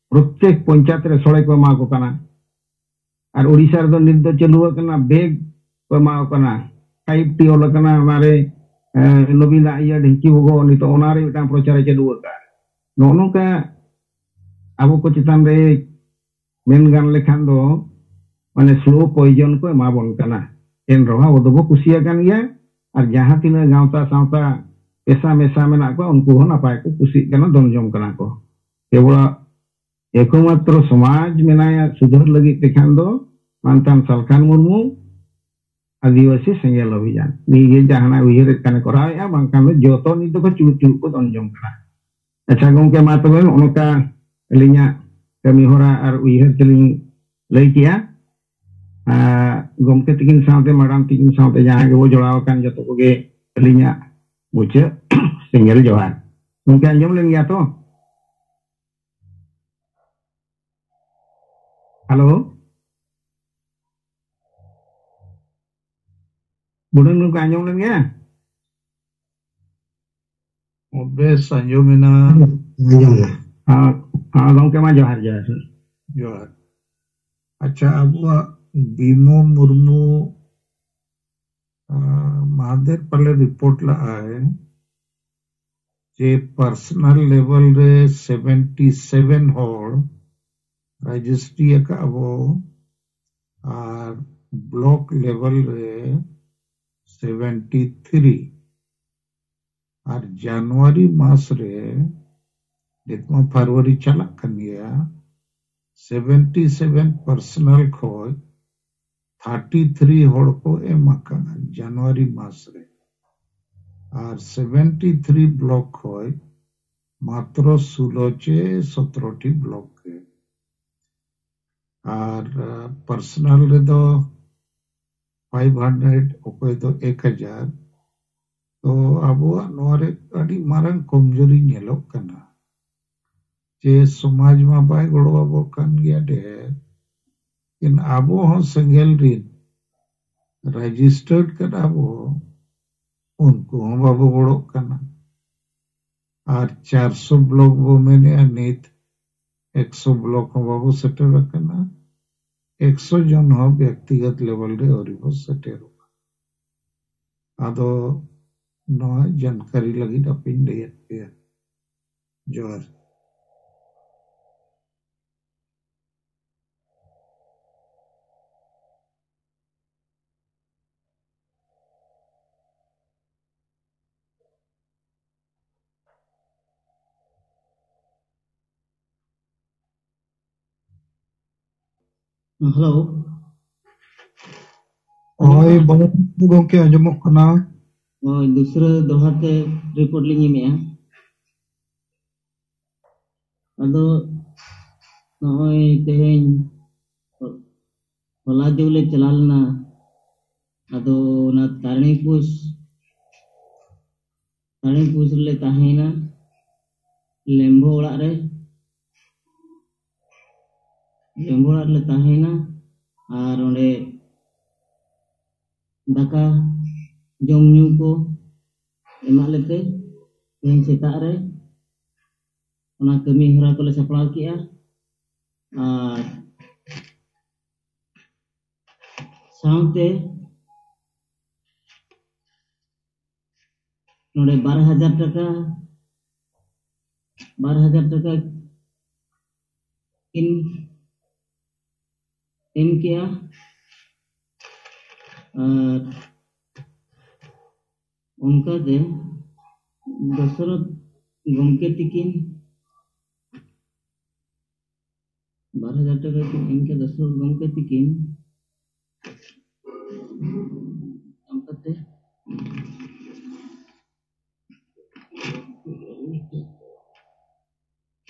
ᱯᱨᱚᱛᱮᱠ ᱯᱚᱧᱪᱟᱭᱮᱛ ᱨᱮ ᱥᱚᱲᱮ ᱠᱚ ᱮᱢᱟ ᱠᱚ ᱠᱟᱱᱟ᱾ ᱟᱨ ᱳᱰᱤᱥᱟ ᱨᱮᱫᱚ ᱱᱤᱛ ᱫᱚ ᱪᱟᱹᱞᱩ ᱟᱠᱟᱱᱟ, ᱵᱮᱜᱽ ᱠᱚ ᱮᱢᱟ ᱠᱚ ᱠᱟᱱᱟ, ᱯᱟᱭᱤᱯ ᱴᱤ ᱚᱞ ᱟᱠᱟᱱᱟ, ᱚᱱᱟᱨᱮ ᱮ, ᱱᱚᱵᱤᱱᱟᱜ ᱤᱭᱟᱹ ᱰᱷᱤᱝᱠᱤ ᱵᱷᱚᱜᱚ ᱱᱤᱛᱚᱜ ᱚᱱᱟᱨᱮ ᱢᱤᱫᱴᱟᱝ ᱯᱨᱚᱪᱟᱨᱮ ᱪᱟᱹᱞᱩ ᱟᱠᱟᱫᱼᱟ᱾ ᱱᱚᱜᱼᱚ ᱱᱚᱝᱠᱟ ᱟᱵᱚ ᱠᱚ ᱪᱮᱛᱟᱱ ᱨᱮ ᱢᱮᱱ ᱜᱟᱱ ᱞᱮᱠᱷᱟᱱ ᱫᱚ ᱢᱟᱱᱮ slow poison ᱠᱚ ᱮᱢᱟ ᱵᱚᱱ ᱠᱟᱱᱟ᱾ ᱮᱱ ᱨᱮᱦᱚᱸ ᱟᱵᱚ ᱫᱚᱵᱚ ᱠᱩᱥᱤᱭᱟᱜ ᱠᱟᱱ ᱜᱮᱭᱟ᱾ ᱟᱨ ᱡᱟᱦᱟᱸ ᱛᱤᱱᱟᱹᱜ ᱜᱟᱶᱛᱟ ᱥᱟᱶᱛᱟ ᱯᱮᱥᱟ ᱢᱮᱥᱟ ᱢᱮᱱᱟᱜ ᱠᱚᱣᱟ, ᱩᱱᱠᱩ ᱦᱚᱸ ᱱᱟᱯᱟᱭ ᱠᱚ ᱠᱩᱥᱤᱜ ᱠᱟᱱᱟ, ᱫᱚᱱ ᱡᱚᱝ ᱠᱟᱱᱟ ᱠᱚ᱾ ᱠᱮᱵᱚᱞ ᱮᱠᱢᱟᱛᱨᱚ ᱥᱚᱢᱟᱡᱽ ᱢᱮᱱᱟᱭᱟ ᱥᱩᱫᱷᱟᱹᱨ ᱞᱟᱹᱜᱤᱫ ᱛᱮᱠᱷᱟᱱ ᱫᱚ ᱢᱟᱱᱛᱟᱱ ᱥᱟᱞᱠᱷᱟᱱ ᱢᱩᱨᱢᱩ ᱟᱹᱫᱤᱵᱟᱹᱥᱤ ᱥᱮᱸᱜᱮᱞ ᱚᱵᱷᱤᱡᱟᱱ᱾ ᱱᱤᱭᱟᱹ ᱜᱮ ᱡᱟᱦᱟᱱᱟᱜ ᱩᱭᱦᱟᱹᱨᱮᱫ ᱠᱟᱱᱮ ᱠᱚᱨᱟᱣᱮᱫᱼᱟ, ᱵᱟᱝᱠᱷᱟᱱ ᱫᱚ ᱡᱚᱛᱚ ᱱᱤᱛ ᱫᱚᱠᱚ ᱪᱩᱲᱩᱵ ᱪᱩᱲᱩᱵ ᱠᱚ ᱫᱚᱱ ᱡᱚᱝ ᱠᱟᱱᱟ᱾ ᱟᱪᱪᱷᱟ ᱜᱚᱢᱠᱮ, ᱢᱟ ᱛᱚᱵᱮ ᱱᱚᱜᱼᱚ ᱱᱚᱝᱠᱟ ᱟᱹᱞᱤᱧᱟᱜ ᱠᱟᱹᱢᱤ ᱦᱚᱨᱟ ᱟᱨ ᱩᱭᱦᱟᱹᱨ ᱛᱮᱞᱤᱧ ᱞᱟᱹᱭ ᱠᱮᱜᱼᱟ᱾ ᱟᱨ ᱜᱚᱢᱠᱮ ᱛᱤᱠᱤᱱ ᱥᱟᱶᱛᱮ, ᱢᱮᱰᱟᱢ ᱛᱤᱠᱤᱱ ᱥᱟᱶᱛᱮ ᱡᱟᱦᱟᱸ ᱜᱮᱵᱚ ᱡᱚᱲᱟᱣ ᱟᱠᱟᱱ ᱡᱚᱛᱚ ᱠᱚᱜᱮ ᱟᱹᱞᱤᱧᱟᱜ ᱢᱩᱪᱟᱹᱫ ᱥᱮᱸᱜᱮᱞ ᱡᱚᱦᱟᱨ᱾ ᱜᱚᱢᱠᱮ ᱟᱸᱡᱚᱢ ᱞᱮᱱ ᱜᱮᱭᱟ ᱛᱚ? ᱦᱮᱞᱳ, ᱵᱩᱰᱷᱟᱹᱱ ᱜᱚᱢᱠᱮ ᱟᱸᱡᱚᱢ ᱞᱮᱱ ᱜᱮᱭᱟ? ᱵᱮᱥ ᱟᱸᱡᱚᱢ ᱮᱱᱟ᱾ ᱟᱸᱡᱚᱢ ᱮᱱᱟ᱾ ᱦᱮᱸ, ᱦᱮᱸ, ᱜᱚᱢᱠᱮ ᱢᱟ ᱡᱚᱦᱟᱨ, ᱡᱚᱦᱟᱨ᱾ ᱡᱚᱦᱟᱨ᱾ ᱟᱪᱪᱷᱟ, ᱟᱵᱚᱣᱟᱜ ᱵᱤᱢᱚᱞ ᱢᱩᱨᱢᱩ, ᱟᱸ, ᱟᱫᱮᱨ ᱯᱟᱞᱮ ᱨᱤᱯᱳᱨᱴ ᱞᱟᱜᱼᱟᱭ ᱡᱮ ᱯᱟᱨᱥᱚᱱᱟᱞ ᱞᱮᱵᱮᱞ ᱨᱮ ᱥᱮᱵᱷᱮᱱᱴᱤ ᱥᱮᱵᱷᱮᱱ ᱦᱚᱲ ᱨᱮᱡᱤᱥᱴᱨᱤ ᱟᱠᱟᱫ ᱟᱵᱚ, ᱟᱨ ᱵᱞᱚᱠ ᱞᱮᱵᱮᱞ ᱨᱮ ᱥᱮᱵᱷᱮᱱᱴᱤ ᱛᱷᱨᱤ᱾ ᱟᱨ ᱡᱟᱱᱩᱣᱟᱨᱤ ᱢᱟᱥ ᱨᱮ, ᱱᱤᱛ ᱢᱟ ᱯᱷᱮᱵᱽᱨᱩᱣᱟᱨᱤ ᱪᱟᱞᱟᱜ ᱠᱟᱱ ᱜᱮᱭᱟ, ᱥᱮᱵᱷᱮᱱᱴᱤ ᱥᱮᱵᱷᱮᱱ ᱯᱟᱨᱥᱚᱱᱟᱞ ᱠᱷᱚᱡ ᱛᱷᱟᱨᱴᱤ ᱛᱷᱨᱤ ᱦᱚᱲ ᱠᱚ ᱮᱢ ᱟᱠᱟᱱᱟ ᱡᱟᱱᱩᱣᱟᱨᱤ ᱢᱟᱥ ᱨᱮ᱾ ᱟᱨ ᱥᱮᱵᱷᱮᱱᱴᱤ ᱛᱷᱨᱤ ᱵᱞᱚᱠ ᱠᱷᱚᱡ ᱢᱟᱛᱨᱚ ᱥᱳᱞᱳ ᱪᱮ ᱥᱚᱛᱨᱚ ᱴᱤ ᱵᱞᱚᱠ ᱜᱮ᱾ ᱟᱨ ᱯᱟᱨᱥᱚᱱᱟᱞ ᱨᱮᱫᱚ ᱯᱷᱟᱭᱤᱵᱷ ᱦᱟᱱᱰᱨᱮᱰ, ᱚᱠᱚᱭ ᱫᱚ ᱮᱠ ᱦᱟᱡᱟᱨ᱾ ᱛᱚ ᱟᱵᱚᱣᱟᱜ ᱱᱚᱣᱟ ᱨᱮ ᱟᱹᱰᱤ ᱢᱟᱨᱟᱝ ᱠᱚᱢᱡᱩᱨᱤ ᱧᱮᱞᱚᱜ ᱠᱟᱱᱟ ᱡᱮ ᱥᱚᱢᱟᱡᱽ ᱢᱟ ᱵᱟᱭ ᱜᱚᱲᱚ ᱟᱵᱚ ᱠᱟᱱ ᱜᱮᱭᱟ ᱰᱷᱮᱨ, ᱞᱮᱠᱤᱱ ᱟᱵᱚ ᱦᱚᱸ ᱥᱮᱸᱜᱮᱞ ᱨᱤᱱ ᱨᱮᱡᱤᱥᱴᱟᱨᱰ ᱠᱟᱱᱟ ᱵᱚ, ᱩᱱᱠᱩ ᱦᱚᱸ ᱵᱟᱵᱚ ᱜᱚᱲᱚᱜ ᱠᱟᱱᱟ᱾ ᱟᱨ ᱪᱟᱨᱥᱚ ᱵᱞᱚᱠ ᱵᱚ ᱢᱮᱱᱮᱜᱼᱟ, ᱱᱤᱛ ᱮᱠᱥᱚ ᱵᱞᱚᱠ ᱦᱚᱸ ᱵᱟᱵᱚ ᱥᱮᱴᱮᱨ ᱟᱠᱟᱱᱟ, ᱮᱠᱥᱚ ᱡᱚᱱ ᱦᱚᱸ ᱵᱮᱠᱛᱤᱜᱚᱛ ᱞᱮᱵᱮᱞ ᱨᱮ ᱟᱹᱣᱨᱤ ᱵᱚ ᱥᱮᱴᱮᱨᱚᱜᱼᱟ᱾ ᱟᱫᱚ ᱱᱚᱣᱟ ᱡᱟᱱᱠᱟᱨᱤ ᱞᱟᱹᱜᱤᱫ ᱟᱯᱮᱧ ᱞᱟᱹᱭᱟᱫ ᱯᱮᱭᱟ᱾ ᱡᱚᱦᱟᱨ᱾ ᱦᱮᱞᱳ᱾ ᱦᱳᱭ, ᱵᱟᱵᱟ ᱜᱚᱢᱠᱮ, ᱟᱸᱡᱚᱢᱚᱜ ᱠᱟᱱᱟ᱾ ᱦᱳᱭ, ᱫᱩᱥᱨᱟᱹ ᱫᱚᱦᱲᱟ ᱛᱮ ᱨᱤᱯᱳᱨᱴ ᱞᱤᱧ ᱮᱢᱮᱜᱼᱟ᱾ ᱟᱫᱚ ᱱᱚᱜᱼᱚᱭ ᱛᱮᱦᱮᱧ ᱦᱚᱞᱟ ᱡᱮ ᱞᱮ ᱪᱟᱞᱟᱣ ᱞᱮᱱᱟ, ᱟᱫᱚ ᱚᱱᱟ ᱛᱟᱨᱤᱬᱤ ᱯᱩᱥ, ᱛᱟᱨᱤᱬᱤ ᱯᱩᱥ ᱨᱮᱞᱮ ᱛᱟᱦᱮᱸᱭᱮᱱᱟ ᱞᱮᱢᱵᱷᱚ ᱚᱲᱟᱜ ᱨᱮ᱾ ᱞᱮᱢᱵᱷᱚ ᱚᱲᱟᱜ ᱨᱮᱞᱮ ᱛᱟᱦᱮᱸᱭᱮᱱᱟ, ᱟᱨ ᱚᱸᱰᱮ ᱫᱟᱠᱟ ᱡᱚᱢ ᱧᱩ ᱠᱚ ᱮᱢᱟᱜ ᱞᱮᱛᱮ ᱛᱮᱦᱮᱧ ᱥᱮᱛᱟᱜ ᱨᱮ ᱚᱱᱟ ᱠᱟᱹᱢᱤ ᱦᱚᱨᱟ ᱠᱚᱞᱮ ᱥᱟᱯᱲᱟᱣ ᱠᱮᱜᱼᱟ᱾ ᱟᱨ ᱥᱟᱶᱛᱮ ᱱᱚᱰᱮ ᱵᱟᱨ ᱦᱟᱡᱟᱨ ᱴᱟᱠᱟ, ᱵᱟᱨ ᱦᱟᱡᱟᱨ ᱴᱟᱠᱟ ᱠᱤᱱ ᱮᱢ ᱠᱮᱜᱼᱟ᱾ ᱟᱨ ᱚᱱᱠᱟᱛᱮ ᱫᱚᱥᱚᱨᱚᱛᱷ ᱜᱚᱢᱠᱮ ᱛᱤᱠᱤᱱ ᱵᱟᱨ ᱦᱟᱡᱟᱨ ᱴᱟᱠᱟ ᱠᱤᱱ ᱮᱢ ᱠᱮᱜᱼᱟ ᱫᱚᱥᱚᱨᱚᱛᱷ ᱜᱚᱢᱠᱮ ᱛᱤᱠᱤᱱ᱾ ᱚᱱᱠᱟᱛᱮ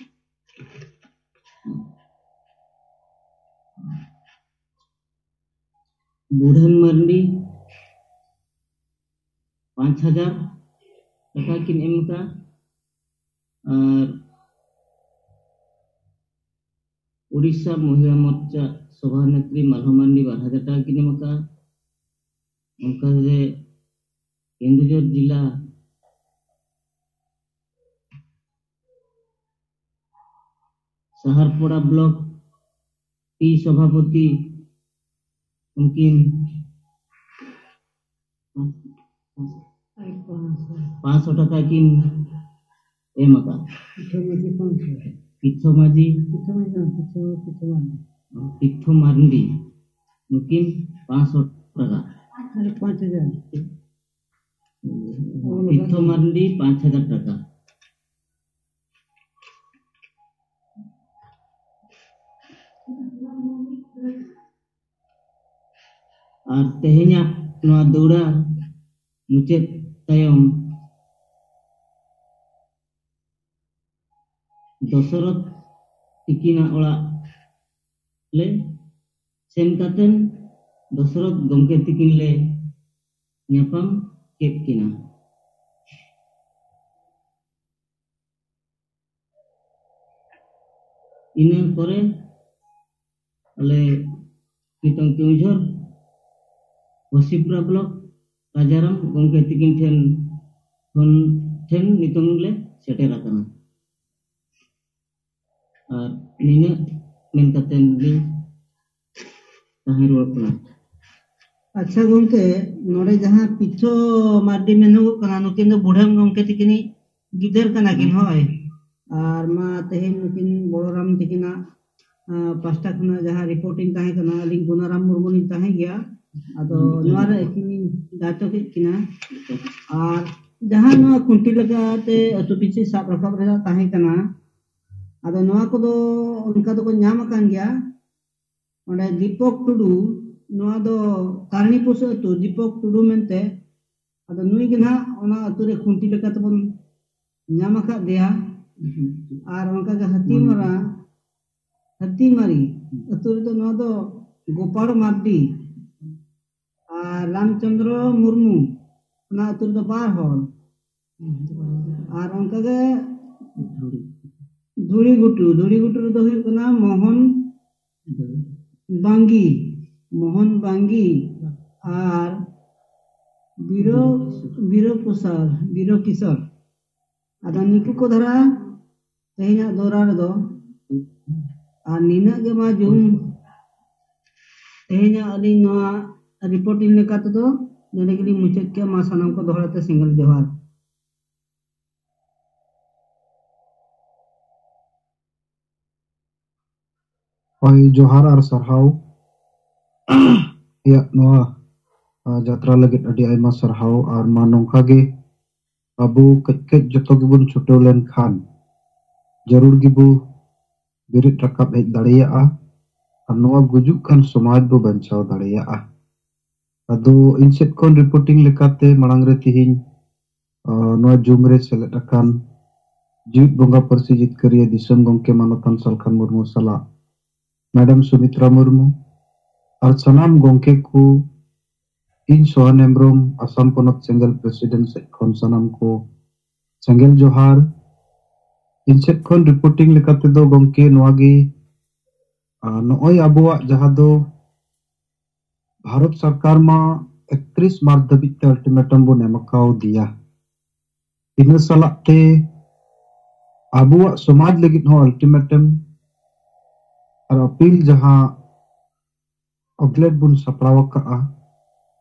ᱵᱩᱲᱦᱟᱹᱱ ᱢᱟᱨᱰᱤ ᱯᱟᱸᱪ ᱦᱟᱡᱟᱨ ᱴᱟᱠᱟ ᱠᱤᱱ ᱮᱢ ᱠᱟᱜᱼᱟ᱾ ᱟᱨ ᱩᱲᱤᱥᱥᱟ ᱢᱚᱦᱤᱞᱟ ᱢᱳᱨᱪᱟ ᱥᱚᱵᱷᱟᱱᱮᱛᱨᱤ ᱢᱟᱞᱦᱟ ᱢᱟᱨᱰᱤ ᱵᱟᱨ ᱦᱟᱡᱟᱨ ᱴᱟᱠᱟ ᱠᱤᱱ ᱮᱢ ᱠᱟᱜᱼᱟ᱾ ᱚᱱᱠᱟᱜᱮ ᱠᱮᱱᱫᱩᱡᱷᱚᱨ ᱡᱮᱞᱟ ᱥᱟᱦᱟᱨᱯᱚᱲᱟ ᱵᱞᱚᱠ ᱯᱤ ᱥᱚᱵᱷᱟᱯᱚᱛᱤ ᱩᱱᱠᱤᱱ ᱯᱟᱸᱪᱥᱚ ᱴᱟᱠᱟ ᱠᱤᱱ ᱮᱢ ᱟᱠᱟᱫ᱾ ᱯᱤᱴᱷᱟᱹ ᱢᱟᱹᱡᱷᱤ ᱯᱟᱸᱪᱥᱚ᱾ ᱯᱤᱴᱷᱟᱹ ᱢᱟᱹᱡᱷᱤ᱾ ᱯᱤᱴᱷᱟᱹ ᱢᱟᱹᱡᱷᱤ ᱵᱟᱝ, ᱯᱤᱴᱷᱟᱹ, ᱯᱤᱴᱷᱟᱹ ᱢᱟᱹᱡᱷᱤ᱾ ᱯᱤᱴᱷᱟᱹ ᱢᱟᱨᱰᱤ᱾ ᱱᱩᱠᱤᱱ ᱯᱟᱸᱪᱥᱚ ᱴᱟᱠᱟ᱾ ᱟᱨ ᱯᱟᱸᱪ ᱦᱟᱡᱟᱨ᱾ ᱯᱤᱴᱷᱟᱹ ᱢᱟᱨᱰᱤ ᱯᱟᱸᱪ ᱦᱟᱡᱟᱨ ᱴᱟᱠᱟ᱾ ᱟᱨ ᱛᱮᱦᱮᱧᱟᱜ ᱱᱚᱣᱟ ᱫᱟᱹᱣᱲᱟ ᱢᱩᱪᱟᱹᱫ ᱛᱟᱭᱚᱢ ᱫᱚᱥᱚᱨᱚᱛᱷ ᱛᱤᱠᱤᱱᱟᱜ ᱚᱲᱟᱜ ᱞᱮ ᱥᱮᱱ ᱠᱟᱛᱮᱱ ᱫᱚᱥᱚᱨᱚᱛᱷ ᱜᱚᱢᱠᱮ ᱛᱤᱠᱤᱱ ᱞᱮ ᱧᱟᱯᱟᱢ ᱠᱮᱫ ᱠᱤᱱᱟ᱾ ᱤᱱᱟᱹ ᱯᱚᱨᱮ ᱟᱞᱮ ᱱᱤᱛᱚᱝ ᱠᱮᱣᱡᱷᱚᱨ ᱵᱚᱥᱤᱯᱩᱨᱟ ᱵᱞᱚᱠ ᱨᱟᱡᱟᱨᱟᱢ ᱜᱚᱢᱠᱮ ᱛᱤᱠᱤᱱ ᱴᱷᱮᱱ ᱠᱷᱚᱱ ᱴᱷᱮᱱ ᱱᱤᱛᱚᱝ ᱞᱮ ᱥᱮᱴᱮᱨ ᱟᱠᱟᱱᱟ᱾ ᱟᱨ ᱱᱤᱱᱟᱹᱜ ᱢᱮᱱ ᱠᱟᱛᱮᱱ ᱞᱤᱧ ᱛᱟᱦᱮᱸ ᱨᱩᱣᱟᱹᱲ ᱠᱟᱱᱟ᱾ ᱟᱪᱪᱷᱟ ᱜᱚᱝᱠᱮ, ᱱᱚᱰᱮ ᱡᱟᱦᱟᱸ ᱯᱤᱛᱷᱚ ᱢᱟᱨᱰᱤ ᱢᱮᱱᱚᱜᱚᱜ ᱠᱟᱱᱟ, ᱱᱩᱠᱤᱱ ᱫᱚ ᱵᱩᱰᱷᱟᱹᱢ ᱜᱚᱝᱠᱮ ᱛᱤᱠᱤᱱᱤᱡ ᱜᱤᱫᱟᱹᱨ ᱠᱟᱱᱟ ᱠᱤᱱ, ᱦᱳᱭ᱾ ᱟᱨ ᱢᱟ ᱛᱮᱦᱮᱧ ᱱᱩᱠᱤᱱ ᱵᱚᱲᱚᱨᱟᱢ ᱛᱤᱠᱤᱱᱟᱜ, ᱟᱸ, ᱯᱟᱥᱴᱟ ᱠᱷᱚᱱᱟᱜ ᱡᱟᱦᱟᱸ ᱨᱤᱯᱳᱨᱴ ᱤᱧ ᱛᱟᱦᱮᱸ ᱠᱟᱱᱟ, ᱟᱹᱞᱤᱧ ᱜᱩᱱᱟᱨᱟᱢ ᱢᱩᱨᱢᱩ ᱞᱤᱧ ᱛᱟᱦᱮᱸ ᱜᱮᱭᱟ᱾ ᱟᱫᱚ ᱱᱚᱣᱟ ᱨᱮ ᱟᱹᱠᱤᱱ ᱞᱤᱧ ᱫᱟᱭᱤᱛᱛᱚ ᱠᱮᱫ ᱠᱤᱱᱟ᱾ ᱟᱨ ᱡᱟᱦᱟᱸ ᱱᱚᱣᱟ ᱠᱷᱩᱱᱴᱤ ᱞᱮᱠᱟᱛᱮ ᱟᱹᱛᱩ ᱯᱤᱪᱷᱤ ᱥᱟᱵ ᱨᱟᱠᱟᱵ ᱨᱮᱱᱟᱜ ᱛᱟᱦᱮᱸ ᱠᱟᱱᱟ, ᱟᱫᱚ ᱱᱚᱣᱟ ᱠᱚᱫᱚ ᱚᱱᱠᱟ ᱫᱚᱠᱚ ᱧᱟᱢ ᱟᱠᱟᱱ ᱜᱮᱭᱟ᱾ ᱚᱸᱰᱮ ᱫᱤᱯᱚᱠ ᱴᱩᱰᱩ, ᱱᱚᱣᱟ ᱫᱚ ᱠᱟᱨᱱᱤ ᱯᱩᱥᱟᱹ ᱟᱹᱛᱩ, ᱫᱤᱯᱚᱠ ᱴᱩᱰᱩ ᱢᱮᱱᱛᱮ᱾ ᱟᱫᱚ ᱱᱩᱭ ᱜᱮ ᱱᱟᱦᱟᱜ ᱚᱱᱟ ᱟᱹᱛᱩ ᱨᱮ ᱠᱷᱩᱱᱴᱤ ᱞᱮᱠᱟ ᱛᱮᱵᱚᱱ ᱧᱟᱢ ᱟᱠᱟᱫ ᱫᱮᱭᱟ᱾ ᱟᱨ ᱚᱱᱠᱟ ᱜᱮ ᱦᱟᱹᱛᱤᱢᱟᱨᱟ, ᱦᱟᱹᱛᱤᱢᱟᱨᱤ ᱟᱹᱛᱩ ᱨᱮᱫᱚ ᱱᱚᱣᱟ ᱫᱚ ᱜᱳᱯᱟᱲ ᱢᱟᱨᱰᱤ ᱟᱨ ᱨᱟᱢᱪᱚᱸᱫᱽᱨᱚ ᱢᱩᱨᱢᱩ, ᱚᱱᱟ ᱟᱹᱛᱩ ᱨᱮᱫᱚ ᱵᱟᱨ ᱦᱚᱲ᱾ ᱟᱨ ᱚᱱᱠᱟᱜᱮ ᱫᱷᱩᱲᱤ ᱜᱷᱩᱴᱩ, ᱫᱷᱩᱲᱤ ᱜᱷᱩᱴᱩ ᱨᱮᱫᱚ ᱦᱩᱭᱩᱜ ᱠᱟᱱᱟ ᱢᱳᱦᱚᱱ ᱵᱟᱝᱜᱤ, ᱢᱳᱦᱚᱱ ᱵᱟᱝᱜᱤ ᱟᱨ ᱵᱤᱨᱚ, ᱵᱤᱨᱚ ᱠᱩᱥᱟᱨ, ᱵᱤᱨᱚ ᱠᱤᱥᱚᱨ᱾ ᱟᱫᱚ ᱱᱩᱠᱩ ᱠᱚ ᱫᱷᱟᱨᱟ ᱛᱮᱦᱮᱧᱟᱜ ᱫᱚᱨᱟ ᱨᱮᱫᱚ ᱟᱨ ᱱᱤᱱᱟᱹᱜ ᱜᱮ ᱢᱟ ᱡᱩᱢ᱾ ᱛᱮᱦᱮᱧᱟᱜ ᱟᱹᱞᱤᱧ ᱱᱚᱣᱟ ᱨᱤᱯᱳᱨᱴᱤᱝ ᱞᱮᱠᱟ ᱛᱮᱫᱚ ᱱᱚᱰᱮ ᱜᱮᱞᱤᱧ ᱢᱩᱪᱟᱹᱫ ᱠᱮᱜᱼᱟ᱾ ᱢᱟ ᱥᱟᱱᱟᱢ ᱠᱚ ᱫᱚᱦᱲᱟ ᱛᱮ ᱥᱮᱸᱜᱮᱞ ᱡᱚᱦᱟᱨ᱾ ᱦᱳᱭ, ᱡᱚᱦᱟᱨ ᱟᱨ ᱥᱟᱨᱦᱟᱣ᱾ ᱟᱯᱮᱭᱟᱜ ᱱᱚᱣᱟ, ᱟ, ᱡᱟᱛᱨᱟ ᱞᱟᱹᱜᱤᱫ ᱟᱹᱰᱤ ᱟᱭᱢᱟ ᱥᱟᱨᱦᱟᱣ᱾ ᱟᱨ ᱢᱟ ᱱᱚᱝᱠᱟ ᱜᱮ ᱟᱵᱚ ᱠᱟᱹᱡ ᱠᱟᱹᱡ ᱡᱚᱛᱚ ᱜᱮᱵᱚᱱ ᱪᱷᱩᱴᱟᱹᱣ ᱞᱮᱱᱠᱷᱟᱱ ᱡᱟᱹᱨᱩᱲ ᱜᱮᱵᱚ ᱵᱮᱨᱮᱫ ᱨᱟᱠᱟᱵ ᱦᱮᱡ ᱫᱟᱲᱮᱭᱟᱜᱼᱟ ᱟᱨ ᱱᱚᱣᱟ ᱜᱩᱡᱩᱜ ᱠᱟᱱ ᱥᱚᱢᱟᱡᱽ ᱵᱚ ᱵᱟᱧᱪᱟᱣ ᱫᱟᱲᱮᱭᱟᱜᱼᱟ᱾ ᱟᱫᱚ ᱤᱧ ᱥᱮᱫ ᱠᱷᱚᱱ ᱨᱤᱯᱳᱨᱴᱤᱝ ᱞᱮᱠᱟᱛᱮ ᱢᱟᱲᱟᱝ ᱨᱮ ᱛᱮᱦᱮᱧ, ᱟ, ᱱᱚᱣᱟ ᱡᱩᱢ ᱨᱮ ᱥᱮᱞᱮᱫ ᱟᱠᱟᱱ ᱡᱤᱣᱤᱫ ᱵᱚᱸᱜᱟ ᱯᱟᱹᱨᱥᱤ ᱡᱤᱛᱠᱟᱹᱨᱤᱭᱟᱹ ᱫᱤᱥᱚᱢ ᱜᱚᱢᱠᱮ ᱢᱟᱱᱚᱛᱟᱱ ᱥᱟᱞᱠᱷᱟᱱ ᱢᱩᱨᱢᱩ ᱥᱟᱞᱟᱜ ᱢᱮᱰᱟᱢ ᱥᱩᱢᱤᱛᱨᱟ ᱢᱩᱨᱢᱩ ᱟᱨ ᱥᱟᱱᱟᱢ ᱜᱚᱢᱠᱮ ᱠᱚ, ᱤᱧ ᱥᱳᱦᱟᱱ ᱦᱮᱢᱵᱨᱚᱢ, ᱟᱥᱟᱢ ᱯᱚᱱᱚᱛ ᱥᱮᱸᱜᱮᱞ ᱯᱨᱮᱥᱤᱰᱮᱱᱴ ᱥᱮᱫ ᱠᱷᱚᱱ ᱥᱟᱱᱟᱢ ᱠᱚ ᱥᱮᱸᱜᱮᱞ ᱡᱚᱦᱟᱨ᱾ ᱤᱧ ᱥᱮᱫ ᱠᱷᱚᱱ ᱨᱤᱯᱳᱨᱴᱤᱝ ᱞᱮᱠᱟ ᱛᱮᱫᱚ ᱜᱚᱢᱠᱮ ᱱᱚᱣᱟ ᱜᱮ, ᱟᱨ ᱱᱚᱜᱼᱚᱭ ᱟᱵᱚᱣᱟᱜ ᱡᱟᱦᱟᱸ ᱫᱚ ᱵᱷᱟᱨᱚᱛ ᱥᱚᱨᱠᱟᱨ ᱢᱟ ᱮᱠᱛᱨᱤᱥ ᱢᱟᱨᱪ ᱫᱷᱟᱹᱵᱤᱡ ᱛᱮ ᱟᱞᱴᱤᱢᱮᱴᱟᱢ ᱵᱚᱱ ᱮᱢ ᱟᱠᱟᱣᱫᱮᱭᱟ᱾ ᱤᱱᱟᱹ ᱥᱟᱞᱟᱜ ᱛᱮ ᱟᱵᱚᱣᱟᱜ ᱥᱚᱢᱟᱡᱽ ᱞᱟᱹᱜᱤᱫ ᱦᱚᱸ ᱟᱞᱴᱤᱢᱮᱴᱟᱢ ᱟᱨ ᱟᱯᱤᱞ ᱡᱟᱦᱟᱸ ᱚᱜᱞᱮᱴ ᱵᱚᱱ ᱥᱟᱯᱲᱟᱣ ᱟᱠᱟᱫᱼᱟ,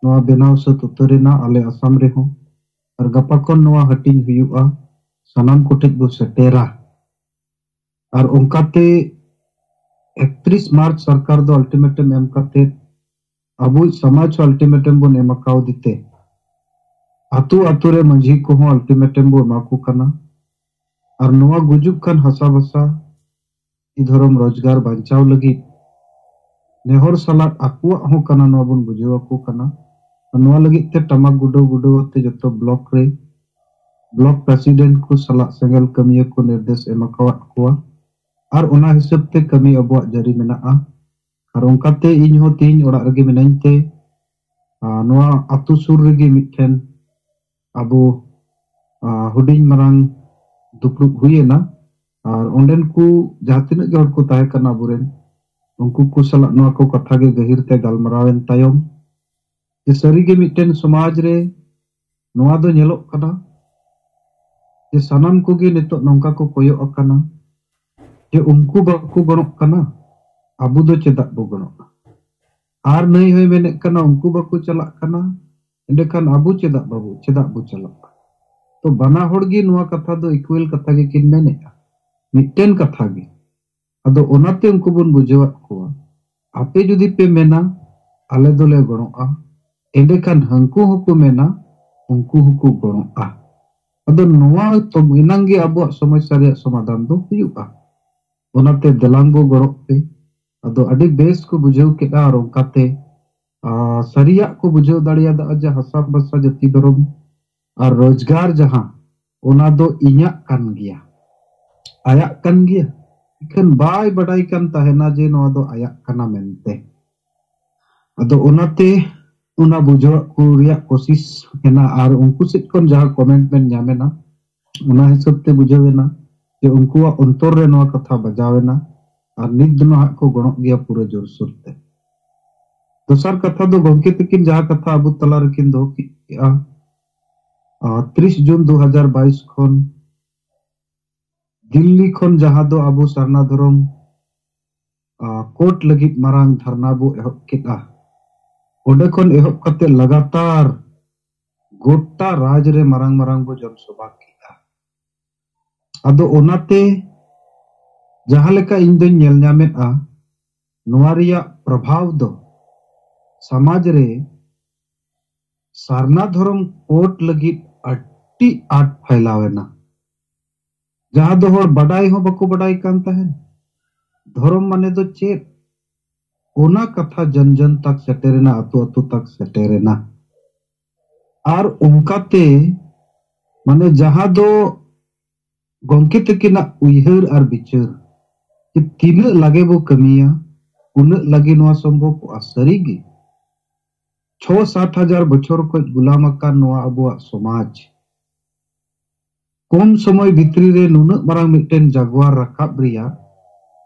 ᱱᱚᱣᱟ ᱵᱮᱱᱟᱣ ᱥᱟᱹᱛ ᱩᱛᱟᱹᱨ ᱮᱱᱟ ᱟᱞᱮ ᱟᱥᱟᱢ ᱨᱮᱦᱚᱸ᱾ ᱟᱨ ᱜᱟᱯᱟ ᱠᱷᱚᱱ ᱱᱚᱣᱟ ᱦᱟᱹᱴᱤᱧ ᱦᱩᱭᱩᱜᱼᱟ, ᱥᱟᱱᱟᱢ ᱠᱚᱴᱷᱮᱱ ᱵᱚ ᱥᱮᱴᱮᱨᱟ᱾ ᱟᱨ ᱚᱱᱠᱟᱛᱮ ᱮᱠᱛᱨᱤᱥ ᱢᱟᱨᱪ ᱥᱚᱨᱠᱟᱨ ᱫᱚ ᱟᱞᱴᱤᱢᱮᱴᱟᱢ ᱮᱢ ᱠᱟᱛᱮ ᱟᱵᱚᱭᱤᱡ ᱥᱚᱢᱟᱡᱽ ᱦᱚᱸ ᱟᱞᱴᱤᱢᱮᱴᱟᱢ ᱵᱚᱱ ᱮᱢ ᱟᱠᱟᱣᱫᱮ ᱛᱮ ᱟᱛᱳ ᱟᱛᱳ ᱨᱮ ᱢᱟᱹᱡᱷᱤ ᱠᱚᱦᱚᱸ ᱟᱞᱴᱤᱢᱮᱴᱟᱢ ᱵᱚ ᱮᱢᱟ ᱠᱚ ᱠᱟᱱᱟ᱾ ᱟᱨ ᱱᱚᱣᱟ ᱜᱩᱡᱩᱜ ᱠᱟᱱ ᱦᱟᱥᱟ ᱵᱷᱟᱥᱟ, ᱫᱷᱚᱨᱚᱢ, ᱨᱳᱡᱽᱜᱟᱨ ᱵᱟᱧᱪᱟᱣ ᱞᱟᱹᱜᱤᱫ ᱱᱮᱦᱚᱨ ᱥᱟᱞᱟᱜ ᱟᱠᱚᱣᱟᱜ ᱦᱚᱸ ᱠᱟᱱᱟ, ᱱᱚᱣᱟ ᱵᱚᱱ ᱵᱩᱡᱷᱟᱹᱣ ᱟᱠᱚ ᱠᱟᱱᱟ᱾ ᱱᱚᱣᱟ ᱞᱟᱹᱜᱤᱫ ᱛᱮ ᱴᱟᱢᱟᱠ ᱜᱩᱰᱟᱹᱣ ᱜᱩᱰᱟᱹᱣ ᱟᱛᱮ ᱡᱚᱛᱚ ᱵᱞᱚᱠ ᱨᱮ ᱵᱞᱚᱠ ᱯᱨᱮᱥᱤᱰᱮᱱᱴ ᱠᱚ ᱥᱟᱞᱟᱜ ᱥᱮᱸᱜᱮᱞ ᱠᱟᱹᱢᱤᱭᱟᱹ ᱠᱚ ᱱᱤᱨᱫᱮᱥ ᱮᱢ ᱟᱠᱟᱣᱟᱫ ᱠᱚᱣᱟ᱾ ᱟᱨ ᱚᱱᱟ ᱦᱤᱥᱟᱹᱵ ᱛᱮ ᱠᱟᱹᱢᱤ ᱟᱵᱚᱣᱟᱜ ᱡᱟᱹᱨᱤ ᱢᱮᱱᱟᱜᱼᱟ᱾ ᱟᱨ ᱚᱱᱠᱟᱛᱮ ᱤᱧ ᱦᱚᱸ ᱛᱮᱦᱮᱧ ᱚᱲᱟᱜ ᱨᱮᱜᱮ ᱢᱤᱱᱟᱹᱧ ᱛᱮ, ᱟᱨ ᱱᱚᱣᱟ ᱟᱛᱳ ᱥᱩᱨ ᱨᱮᱜᱮ ᱢᱤᱫᱴᱷᱮᱱ ᱟᱵᱚ, ᱟᱨ ᱦᱩᱰᱤᱧ ᱢᱟᱨᱟᱝ ᱫᱩᱯᱲᱩᱵ ᱦᱩᱭ ᱮᱱᱟ᱾ ᱟᱨ ᱚᱸᱰᱮᱱ ᱠᱚ ᱡᱟᱦᱟᱸ ᱛᱤᱱᱟᱹᱜ ᱜᱮ ᱦᱚᱲ ᱠᱚ ᱛᱟᱦᱮᱸ ᱠᱟᱱᱟ ᱟᱵᱚᱨᱮᱱ, ᱩᱱᱠᱩ ᱠᱚ ᱥᱟᱞᱟᱜ ᱱᱚᱣᱟ ᱠᱚ ᱠᱟᱛᱷᱟ ᱜᱮ ᱜᱟᱹᱦᱤᱨ ᱛᱮ ᱜᱟᱞᱢᱟᱨᱟᱣ ᱮᱱ ᱛᱟᱭᱚᱢ, ᱡᱮ ᱥᱟᱹᱨᱤᱜᱮ ᱢᱤᱫᱴᱮᱱ ᱥᱚᱢᱟᱡᱽ ᱨᱮ ᱱᱚᱣᱟ ᱫᱚ ᱧᱮᱞᱚᱜ ᱠᱟᱱᱟ ᱡᱮ ᱥᱟᱱᱟᱢ ᱠᱚᱜᱮ ᱱᱤᱛᱚᱜ ᱱᱚᱝᱠᱟ ᱠᱚ ᱠᱚᱭᱚᱜ ᱟᱠᱟᱱᱟ ᱡᱮ ᱩᱱᱠᱩ ᱵᱟᱠᱚ ᱜᱚᱲᱚᱜ ᱠᱟᱱᱟ, ᱟᱵᱚ ᱫᱚ ᱪᱮᱫᱟᱜ ᱵᱚ ᱜᱚᱲᱚᱜᱼᱟ? ᱟᱨ ᱱᱟᱹᱭ ᱦᱚᱸᱭ ᱢᱮᱱᱮᱫ ᱠᱟᱱᱟ ᱩᱱᱠᱩ ᱵᱟᱠᱚ ᱪᱟᱞᱟᱜ ᱠᱟᱱᱟ, ᱮᱸᱰᱮᱠᱷᱟᱱ ᱟᱵᱚ ᱪᱮᱫᱟᱜ ᱵᱟᱵᱚ, ᱪᱮᱫᱟᱜ ᱵᱚ ᱪᱟᱞᱟᱜᱼᱟ? ᱛᱚ ᱵᱟᱱᱟ ᱦᱚᱲ ᱜᱮ ᱱᱚᱣᱟ ᱠᱟᱛᱷᱟ ᱫᱚ ᱤᱠᱩᱭᱮᱞ ᱠᱟᱛᱷᱟ ᱜᱮᱠᱤᱱ ᱢᱮᱱᱮᱫᱼᱟ, ᱢᱤᱫᱴᱮᱱ ᱠᱟᱛᱷᱟ ᱜᱮ᱾ ᱟᱫᱚ ᱚᱱᱟᱛᱮ ᱩᱱᱠᱩ ᱵᱚᱱ ᱵᱩᱡᱷᱟᱹᱣᱟᱫ ᱠᱚᱣᱟ, ᱟᱯᱮ ᱡᱩᱫᱤ ᱯᱮ ᱢᱮᱱᱟ ᱟᱞᱮ ᱫᱚᱞᱮ ᱜᱚᱲᱚᱜᱼᱟ, ᱮᱸᱰᱮᱠᱷᱟᱱ ᱦᱟᱹᱱᱠᱩ ᱦᱚᱸᱠᱚ ᱢᱮᱱᱟ, ᱩᱱᱠᱩ ᱦᱚᱸᱠᱚ ᱜᱚᱲᱚᱜᱼᱟ᱾ ᱟᱫᱚ ᱱᱚᱣᱟ ᱛᱚ ᱮᱱᱟᱝ ᱜᱮ ᱟᱵᱚᱣᱟᱜ ᱥᱚᱢᱚᱥᱥᱟ ᱨᱮᱭᱟᱜ ᱥᱚᱢᱟᱫᱷᱟᱱ ᱫᱚ ᱦᱩᱭᱩᱜᱼᱟ᱾ ᱚᱱᱟᱛᱮ ᱫᱮᱞᱟᱝ ᱵᱚ ᱜᱚᱲᱚᱜ ᱯᱮ᱾ ᱟᱫᱚ ᱟᱹᱰᱤ ᱵᱮᱥ ᱠᱚ ᱵᱩᱡᱷᱟᱹᱣ ᱠᱮᱫᱼᱟ᱾ ᱟᱨ ᱚᱱᱠᱟᱛᱮ, ᱟᱨ ᱥᱟᱹᱨᱤᱭᱟᱜ ᱠᱚ ᱵᱩᱡᱷᱟᱹᱣ ᱫᱟᱲᱮᱭᱟᱫᱟ ᱡᱮ ᱦᱟᱥᱟ ᱵᱷᱟᱥᱟ, ᱡᱟᱹᱛᱤ, ᱫᱷᱚᱨᱚᱢ ᱟᱨ ᱨᱳᱡᱽᱜᱟᱨ ᱡᱟᱦᱟᱸ, ᱚᱱᱟ ᱫᱚ ᱤᱧᱟᱜ ᱠᱟᱱ ᱜᱮᱭᱟ, ᱟᱭᱟᱜ ᱠᱟᱱ ᱜᱮᱭᱟ᱾ ᱮᱱᱠᱷᱟᱱ ᱵᱟᱭ ᱵᱟᱰᱟᱭ ᱠᱟᱱ ᱛᱟᱦᱮᱱᱟ ᱡᱮ ᱱᱚᱣᱟ ᱫᱚ ᱟᱭᱟᱜ ᱠᱟᱱᱟ ᱢᱮᱱᱛᱮ᱾ ᱟᱫᱚ ᱚᱱᱟᱛᱮ ᱚᱱᱟ ᱵᱩᱡᱷᱟᱹᱣᱟᱜ ᱠᱚ ᱨᱮᱭᱟᱜ ᱠᱳᱥᱤᱥ ᱮᱱᱟ᱾ ᱟᱨ ᱩᱱᱠᱩ ᱥᱮᱫ ᱠᱷᱚᱱ ᱡᱟᱦᱟᱸ ᱠᱚᱢᱮᱱᱴ ᱵᱮᱱ ᱧᱟᱢ ᱮᱱᱟ, ᱚᱱᱟ ᱦᱤᱥᱟᱹᱵ ᱛᱮ ᱵᱩᱡᱷᱟᱹᱣ ᱮᱱᱟ ᱡᱮ ᱩᱱᱠᱩᱣᱟᱜ ᱚᱱᱛᱚᱨ ᱨᱮ ᱱᱚᱣᱟ ᱠᱟᱛᱷᱟ ᱵᱟᱡᱟᱣ ᱮᱱᱟ᱾ ᱟᱨ ᱱᱤᱛ ᱫᱚ ᱱᱟᱦᱟᱜ ᱠᱚ ᱜᱚᱲᱚᱜ ᱜᱮᱭᱟ ᱯᱩᱨᱟᱹ ᱡᱳᱨᱥᱳᱨ ᱛᱮ᱾ ᱫᱚᱥᱟᱨ ᱠᱟᱛᱷᱟ ᱫᱚ ᱜᱚᱢᱠᱮ ᱛᱟᱹᱠᱤᱱ ᱡᱟᱦᱟᱸ ᱠᱟᱛᱷᱟ ᱟᱵᱚ ᱛᱟᱞᱟ ᱨᱮᱠᱤᱱ ᱫᱚᱦᱚ ᱠᱮᱫᱼᱟ, ᱟᱨ ᱛᱤᱨᱤᱥ ᱡᱩᱱ ᱫᱩ ᱦᱟᱡᱟᱨ ᱵᱟᱭᱤᱥ ᱠᱷᱚᱱ ᱫᱤᱞᱞᱤ ᱠᱷᱚᱱ ᱡᱟᱦᱟᱸ ᱫᱚ ᱟᱵᱚ ᱥᱟᱨᱱᱟ ᱫᱷᱚᱨᱚᱢ, ᱟᱨ, ᱠᱳᱰ ᱞᱟᱹᱜᱤᱫ ᱢᱟᱨᱟᱝ ᱫᱷᱟᱨᱱᱟ ᱵᱚ ᱮᱦᱚᱵ ᱠᱮᱫᱼᱟ᱾ ᱚᱸᱰᱮ ᱠᱷᱚᱱ ᱮᱦᱚᱵ ᱠᱟᱛᱮ ᱞᱟᱜᱟᱛᱟᱨ ᱜᱚᱴᱟ ᱨᱟᱡᱽ ᱨᱮ ᱢᱟᱨᱟᱝ ᱢᱟᱨᱟᱝ ᱵᱚ ᱡᱚᱱ ᱥᱚᱵᱷᱟ ᱠᱮᱫᱼᱟ᱾ ᱟᱫᱚ ᱚᱱᱟᱛᱮ ᱡᱟᱦᱟᱸ ᱞᱮᱠᱟ ᱤᱧ ᱫᱚᱧ ᱧᱮᱞ ᱧᱟᱢᱮᱫᱼᱟ, ᱱᱚᱣᱟ ᱨᱮᱭᱟᱜ ᱯᱨᱚᱵᱷᱟᱵᱽ ᱫᱚ ᱥᱚᱢᱟᱡᱽ ᱨᱮ ᱥᱟᱨᱱᱟ ᱫᱷᱚᱨᱚᱢ ᱠᱳᱰ ᱞᱟᱹᱜᱤᱫ ᱟᱹᱰᱤ ᱟᱸᱴ ᱯᱷᱟᱭᱞᱟᱣ ᱮᱱᱟ, ᱡᱟᱦᱟᱸ ᱫᱚ ᱦᱚᱲ ᱵᱟᱰᱟᱭ ᱦᱚᱸ ᱵᱟᱠᱚ ᱵᱟᱰᱟᱭ ᱠᱟᱱ ᱛᱟᱦᱮᱸᱱ᱾ ᱫᱷᱚᱨᱚᱢ ᱢᱟᱱᱮ ᱫᱚ ᱪᱮᱫ, ᱚᱱᱟ ᱠᱟᱛᱷᱟ ᱡᱚᱱ ᱡᱚᱱ ᱛᱟᱠ ᱥᱮᱴᱮᱨᱮᱱᱟ, ᱟᱹᱛᱩ ᱟᱹᱛᱩ ᱛᱟᱠ ᱥᱮᱴᱮᱨᱮᱱᱟ᱾ ᱟᱨ ᱚᱱᱠᱟᱛᱮ ᱢᱟᱱᱮ ᱡᱟᱦᱟᱸ ᱫᱚ ᱜᱚᱢᱠᱮ ᱛᱟᱹᱠᱤᱱᱟᱜ ᱩᱭᱦᱟᱹᱨ ᱟᱨ ᱵᱤᱪᱟᱹᱨ ᱡᱮ ᱛᱤᱱᱟᱹᱜ ᱞᱟᱜᱮ ᱵᱚ ᱠᱟᱹᱢᱤᱭᱟ, ᱩᱱᱟᱹᱜ ᱞᱟᱜᱮ ᱱᱚᱣᱟ ᱥᱚᱢᱵᱷᱚᱵᱚᱜᱼᱟ᱾ ᱥᱟᱹᱨᱤᱜᱮ ᱪᱷᱚ ᱥᱟᱛ ᱦᱟᱡᱟᱨ ᱵᱚᱪᱷᱚᱨ ᱠᱷᱚᱱ ᱜᱩᱞᱟᱢ ᱟᱠᱟᱱ ᱱᱚᱣᱟ ᱟᱵᱚᱣᱟᱜ ᱥᱚᱢᱟᱡᱽ ᱠᱚᱢ ᱥᱚᱢᱚᱭ ᱵᱷᱤᱛᱨᱤ ᱨᱮ ᱱᱩᱱᱟᱹᱜ ᱢᱟᱨᱟᱝ ᱢᱤᱫᱴᱮᱱ ᱡᱟᱜᱣᱟᱨ ᱨᱟᱠᱟᱵ ᱨᱮᱭᱟᱜ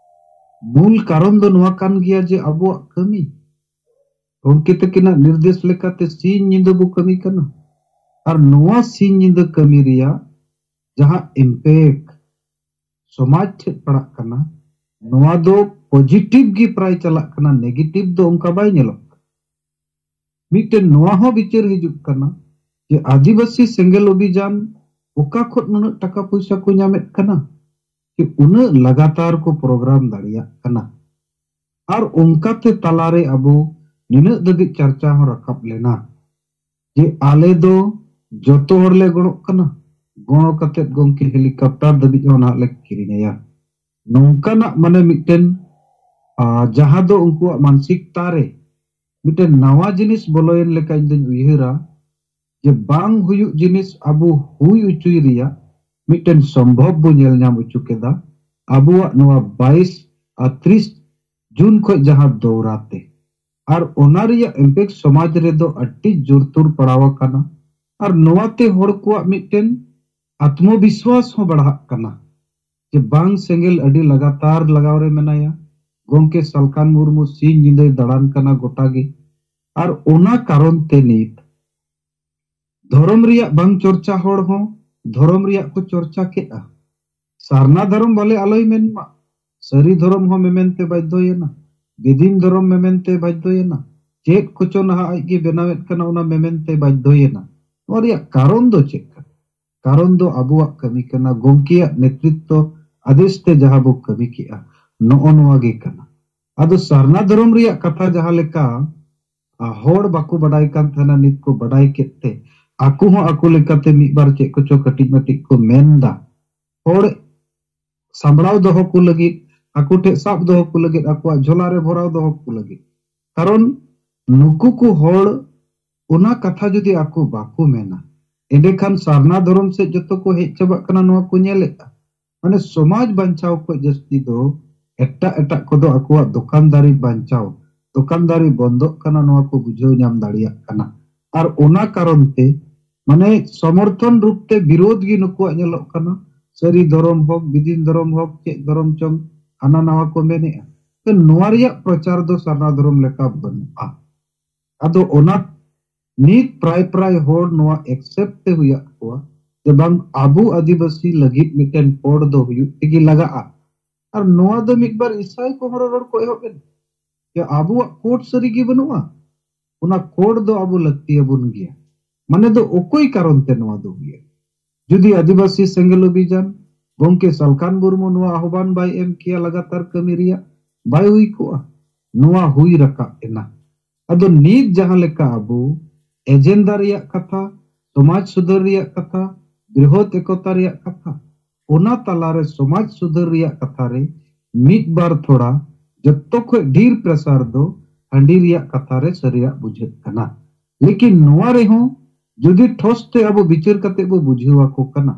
ᱢᱩᱞ ᱠᱟᱨᱚᱱ ᱫᱚ ᱱᱚᱣᱟ ᱠᱟᱱ ᱜᱮᱭᱟ ᱡᱮ ᱟᱵᱚᱣᱟᱜ ᱠᱟᱹᱢᱤ᱾ ᱜᱚᱢᱠᱮ ᱛᱟᱹᱠᱤᱱᱟᱜ ᱱᱤᱨᱫᱮᱥ ᱞᱮᱠᱟᱛᱮ ᱥᱤᱧ ᱧᱤᱫᱟᱹ ᱵᱚ ᱠᱟᱹᱢᱤ ᱠᱟᱱᱟ᱾ ᱟᱨ ᱱᱚᱣᱟ ᱥᱤᱧ ᱧᱤᱫᱟᱹ ᱠᱟᱹᱢᱤ ᱨᱮᱭᱟᱜ ᱡᱟᱦᱟᱸ impact ᱥᱚᱢᱟᱡᱽ ᱴᱷᱮᱱ ᱯᱟᱲᱟᱜ ᱠᱟᱱᱟ, ᱱᱚᱣᱟ ᱫᱚ ᱯᱚᱡᱤᱴᱤᱵᱷ ᱜᱮ ᱯᱨᱟᱭ ᱪᱟᱞᱟᱜ ᱠᱟᱱᱟ, ᱱᱮᱜᱮᱴᱤᱵᱷ ᱫᱚ ᱚᱱᱠᱟ ᱵᱟᱭ ᱧᱮᱞᱚᱜ ᱠᱟᱱᱟ᱾ ᱢᱤᱫᱴᱮᱱ ᱱᱚᱣᱟ ᱦᱚᱸ ᱵᱤᱪᱟᱹᱨ ᱦᱤᱡᱩᱜ ᱠᱟᱱᱟ ᱡᱮ ᱟᱹᱫᱤᱵᱟᱹᱥᱤ ᱥᱮᱸᱜᱮᱞ ᱚᱵᱷᱤᱡᱟᱱ ᱚᱠᱟ ᱠᱷᱚᱱ ᱱᱩᱱᱟᱹᱜ ᱴᱟᱠᱟ ᱯᱚᱭᱥᱟ ᱠᱚ ᱧᱟᱢᱮᱫ ᱠᱟᱱᱟ ᱡᱮ ᱩᱱᱟᱹᱜ ᱞᱟᱜᱟᱛᱟᱨ ᱠᱚ ᱯᱨᱳᱜᱨᱟᱢ ᱫᱟᱲᱮᱭᱟᱜ ᱠᱟᱱᱟ᱾ ᱟᱨ ᱚᱱᱠᱟᱛᱮ ᱛᱟᱞᱟᱨᱮ ᱟᱵᱚ ᱱᱤᱱᱟᱹᱜ ᱫᱷᱟᱹᱵᱤᱡ ᱪᱟᱨᱪᱟ ᱦᱚᱸ ᱨᱟᱠᱟᱵ ᱞᱮᱱᱟ ᱡᱮ ᱟᱞᱮ ᱫᱚ ᱡᱚᱛᱚ ᱦᱚᱲ ᱞᱮ ᱜᱚᱲᱚᱜ ᱠᱟᱱᱟ, ᱜᱚᱲᱚ ᱠᱟᱛᱮᱫ ᱜᱚᱢᱠᱮ ᱦᱮᱞᱤᱠᱚᱯᱴᱟᱨ ᱫᱷᱟᱹᱵᱤᱡ ᱦᱚᱸ ᱱᱟᱦᱟᱜ ᱞᱮ ᱠᱤᱨᱤᱧ ᱟᱭᱟ᱾ ᱱᱚᱝᱠᱟᱱᱟᱜ ᱢᱟᱱᱮ ᱢᱤᱫᱴᱮᱱ, ᱟ, ᱡᱟᱦᱟᱸ ᱫᱚ ᱩᱱᱠᱩᱣᱟᱜ ᱢᱟᱱᱥᱤᱠᱛᱟ ᱨᱮ ᱢᱤᱫᱴᱮᱱ ᱱᱟᱣᱟ ᱡᱤᱱᱤᱥ ᱵᱚᱞᱚᱭᱮᱱ ᱞᱮᱠᱟ ᱤᱧ ᱫᱚᱧ ᱩᱭᱦᱟᱹᱨᱟ ᱡᱮ ᱵᱟᱝ ᱦᱩᱭᱩᱜ ᱡᱤᱱᱤᱥ ᱟᱵᱚ ᱦᱩᱭ ᱦᱚᱪᱚᱭ ᱨᱮᱭᱟᱜ ᱢᱤᱫᱴᱮᱱ ᱥᱚᱢᱵᱷᱚᱵ ᱵᱚ ᱧᱮᱞ ᱧᱟᱢ ᱦᱚᱪᱚ ᱠᱮᱫᱟ ᱟᱵᱚᱣᱟᱜ ᱱᱚᱣᱟ ᱵᱟᱭᱤᱥ ᱟᱨ ᱛᱤᱨᱤᱥ ᱡᱩᱱ ᱠᱷᱚᱱ ᱡᱟᱦᱟᱸ ᱫᱚᱣᱨᱟ ᱛᱮ᱾ ᱟᱨ ᱚᱱᱟ ᱨᱮᱭᱟᱜ impact ᱥᱚᱢᱟᱡᱽ ᱨᱮᱫᱚ ᱟᱹᱰᱤ ᱡᱳᱨᱛᱳᱨ ᱯᱟᱲᱟᱣ ᱟᱠᱟᱱᱟ᱾ ᱟᱨ ᱱᱚᱣᱟᱛᱮ ᱦᱚᱲ ᱠᱚᱣᱟᱜ ᱢᱤᱫᱴᱮᱱ ᱟᱛᱢᱚᱵᱤᱥᱣᱟᱥ ᱦᱚᱸ ᱵᱟᱲᱦᱟᱜ ᱠᱟᱱᱟ ᱡᱮ ᱵᱟᱝ, ᱥᱮᱸᱜᱮᱞ ᱟᱹᱰᱤ ᱞᱟᱜᱟᱛᱟᱨ ᱞᱟᱜᱟᱣ ᱨᱮ ᱢᱮᱱᱟᱭᱟ, ᱜᱚᱢᱠᱮ ᱥᱟᱞᱠᱷᱟᱱ ᱢᱩᱨᱢᱩ ᱥᱤᱧ ᱧᱤᱫᱟᱹᱭ ᱫᱟᱬᱟᱱ ᱠᱟᱱᱟ ᱜᱚᱴᱟ ᱜᱮ᱾ ᱟᱨ ᱚᱱᱟ ᱠᱟᱨᱚᱱ ᱛᱮ ᱱᱤᱛ ᱫᱷᱚᱨᱚᱢ ᱨᱮᱭᱟᱜ ᱵᱟᱝ ᱪᱚᱨᱪᱟ ᱦᱚᱲ ᱦᱚᱸ ᱫᱷᱚᱨᱚᱢ ᱨᱮᱭᱟᱜ ᱠᱚ ᱪᱚᱨᱪᱟ ᱠᱮᱫᱼᱟ᱾ ᱥᱟᱨᱱᱟ ᱫᱷᱚᱨᱚᱢ ᱵᱟᱞᱮ ᱟᱞᱚᱭ ᱢᱮᱱ ᱢᱟ, ᱥᱟᱹᱨᱤ ᱫᱷᱚᱨᱚᱢ ᱦᱚᱸ ᱢᱮᱢᱮᱱ ᱛᱮ ᱵᱟᱫᱽᱫᱷᱚᱭᱮᱱᱟ, ᱵᱮᱫᱤᱱ ᱫᱷᱚᱨᱚᱢ ᱢᱮᱢᱮᱱ ᱛᱮ ᱵᱟᱫᱽᱫᱷᱚᱭᱮᱱᱟ᱾ ᱪᱮᱫ ᱠᱚᱪᱚ ᱱᱟᱦᱟᱜ ᱟᱡ ᱜᱮ ᱵᱮᱱᱟᱣᱮᱫ ᱠᱟᱱᱟ, ᱚᱱᱟ ᱢᱮᱢᱮᱱ ᱛᱮ ᱵᱟᱫᱽᱫᱷᱚᱭᱮᱱᱟ᱾ ᱱᱚᱣᱟ ᱨᱮᱭᱟᱜ ᱠᱟᱨᱚᱱ ᱫᱚ ᱪᱮᱫ ᱠᱟᱱᱟ? ᱠᱟᱨᱚᱱ ᱫᱚ ᱟᱵᱚᱣᱟᱜ ᱠᱟᱹᱢᱤ ᱠᱟᱱᱟ, ᱜᱚᱢᱠᱮᱭᱟᱜ ᱱᱮᱛᱨᱤᱛᱵᱚ ᱟᱫᱮᱥ ᱛᱮ ᱡᱟᱦᱟᱸ ᱵᱚ ᱠᱟᱹᱢᱤ ᱠᱮᱜᱼᱟ, ᱱᱚᱜᱼᱚ ᱱᱚᱣᱟ ᱜᱮ ᱠᱟᱱᱟ᱾ ᱟᱫᱚ ᱥᱟᱨᱱᱟ ᱫᱷᱚᱨᱚᱢ ᱨᱮᱭᱟᱜ ᱠᱟᱛᱷᱟ ᱡᱟᱦᱟᱸ ᱞᱮᱠᱟ, ᱟ, ᱦᱚᱲ ᱵᱟᱠᱚ ᱵᱟᱰᱟᱭ ᱠᱟᱱ ᱛᱟᱦᱮᱱᱟ, ᱱᱤᱛ ᱠᱚ ᱵᱟᱰᱟᱭ ᱠᱮᱫ ᱛᱮ ᱟᱠᱚ ᱦᱚᱸ ᱟᱠᱚ ᱞᱮᱠᱟᱛᱮ ᱢᱤᱫ ᱵᱟᱨ ᱪᱮᱫ ᱠᱚᱪᱚ ᱠᱟᱹᱴᱤᱡ ᱢᱟᱹᱴᱤᱡ ᱠᱚ ᱢᱮᱱ ᱫᱟ᱾ ᱦᱚᱲ ᱥᱟᱢᱵᱲᱟᱣ ᱫᱚᱦᱚ ᱠᱚ ᱞᱟᱹᱜᱤᱫ, ᱟᱠᱚ ᱴᱷᱮᱱ ᱥᱟᱵ ᱫᱚᱦᱚ ᱠᱚ ᱞᱟᱹᱜᱤᱫ, ᱟᱠᱚᱣᱟᱜ ᱡᱷᱚᱞᱟ ᱨᱮ ᱵᱷᱚᱨᱟᱣ ᱫᱚᱦᱚ ᱠᱚ ᱞᱟᱹᱜᱤᱫ᱾ ᱠᱟᱨᱚᱱ ᱱᱩᱠᱩ ᱠᱚ ᱦᱚᱲ ᱚᱱᱟ ᱠᱟᱛᱷᱟ ᱡᱩᱫᱤ ᱟᱠᱚ ᱵᱟᱠᱚ ᱢᱮᱱᱟ, ᱮᱸᱰᱮᱠᱷᱟᱱ ᱥᱟᱨᱱᱟ ᱫᱷᱚᱨᱚᱢ ᱥᱮᱫ ᱡᱚᱛᱚ ᱠᱚ ᱦᱮᱡ ᱪᱟᱵᱟᱜ ᱠᱟᱱᱟ᱾ ᱱᱚᱣᱟ ᱠᱚ ᱧᱮᱞᱮᱫᱼᱟ, ᱢᱟᱱᱮ ᱥᱚᱢᱟᱡᱽ ᱵᱟᱧᱪᱟᱣ ᱠᱷᱚᱱ ᱡᱟᱹᱥᱛᱤ ᱫᱚ ᱮᱴᱟᱜ ᱮᱴᱟᱜ ᱠᱚᱫᱚ ᱟᱠᱚᱣᱟᱜ ᱫᱚᱠᱟᱱᱫᱟᱨᱤ ᱵᱟᱧᱪᱟᱣ, ᱫᱚᱠᱟᱱᱫᱟᱨᱤ ᱵᱚᱱᱫᱚᱜ ᱠᱟᱱᱟ, ᱱᱚᱣᱟ ᱠᱚ ᱵᱩᱡᱷᱟᱹᱣ ᱧᱟᱢ ᱫᱟᱲᱮᱭᱟᱜ ᱠᱟᱱᱟ᱾ ᱟᱨ ᱚᱱᱟ ᱠᱟᱨᱚᱱ ᱛᱮ ᱢᱟᱱᱮ ᱥᱚᱢᱚᱨᱛᱷᱚᱱ ᱨᱩᱯ ᱛᱮ ᱵᱤᱨᱳᱫᱷ ᱜᱮ ᱱᱩᱠᱩᱣᱟᱜ ᱧᱮᱞᱚᱜ ᱠᱟᱱᱟ᱾ ᱥᱟᱹᱨᱤ ᱫᱷᱚᱨᱚᱢ ᱦᱚᱠ, ᱵᱤᱫᱤᱱ ᱫᱷᱚᱨᱚᱢ ᱦᱚᱠ, ᱪᱮᱫ ᱫᱷᱚᱨᱚᱢ ᱪᱚᱝ ᱦᱟᱱᱟ ᱱᱟᱣᱟ ᱠᱚ ᱢᱮᱱᱮᱜᱼᱟ᱾ ᱛᱚ ᱱᱚᱣᱟ ᱨᱮᱭᱟᱜ ᱯᱨᱚᱪᱟᱨ ᱫᱚ ᱥᱟᱨᱱᱟ ᱫᱷᱚᱨᱚᱢ ᱞᱮᱠᱟ ᱵᱟᱹᱱᱩᱜᱼᱟ᱾ ᱟᱫᱚ ᱚᱱᱟ ᱱᱤᱛ ᱯᱨᱟᱭ ᱯᱨᱟᱭ ᱦᱚᱲ ᱱᱚᱣᱟ ᱮᱠᱥᱮᱯᱴ ᱛᱮ ᱦᱩᱭᱩᱜ ᱠᱚᱣᱟ ᱡᱮ ᱵᱟᱝ, ᱟᱵᱚ ᱟᱹᱫᱤᱵᱟᱹᱥᱤ ᱞᱟᱹᱜᱤᱫ ᱢᱤᱫᱴᱮᱱ ᱠᱳᱰ ᱫᱚ ᱦᱩᱭᱩᱜ ᱛᱮᱜᱮ ᱞᱟᱜᱟᱜᱼᱟ᱾ ᱟᱨ ᱱᱚᱣᱟ ᱫᱚ ᱢᱤᱫ ᱵᱟᱨ ᱤᱥᱟᱭ ᱠᱚᱦᱚᱸ ᱨᱚᱲ ᱠᱚ ᱮᱦᱚᱵ ᱮᱱᱟ ᱡᱮ ᱟᱵᱚᱣᱟᱜ ᱠᱳᱰ ᱥᱟᱹᱨᱤ ᱜᱮ ᱵᱟᱹᱱᱩᱜᱼᱟ, ᱚᱱᱟ ᱠᱳᱰ ᱫᱚ ᱟᱵᱚ ᱞᱟᱹᱠᱛᱤ ᱟᱵᱚᱱ ᱜᱮᱭᱟ᱾ ᱢᱟᱱᱮ ᱫᱚ ᱚᱠᱚᱭ ᱠᱟᱨᱚᱱ ᱛᱮ ᱱᱚᱣᱟ ᱫᱚ ᱦᱩᱭᱩᱜᱼᱟ? ᱡᱩᱫᱤ ᱟᱹᱫᱤᱵᱟᱹᱥᱤ ᱥᱮᱸᱜᱮᱞ ᱚᱵᱷᱤᱡᱟᱱ ᱜᱚᱢᱠᱮ ᱥᱟᱞᱠᱷᱟᱱ ᱢᱩᱨᱢᱩ ᱱᱚᱣᱟ ᱟᱦᱵᱟᱱ ᱵᱟᱭ ᱮᱢ ᱠᱮᱭᱟ, ᱞᱟᱜᱟᱛᱟᱨ ᱠᱟᱹᱢᱤ ᱨᱮᱭᱟᱜ ᱵᱟᱭ ᱦᱩᱭ ᱠᱚᱜᱼᱟ᱾ ᱱᱚᱣᱟ ᱦᱩᱭ ᱨᱟᱠᱟᱵ ᱮᱱᱟ᱾ ᱟᱫᱚ ᱱᱤᱛ ᱡᱟᱦᱟᱸ ᱞᱮᱠᱟ ᱟᱵᱚ ᱮᱡᱮᱱᱰᱟ ᱨᱮᱭᱟᱜ ᱠᱟᱛᱷᱟ, ᱥᱚᱢᱟᱡᱽ ᱥᱩᱫᱷᱟᱹᱨ ᱨᱮᱭᱟᱜ ᱠᱟᱛᱷᱟ, ᱵᱨᱤᱦᱚᱛ ᱮᱠᱚᱛᱟ ᱨᱮᱭᱟᱜ ᱠᱟᱛᱷᱟ, ᱚᱱᱟ ᱛᱟᱞᱟᱨᱮ ᱥᱚᱢᱟᱡᱽ ᱥᱩᱫᱷᱟᱹᱨ ᱨᱮᱭᱟᱜ ᱠᱟᱛᱷᱟ ᱨᱮ ᱢᱤᱫ ᱵᱟᱨ ᱛᱷᱚᱲᱟ ᱡᱚᱛᱚ ᱠᱷᱚᱡ ᱰᱷᱮᱨ ᱯᱨᱮᱥᱟᱨ ᱫᱚ ᱦᱟᱺᱰᱤ ᱨᱮᱭᱟᱜ ᱠᱟᱛᱷᱟ ᱨᱮ ᱥᱟᱹᱨᱤᱭᱟᱜ ᱵᱩᱡᱷᱟᱹᱜ ᱠᱟᱱᱟ᱾ ᱞᱮᱠᱤᱱ ᱱᱚᱣᱟ ᱨᱮᱦᱚᱸ ᱡᱩᱫᱤ ᱴᱷᱚᱥ ᱛᱮ ᱟᱵᱚ ᱵᱤᱪᱟᱹᱨ ᱠᱟᱛᱮ ᱵᱚ ᱵᱩᱡᱷᱟᱹᱣ ᱟᱠᱚ ᱠᱟᱱᱟ,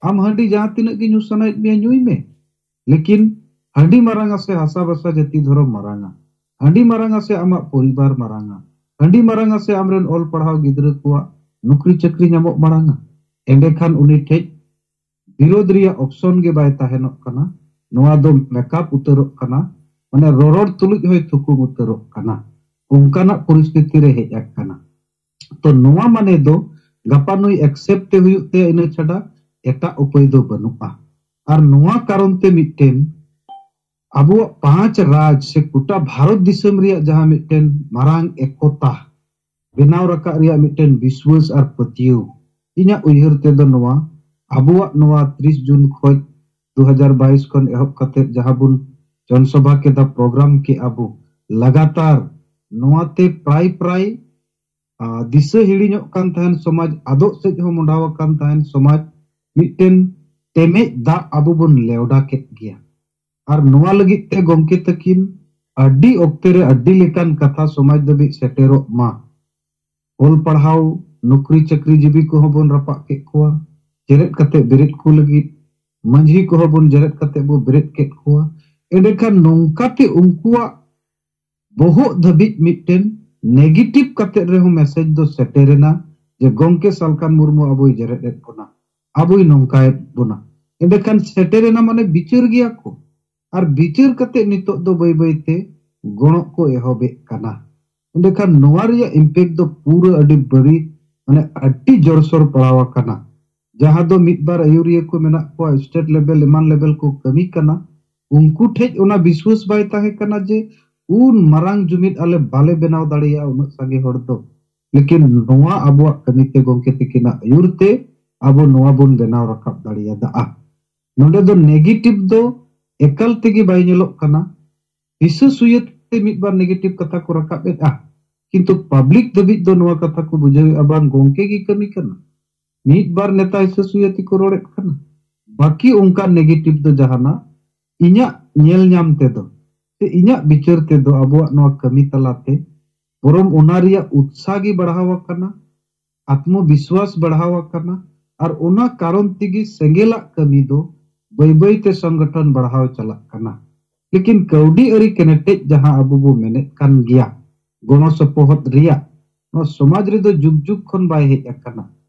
ᱟᱢ ᱦᱟᱺᱰᱤ ᱡᱟᱦᱟᱸ ᱛᱤᱱᱟᱹᱜ ᱜᱮ ᱧᱩ ᱥᱟᱱᱟᱭᱮᱫ ᱢᱮᱭᱟ, ᱧᱩᱭ ᱢᱮ, ᱞᱮᱠᱤᱱ ᱦᱟᱺᱰᱤ ᱢᱟᱨᱟᱝᱟ ᱥᱮ ᱦᱟᱥᱟ ᱵᱷᱟᱥᱟ ᱡᱟᱹᱛᱤ ᱫᱷᱚᱨᱚᱢ ᱢᱟᱨᱟᱝᱟ? ᱦᱟᱺᱰᱤ ᱢᱟᱨᱟᱝᱟ ᱥᱮ ᱟᱢᱟᱜ ᱯᱚᱨᱤᱵᱟᱨ ᱢᱟᱨᱟᱝᱟ? ᱦᱟᱺᱰᱤ ᱢᱟᱨᱟᱝᱟ ᱥᱮ ᱟᱢᱨᱮᱱ ᱚᱞ ᱯᱟᱲᱦᱟᱣ ᱜᱤᱫᱽᱨᱟᱹ ᱠᱚᱣᱟᱜ ᱱᱚᱠᱨᱤ ᱪᱟᱹᱠᱨᱤ ᱧᱟᱢᱚᱜ ᱢᱟᱨᱟᱝᱟ? ᱮᱸᱰᱮᱠᱷᱟᱱ ᱩᱱᱤ ᱴᱷᱮᱡ ᱵᱤᱨᱳᱫᱷ ᱨᱮᱭᱟᱜ ᱚᱯᱥᱚᱱ ᱜᱮ ᱵᱟᱭ ᱛᱟᱦᱮᱱᱚᱜ ᱠᱟᱱᱟ᱾ ᱱᱚᱣᱟ ᱫᱚ ᱢᱮᱠᱟᱯ ᱩᱛᱟᱹᱨᱚᱜ ᱠᱟᱱᱟ, ᱢᱟᱱᱮ ᱨᱚᱨᱚᱲ ᱛᱩᱞᱩᱡ ᱦᱚᱸᱭ ᱛᱷᱩᱠᱩᱢ ᱩᱛᱟᱹᱨᱚᱜ ᱠᱟᱱᱟ᱾ ᱚᱱᱠᱟᱱᱟᱜ ᱯᱚᱨᱤᱥᱛᱷᱤᱛᱤ ᱨᱮ ᱦᱮᱡ ᱟᱠᱟᱱᱟ᱾ ᱛᱚ ᱱᱚᱣᱟ ᱢᱟᱱᱮ ᱫᱚ ᱜᱟᱯᱟ ᱱᱩᱭ ᱮᱠᱥᱮᱯᱴ ᱛᱮ ᱦᱩᱭᱩᱜ ᱛᱟᱭᱟ, ᱤᱱᱟᱹ ᱪᱷᱟᱰᱟ ᱮᱴᱟᱜ ᱩᱯᱟᱹᱭ ᱫᱚ ᱵᱟᱹᱱᱩᱜᱼᱟ᱾ ᱟᱨ ᱱᱚᱣᱟ ᱠᱟᱨᱚᱱ ᱛᱮ ᱢᱤᱫᱴᱮᱱ ᱟᱵᱚᱣᱟᱜ ᱯᱟᱸᱪ ᱨᱟᱡᱽ ᱥᱮ ᱜᱚᱴᱟ ᱵᱷᱟᱨᱚᱛ ᱫᱤᱥᱚᱢ ᱨᱮᱭᱟᱜ ᱡᱟᱦᱟᱸ ᱢᱤᱫᱴᱮᱱ ᱢᱟᱨᱟᱝ ᱮᱠᱚᱛᱟ ᱵᱮᱱᱟᱣ ᱨᱟᱠᱟᱵ ᱨᱮᱭᱟᱜ ᱢᱤᱫᱴᱮᱱ ᱵᱤᱥᱣᱟᱹᱥ ᱟᱨ ᱯᱟᱹᱛᱭᱟᱹᱣ, ᱤᱧᱟᱹᱜ ᱩᱭᱦᱟᱹᱨ ᱛᱮᱫᱚ ᱱᱚᱣᱟ, ᱟᱵᱚᱣᱟᱜ ᱱᱚᱣᱟ ᱛᱤᱨᱤᱥ ᱡᱩᱱ ᱠᱷᱚᱱ ᱫᱩ ᱦᱟᱡᱟᱨ ᱵᱟᱭᱤᱥ ᱠᱷᱚᱱ ᱮᱦᱚᱵ ᱠᱟᱛᱮ ᱡᱟᱦᱟᱸ ᱵᱚᱱ ᱡᱚᱱᱥᱚᱵᱷᱟ ᱠᱮᱫᱟ, ᱯᱨᱳᱜᱨᱟᱢ ᱠᱮᱫᱟ ᱵᱚ, ᱞᱟᱜᱟᱛᱟᱨ ᱱᱚᱣᱟᱛᱮ ᱯᱨᱟᱭ ᱯᱨᱟᱭ ᱫᱤᱥᱟᱹ ᱦᱤᱲᱤᱧᱚᱜ ᱠᱟᱱ ᱛᱟᱦᱮᱱ ᱥᱚᱢᱟᱡᱽ, ᱟᱫᱚᱜ ᱥᱮᱫ ᱦᱚᱸ ᱢᱚᱰᱟᱣ ᱟᱠᱟᱱ ᱛᱟᱦᱮᱱ ᱥᱚᱢᱟᱡᱽ, ᱢᱤᱫᱴᱮᱱ ᱴᱮᱢᱮᱡ ᱫᱟᱜ ᱟᱵᱚ ᱵᱚᱱ ᱞᱮᱣᱰᱟ ᱠᱮᱫ ᱜᱮᱭᱟ᱾ ᱟᱨ ᱱᱚᱣᱟ ᱞᱟᱹᱜᱤᱫ ᱛᱮ ᱜᱚᱢᱠᱮ ᱛᱟᱹᱠᱤᱱ ᱟᱹᱰᱤ ᱚᱠᱛᱮ ᱨᱮ ᱟᱹᱰᱤ ᱞᱮᱠᱟᱱ ᱠᱟᱛᱷᱟ ᱥᱚᱢᱟᱡᱽ ᱫᱷᱟᱹᱵᱤᱡ ᱥᱮᱴᱮᱨᱚᱜ ᱢᱟ᱾ ᱚᱞ ᱯᱟᱲᱦᱟᱣ, ᱱᱚᱠᱨᱤ ᱪᱟᱹᱠᱨᱤ ᱡᱤᱵᱤ ᱠᱚᱦᱚᱸ ᱵᱚᱱ ᱨᱟᱯᱟᱜ ᱠᱮᱫ ᱠᱚᱣᱟ, ᱡᱮᱨᱮᱫ ᱠᱟᱛᱮ ᱵᱮᱨᱮᱫ ᱠᱚ ᱞᱟᱹᱜᱤᱫ, ᱢᱟᱹᱡᱷᱤ ᱠᱚᱦᱚᱸ ᱵᱚᱱ ᱡᱮᱨᱮᱫ ᱠᱟᱛᱮ ᱵᱚ ᱵᱮᱨᱮᱫ ᱠᱮᱫ ᱠᱚᱣᱟ᱾ ᱮᱸᱰᱮᱠᱷᱟᱱ ᱱᱚᱝᱠᱟᱛᱮ ᱩᱱᱠᱩᱣᱟᱜ ᱵᱚᱦᱚᱜ ᱫᱷᱟᱹᱵᱤᱡ ᱢᱤᱫᱴᱮᱱ ᱱᱮᱜᱮᱴᱤᱵᱷ ᱠᱟᱛᱮ ᱨᱮᱦᱚᱸ ᱢᱮᱥᱮᱡᱽ ᱫᱚ ᱥᱮᱴᱮᱨᱮᱱᱟ ᱡᱮ ᱜᱚᱢᱠᱮ ᱥᱟᱞᱠᱷᱟᱱ ᱢᱩᱨᱢᱩ ᱟᱵᱚᱭ ᱡᱮᱨᱮᱫ ᱮᱫ ᱵᱚᱱᱟ, ᱟᱵᱚᱭ ᱱᱚᱝᱠᱟᱭᱮᱫ ᱵᱚᱱᱟ᱾ ᱮᱸᱰᱮᱠᱷᱟᱱ ᱥᱮᱴᱮᱨᱮᱱᱟ, ᱢᱟᱱᱮ ᱵᱤᱪᱟᱹᱨ ᱜᱮᱭᱟ ᱠᱚ᱾ ᱟᱨ ᱵᱤᱪᱟᱹᱨ ᱠᱟᱛᱮ ᱱᱤᱛᱚᱜ ᱫᱚ ᱵᱟᱹᱭ ᱵᱟᱹᱭ ᱛᱮ ᱜᱚᱲᱚᱜ ᱠᱚ ᱮᱦᱚᱵᱮᱫ ᱠᱟᱱᱟ᱾ ᱮᱸᱰᱮᱠᱷᱟᱱ ᱱᱚᱣᱟ ᱨᱮᱭᱟᱜ ᱤᱢᱯᱮᱠᱴ ᱫᱚ ᱯᱩᱨᱟᱹ ᱟᱹᱰᱤ ᱵᱟᱹᱲᱤᱡ, ᱢᱟᱱᱮ ᱟᱹᱰᱤ ᱡᱳᱨᱥᱳᱨ ᱯᱟᱲᱟᱣ ᱟᱠᱟᱱᱟ᱾ ᱡᱟᱦᱟᱸ ᱫᱚ ᱢᱤᱫ ᱵᱟᱨ ᱟᱹᱭᱩᱨᱤᱭᱟᱹ ᱠᱚ ᱢᱮᱱᱟᱜ ᱠᱚᱣᱟ, ᱥᱴᱮᱴ ᱞᱮᱵᱮᱞ ᱮᱢᱟᱱ ᱞᱮᱵᱮᱞ ᱠᱚ ᱠᱟᱹᱢᱤ ᱠᱟᱱᱟ, ᱩᱱᱠᱩ ᱴᱷᱮᱡ ᱚᱱᱟ ᱵᱤᱥᱣᱟᱥ ᱵᱟᱭ ᱛᱟᱦᱮᱸ ᱠᱟᱱᱟ ᱡᱮ ᱩᱱ ᱢᱟᱨᱟᱝ ᱡᱩᱢᱤᱫ ᱟᱞᱮ ᱵᱟᱞᱮ ᱵᱮᱱᱟᱣ ᱫᱟᱲᱮᱭᱟᱜᱼᱟ ᱩᱱᱟᱹᱜ ᱥᱟᱸᱜᱮ ᱦᱚᱲ ᱫᱚ᱾ ᱞᱮᱠᱤᱱ ᱱᱚᱣᱟ ᱟᱵᱚᱣᱟᱜ ᱠᱟᱹᱢᱤ ᱛᱮ ᱜᱚᱢᱠᱮ ᱛᱤᱠᱤᱱᱟᱜ ᱟᱹᱭᱩᱨ ᱛᱮ ᱟᱵᱚ ᱱᱚᱣᱟ ᱵᱚᱱ ᱵᱮᱱᱟᱣ ᱨᱟᱠᱟᱵ ᱫᱟᱲᱮᱭᱟᱫᱟ᱾ ᱱᱚᱰᱮ ᱫᱚ ᱱᱮᱜᱮᱴᱤᱵᱷ ᱫᱚ ᱮᱠᱟᱞ ᱛᱮᱜᱮ ᱵᱟᱭ ᱧᱮᱞᱚᱜ ᱠᱟᱱᱟ᱾ ᱦᱤᱥᱟᱹ ᱥᱩᱭᱟᱹ ᱛᱮ ᱢᱤᱫ ᱵᱟᱨ ᱱᱮᱜᱮᱴᱤᱵᱷ ᱠᱟᱛᱷᱟ ᱠᱚ ᱨᱟᱠᱟᱵ ᱮᱫᱼᱟ, ᱠᱤᱱᱛᱩ ᱯᱟᱵᱽᱞᱤᱠ ᱫᱷᱟᱹᱵᱤᱡ ᱫᱚ ᱱᱚᱣᱟ ᱠᱟᱛᱷᱟ ᱠᱚ ᱵᱩᱡᱷᱟᱹᱣᱮᱫᱼᱟ, ᱵᱟᱝ ᱜᱚᱢᱠᱮ ᱜᱮ ᱠᱟᱹᱢᱤ ᱠᱟᱱᱟ᱾ ᱢᱤᱫ ᱵᱟᱨ ᱱᱮᱛᱟ ᱦᱤᱥᱟᱹ ᱥᱩᱭᱟᱹ ᱛᱮᱠᱚ ᱨᱚᱲᱮᱫ ᱠᱟᱱᱟ, ᱵᱟᱹᱠᱤ ᱚᱱᱠᱟ ᱱᱮᱜᱮᱴᱤᱵᱷ ᱫᱚ ᱡᱟᱦᱟᱱᱟᱜ ᱤᱧᱟᱹᱜ ᱧᱮᱞ ᱧᱟᱢ ᱛᱮᱫᱚ ᱥᱮ ᱤᱧᱟᱹᱜ ᱵᱤᱪᱟᱹᱨ ᱛᱮᱫᱚ ᱟᱵᱚᱣᱟᱜ ᱱᱚᱣᱟ ᱠᱟᱹᱢᱤ ᱛᱟᱞᱟᱛᱮ ᱵᱚᱨᱚᱝ ᱚᱱᱟ ᱨᱮᱭᱟᱜ ᱩᱛᱥᱟᱦ ᱜᱮ ᱵᱟᱲᱦᱟᱣ ᱟᱠᱟᱱᱟ, ᱟᱛᱢᱚ ᱵᱤᱥᱣᱟᱥ ᱵᱟᱲᱦᱟᱣ ᱟᱠᱟᱱᱟ, ᱟᱨ ᱚᱱᱟ ᱠᱟᱨᱚᱱ ᱛᱮᱜᱮ ᱥᱮᱸᱜᱮᱞᱟᱜ ᱠᱟᱹᱢᱤ ᱫᱚ ᱵᱟᱹᱭ ᱵᱟᱹᱭ ᱛᱮ ᱥᱚᱝᱜᱚᱴᱷᱚᱱ ᱵᱟᱲᱦᱟᱣ ᱪᱟᱞᱟᱜ ᱠᱟᱱᱟ᱾ ᱞᱮᱠᱤᱱ ᱠᱟᱹᱣᱰᱤ ᱟᱹᱨᱤ ᱠᱮᱱᱮᱴᱮᱡ ᱡᱟᱦᱟᱸ ᱟᱵᱚ ᱵᱚ ᱢᱮᱱᱮᱫ ᱠᱟᱱ ᱜᱮᱭᱟ, ᱜᱚᱲᱚ ᱥᱚᱯᱚᱦᱚᱫ ᱨᱮᱭᱟᱜ, ᱱᱚᱣᱟ ᱥᱚᱢᱟᱡᱽ ᱨᱮᱫᱚ ᱡᱩᱜᱽ ᱡᱩᱜᱽ ᱠᱷᱚᱱ ᱵᱟᱭ ᱦᱮᱡ ᱟᱠᱟᱱᱟ᱾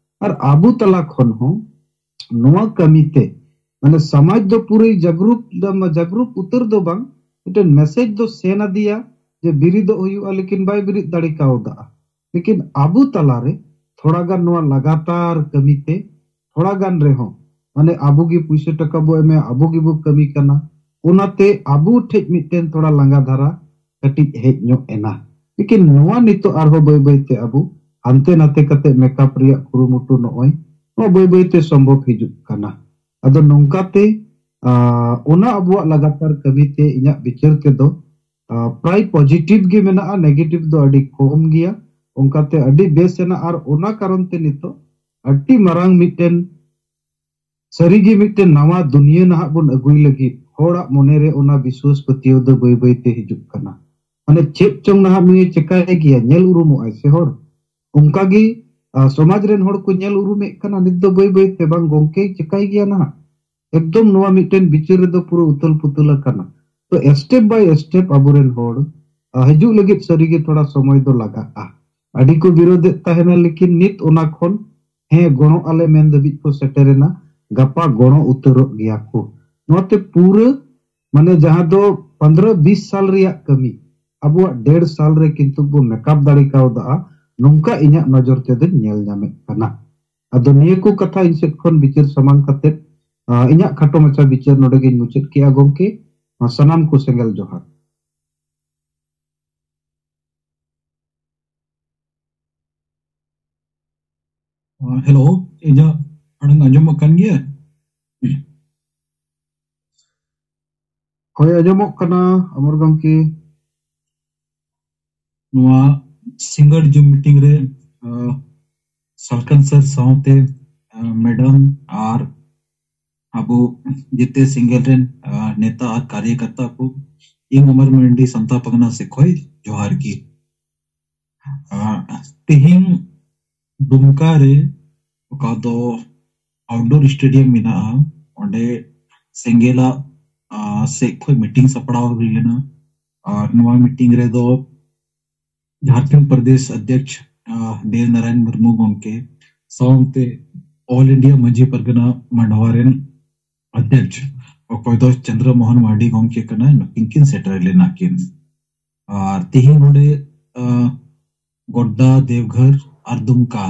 ᱟᱨ ᱟᱵᱚ ᱛᱟᱞᱟ ᱠᱷᱚᱱ ᱦᱚᱸ ᱱᱚᱣᱟ ᱠᱟᱹᱢᱤ ᱛᱮ, ᱢᱟᱱᱮ ᱥᱚᱢᱟᱡᱽ ᱫᱚ ᱯᱩᱨᱟᱹ ᱡᱟᱜᱽᱨᱩᱠ, ᱡᱟᱜᱽᱨᱩᱠ ᱩᱛᱟᱹᱨ ᱫᱚ ᱵᱟᱝ, ᱢᱤᱫᱴᱮᱱ ᱢᱮᱥᱮᱡᱽ ᱫᱚ ᱥᱮᱱ ᱟᱫᱮᱭᱟ ᱡᱮ ᱵᱤᱨᱤᱫᱚᱜ ᱦᱩᱭᱩᱜᱼᱟ, ᱞᱮᱠᱤᱱ ᱵᱟᱭ ᱵᱤᱨᱤᱫ ᱫᱟᱲᱮ ᱠᱟᱣᱫᱟ᱾ ᱞᱮᱠᱤᱱ ᱟᱵᱚ ᱛᱟᱞᱟᱨᱮ ᱛᱷᱚᱲᱟ ᱜᱟᱱ ᱱᱚᱣᱟ ᱞᱟᱜᱟᱛᱟᱨ ᱠᱟᱹᱢᱤ ᱛᱮ ᱛᱷᱚᱲᱟ ᱜᱟᱱ ᱨᱮᱦᱚᱸ, ᱢᱟᱱᱮ ᱟᱵᱚ ᱜᱮ ᱯᱩᱭᱥᱟᱹ ᱴᱟᱠᱟ ᱵᱚ ᱮᱢᱮ, ᱟᱵᱚ ᱜᱮᱵᱚ ᱠᱟᱹᱢᱤ ᱠᱟᱱᱟ, ᱚᱱᱟᱛᱮ ᱟᱵᱚ ᱴᱷᱮᱡ ᱢᱤᱫᱴᱮᱱ ᱛᱷᱚᱲᱟ ᱞᱟᱸᱜᱟ ᱫᱷᱟᱨᱟ ᱠᱟᱹᱴᱤᱡ ᱦᱮᱡ ᱧᱚᱜ ᱮᱱᱟ᱾ ᱞᱮᱠᱤᱱ ᱱᱚᱣᱟ ᱱᱤᱛᱚᱜ ᱟᱨᱦᱚᱸ ᱵᱟᱹᱭ ᱵᱟᱹᱭ ᱛᱮ ᱟᱵᱚ ᱦᱟᱱᱛᱮ ᱱᱟᱛᱮ ᱠᱟᱛᱮ ᱢᱮᱠᱟᱯ ᱨᱮᱭᱟᱜ ᱠᱩᱨᱩᱢᱩᱴᱩ ᱱᱚᱜᱼᱚᱭ ᱱᱚᱣᱟ ᱵᱟᱹᱭ ᱵᱟᱹᱭ ᱛᱮ ᱥᱚᱢᱵᱷᱚᱵ ᱦᱤᱡᱩᱜ ᱠᱟᱱᱟ᱾ ᱟᱫᱚ ᱱᱚᱝᱠᱟ ᱛᱮ, ᱟ, ᱚᱱᱟ ᱟᱵᱚᱣᱟᱜ ᱞᱟᱜᱟᱛᱟᱨ ᱠᱟᱹᱢᱤ ᱛᱮ ᱤᱧᱟᱹᱜ ᱵᱤᱪᱟᱹᱨ ᱛᱮᱫᱚ, ᱟ, ᱯᱨᱟᱭ ᱯᱚᱡᱤᱴᱤᱵᱷ ᱜᱮ ᱢᱮᱱᱟᱜᱼᱟ, ᱱᱮᱜᱮᱴᱤᱵᱷ ᱫᱚ ᱟᱹᱰᱤ ᱠᱚᱢ ᱜᱮᱭᱟ᱾ ᱚᱱᱠᱟᱛᱮ ᱟᱹᱰᱤ ᱵᱮᱥ ᱮᱱᱟ, ᱟᱨ ᱚᱱᱟ ᱠᱟᱨᱚᱱ ᱛᱮ ᱱᱤᱛᱚᱜ ᱟᱹᱰᱤ ᱢᱟᱨᱟᱝ ᱢᱤᱫᱴᱮᱱ ᱥᱟᱹᱨᱤᱜᱮ ᱢᱤᱫᱴᱮᱱ ᱱᱟᱣᱟ ᱫᱩᱱᱤᱭᱟᱹ ᱱᱟᱦᱟᱜ ᱵᱚᱱ ᱟᱹᱜᱩᱭ ᱞᱟᱹᱜᱤᱫ ᱦᱚᱲᱟᱜ ᱢᱚᱱᱮᱨᱮ ᱚᱱᱟ ᱵᱤᱥᱣᱟᱥ ᱯᱟᱹᱛᱭᱟᱹᱣ ᱫᱚ ᱵᱟᱹᱭ ᱵᱟᱹᱭ ᱛᱮ ᱦᱤᱡᱩᱜ ᱠᱟᱱᱟ᱾ ᱢᱟᱱᱮ ᱪᱮᱫ ᱪᱚᱝ ᱱᱟᱦᱟᱜ ᱱᱩᱭᱮ ᱪᱮᱠᱟᱭ ᱜᱮᱭᱟ, ᱧᱮᱞ ᱩᱨᱩᱢᱚᱜ ᱟᱭ ᱥᱮ ᱦᱚᱲ, ᱚᱱᱠᱟᱜᱮ, ᱟ, ᱥᱚᱢᱟᱡᱽ ᱨᱮᱱ ᱦᱚᱲ ᱠᱚ ᱧᱮᱞ ᱩᱨᱩᱢᱮᱫ ᱠᱟᱱᱟ ᱱᱤᱛ ᱫᱚ ᱵᱟᱹᱭ ᱵᱟᱹᱭ ᱛᱮ, ᱵᱟᱝ ᱜᱚᱝᱠᱮᱭ ᱪᱮᱠᱟᱭ ᱜᱮᱭᱟ ᱱᱟᱦᱟᱜ᱾ ᱮᱠᱫᱚᱢ ᱱᱚᱣᱟ ᱢᱤᱫᱴᱮᱱ ᱵᱤᱪᱟᱹᱨ ᱨᱮᱫᱚ ᱯᱩᱨᱟᱹ ᱩᱛᱟᱹᱞ ᱯᱩᱛᱟᱹᱞ ᱟᱠᱟᱱᱟ᱾ ᱛᱚ step by step ᱟᱵᱚᱨᱮᱱ ᱦᱚᱲ, ᱟ, ᱦᱤᱡᱩᱜ ᱞᱟᱹᱜᱤᱫ ᱥᱟᱹᱨᱤᱜᱮ ᱛᱷᱚᱲᱟ ᱥᱚᱢᱚᱭ ᱫᱚ ᱞᱟᱜᱟᱜᱼᱟ᱾ ᱟᱹᱰᱤ ᱠᱚ ᱵᱤᱨᱳᱫᱮᱫ ᱛᱟᱦᱮᱱᱟ, ᱞᱮᱠᱤᱱ ᱱᱤᱛ ᱚᱱᱟ ᱠᱷᱚᱱ ᱦᱮᱸ ᱜᱚᱲᱚ ᱟᱞᱮ ᱢᱮᱱ ᱫᱷᱟᱹᱵᱤᱡ ᱠᱚ ᱥᱮᱴᱮᱨᱮᱱᱟ, ᱜᱟᱯᱟ ᱜᱚᱲᱚ ᱩᱛᱟᱹᱨᱚᱜ ᱜᱮᱭᱟ ᱠᱚ᱾ ᱱᱚᱣᱟᱛᱮ ᱯᱩᱨᱟᱹ ᱢᱟᱱᱮ ᱡᱟᱦᱟᱸ ᱫᱚ ᱯᱚᱱᱫᱽᱨᱚ ᱵᱤᱥ ᱥᱟᱞ ᱨᱮᱭᱟᱜ ᱠᱟᱹᱢᱤ ᱟᱵᱚᱣᱟᱜ ᱰᱮᱲ ᱥᱟᱞ ᱨᱮ ᱠᱤᱱᱛᱩ ᱵᱚ ᱢᱮᱠᱟᱯ ᱫᱟᱲᱮ ᱠᱟᱣᱫᱟ, ᱱᱚᱝᱠᱟ ᱤᱧᱟᱹᱜ ᱱᱚᱡᱚᱨ ᱛᱮᱫᱚᱧ ᱧᱮᱞ ᱧᱟᱢᱮᱫ ᱠᱟᱱᱟ᱾ ᱟᱫᱚ ᱱᱤᱭᱟᱹ ᱠᱚ ᱠᱟᱛᱷᱟ ᱤᱧ ᱥᱮᱫ ᱠᱷᱚᱱ ᱵᱤᱪᱟᱹᱨ ᱥᱟᱢᱟᱝ ᱠᱟᱛᱮᱫ, ᱟ, ᱤᱧᱟᱹᱜ ᱠᱷᱟᱴᱚ ᱢᱟᱪᱷᱟ ᱵᱤᱪᱟᱹᱨ ᱱᱚᱰᱮ ᱜᱤᱧ ᱢᱩᱪᱟᱹᱫ ᱠᱮᱜᱼᱟ ᱜᱚᱢᱠᱮ᱾ ᱟ, ᱥᱟᱱᱟᱢ ᱠᱚ ᱥᱮᱸᱜᱮᱞ ᱡᱚᱦᱟᱨ᱾ ᱦᱮᱞᱳ, ᱤᱧᱟᱹᱜ ᱟᱲᱟᱝ ᱟᱸᱡᱚᱢᱚᱜ ᱠᱟᱱ ᱜᱮᱭᱟ? ᱦᱳᱭ, ᱟᱸᱡᱚᱢᱚᱜ ᱠᱟᱱᱟ, ᱟᱢᱚᱨ ᱜᱚᱢᱠᱮ᱾ ᱱᱚᱣᱟ ᱥᱤᱸᱜᱟᱹᱲ ᱡᱩᱢ ᱢᱤᱴᱤᱝ ᱨᱮ, ᱟ, ᱥᱟᱞᱠᱷᱟᱱ ᱥᱟᱨ ᱥᱟᱶᱛᱮ, ᱟ, ᱢᱮᱰᱟᱢ ᱟᱨ ᱟᱵᱚ ᱡᱮᱛᱮ ᱥᱮᱸᱜᱮᱞ ᱨᱮᱱ, ᱟ, ᱱᱮᱛᱟ ᱟᱨ ᱠᱟᱨᱭᱟᱠᱟᱨᱛᱟ ᱠᱚ, ᱤᱧ ᱚᱢᱚᱨ ᱢᱟᱨᱰᱤ ᱥᱟᱱᱛᱟ ᱯᱟᱜᱽᱱᱟ ᱥᱮᱫ ᱠᱷᱚᱡ ᱡᱚᱦᱟᱨ ᱜᱮ᱾ ᱟ, ᱛᱮᱦᱮᱧ ᱫᱩᱢᱠᱟ ᱨᱮ ᱚᱠᱟ ᱫᱚ ᱟᱣᱩᱴᱰᱳᱨ ᱥᱴᱮᱰᱤᱭᱟᱢ ᱢᱮᱱᱟᱜᱼᱟ, ᱚᱸᱰᱮ ᱥᱮᱸᱜᱮᱞᱟᱜ, ᱟ, ᱥᱮᱫ ᱠᱷᱚᱡ ᱢᱤᱴᱤᱝ ᱥᱟᱯᱲᱟᱣ ᱦᱩᱭ ᱞᱮᱱᱟ᱾ ᱟᱨ ᱱᱚᱣᱟ ᱢᱤᱴᱤᱝ ᱨᱮᱫᱚ ᱡᱷᱟᱲᱠᱷᱚᱸᱰ ᱯᱨᱚᱫᱮᱥ ᱟᱫᱷᱭᱟᱠᱷ, ᱟ, ᱫᱮᱣ ᱱᱟᱨᱟᱭᱚᱱ ᱢᱩᱨᱢᱩ ᱜᱚᱢᱠᱮ ᱥᱟᱶᱛᱮ ᱚᱞ ᱤᱱᱰᱤᱭᱟ ᱢᱟᱹᱡᱷᱤ ᱯᱟᱨᱜᱟᱱᱟ ᱢᱟᱰᱣᱟ ᱨᱮᱱ ᱟᱫᱷᱭᱟᱠᱷ ᱚᱠᱚᱭ ᱫᱚ ᱪᱚᱱᱫᱨᱚ ᱢᱳᱦᱚᱱ ᱢᱟᱨᱰᱤ ᱜᱚᱢᱠᱮ ᱠᱟᱱᱟᱭ, ᱱᱩᱠᱤᱱ ᱠᱤᱱ ᱥᱮᱴᱮᱨ ᱞᱮᱱᱟ ᱠᱤᱱ᱾ ᱟᱨ ᱛᱮᱦᱮᱧ ᱱᱚᱰᱮ, ᱟ, ᱜᱚᱰᱰᱟ, ᱫᱮᱣᱜᱷᱚᱨ ᱟᱨ ᱫᱩᱢᱠᱟ,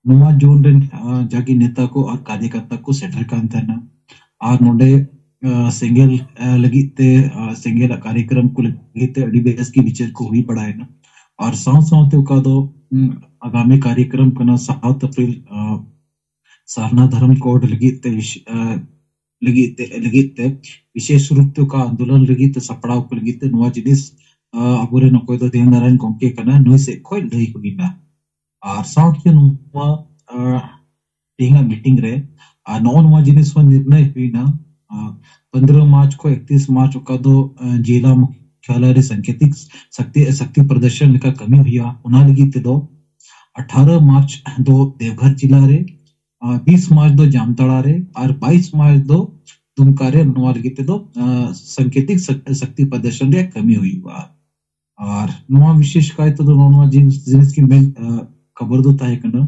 ᱱᱚᱣᱟ ᱡᱳᱱ ᱨᱮᱱ, ᱟ, ᱡᱟᱜᱮ ᱱᱮᱛᱟ ᱠᱚ ᱟᱨ ᱠᱟᱨᱭᱟᱠᱟᱨᱛᱟ ᱠᱚ ᱥᱮᱴᱮᱨ ᱠᱟᱱ ᱛᱟᱦᱮᱱᱟ᱾ ᱟᱨ ᱱᱚᱰᱮ ᱥᱮᱸᱜᱮᱞ ᱞᱟᱹᱜᱤᱫ ᱛᱮ, ᱥᱮᱸᱜᱮᱞᱟᱜ ᱠᱟᱨᱭᱚᱠᱨᱚᱢ ᱠᱚ ᱞᱟᱹᱜᱤᱫ ᱛᱮ ᱟᱹᱰᱤ ᱵᱮᱥ ᱜᱮ ᱵᱤᱪᱟᱹᱨ ᱠᱚ ᱦᱩᱭ ᱵᱟᱲᱟᱭᱮᱱᱟ᱾ ᱟᱨ ᱥᱟᱶ ᱥᱟᱶᱛᱮ ᱚᱠᱟ ᱫᱚ ᱟᱜᱟᱢᱤ ᱠᱟᱨᱭᱚᱠᱨᱚᱢ ᱠᱟᱱᱟ, ᱥᱟᱛ ᱮᱯᱨᱤᱞ ᱥᱟᱨᱱᱟ ᱫᱷᱚᱨᱚᱢ ᱠᱳᱰ ᱞᱟᱹᱜᱤᱫ ᱛᱮ ᱞᱟᱹᱜᱤᱫ ᱛᱮ ᱞᱟᱹᱜᱤᱫ ᱛᱮ ᱵᱤᱥᱮᱥ ᱨᱩᱯ ᱛᱮ ᱚᱠᱟ ᱟᱱᱫᱳᱞᱚᱱ ᱞᱟᱹᱜᱤᱫ ᱛᱮ ᱥᱟᱯᱲᱟᱣ ᱠᱚ ᱞᱟᱹᱜᱤᱫ ᱛᱮ ᱱᱚᱣᱟ ᱡᱤᱱᱤᱥ ᱟᱵᱚᱨᱮᱱ ᱚᱠᱚᱭ ᱫᱚ ᱫᱮᱣ ᱱᱟᱨᱟᱭᱚᱱ ᱜᱚᱢᱠᱮ ᱠᱟᱱᱟ, ᱱᱩᱭ ᱥᱮᱫ ᱠᱷᱚᱱ ᱞᱟᱹᱭ ᱦᱩᱭᱱᱟ᱾ ᱟᱨ ᱥᱟᱶᱛᱮ ᱱᱚᱣᱟ ᱛᱮᱦᱮᱧᱟᱜ ᱢᱤᱴᱤᱝ ᱨᱮ ᱟᱨ ᱱᱚᱜᱼᱚ ᱱᱚᱣᱟ ᱡᱤᱱᱤᱥ ᱦᱚᱸ ᱱᱤᱨᱱᱚᱭ ᱦᱩᱭᱱᱟ, ᱯᱚᱱᱫᱽᱨᱚ ᱢᱟᱨᱪ ᱠᱷᱚᱱ ᱮᱠᱛᱨᱤᱥ ᱢᱟᱨᱪ ᱚᱠᱟ ᱫᱚ ᱡᱮᱞᱟ ᱢᱩᱠᱷᱭᱟᱞᱚᱭ ᱨᱮ ᱥᱟᱝᱠᱮᱛᱤᱠ ᱥᱟᱠᱛᱤ ᱥᱟᱠᱛᱤ ᱯᱨᱚᱫᱚᱨᱥᱚᱱ ᱞᱮᱠᱟ ᱠᱟᱹᱢᱤ ᱦᱩᱭᱩᱜᱼᱟ᱾ ᱚᱱᱟ ᱞᱟᱹᱜᱤᱫ ᱛᱮᱫᱚ ᱟᱴᱷᱟᱨᱚ ᱢᱟᱨᱪ ᱫᱚ ᱫᱮᱣᱜᱷᱚᱨ ᱡᱮᱞᱟ ᱨᱮ, ᱵᱤᱥ ᱢᱟᱨᱪ ᱫᱚ ᱡᱟᱢᱛᱟᱲᱟ ᱨᱮ ᱟᱨ ᱵᱟᱭᱤᱥ ᱢᱟᱨᱪ ᱫᱚ ᱫᱩᱢᱠᱟ ᱨᱮ ᱱᱚᱣᱟ ᱞᱟᱹᱜᱤᱫ ᱛᱮᱫᱚ ᱥᱟᱝᱠᱮᱛᱤᱠ ᱥᱟᱠᱛᱤ ᱯᱨᱚᱫᱚᱨᱥᱚᱱ ᱨᱮᱭᱟᱜ ᱠᱟᱹᱢᱤ ᱦᱩᱭᱩᱜᱼᱟ᱾ ᱟᱨ ᱱᱚᱣᱟ ᱵᱤᱥᱮᱥ ᱠᱟᱭ ᱛᱮᱫᱚ ᱱᱚᱣᱟ ᱡᱤᱱᱤᱥ ᱡᱤᱱᱤᱥ ᱜᱮ ᱢᱮᱱ ᱠᱷᱚᱵᱚᱨ ᱫᱚ ᱛᱟᱦᱮᱸ ᱠᱟᱱᱟ᱾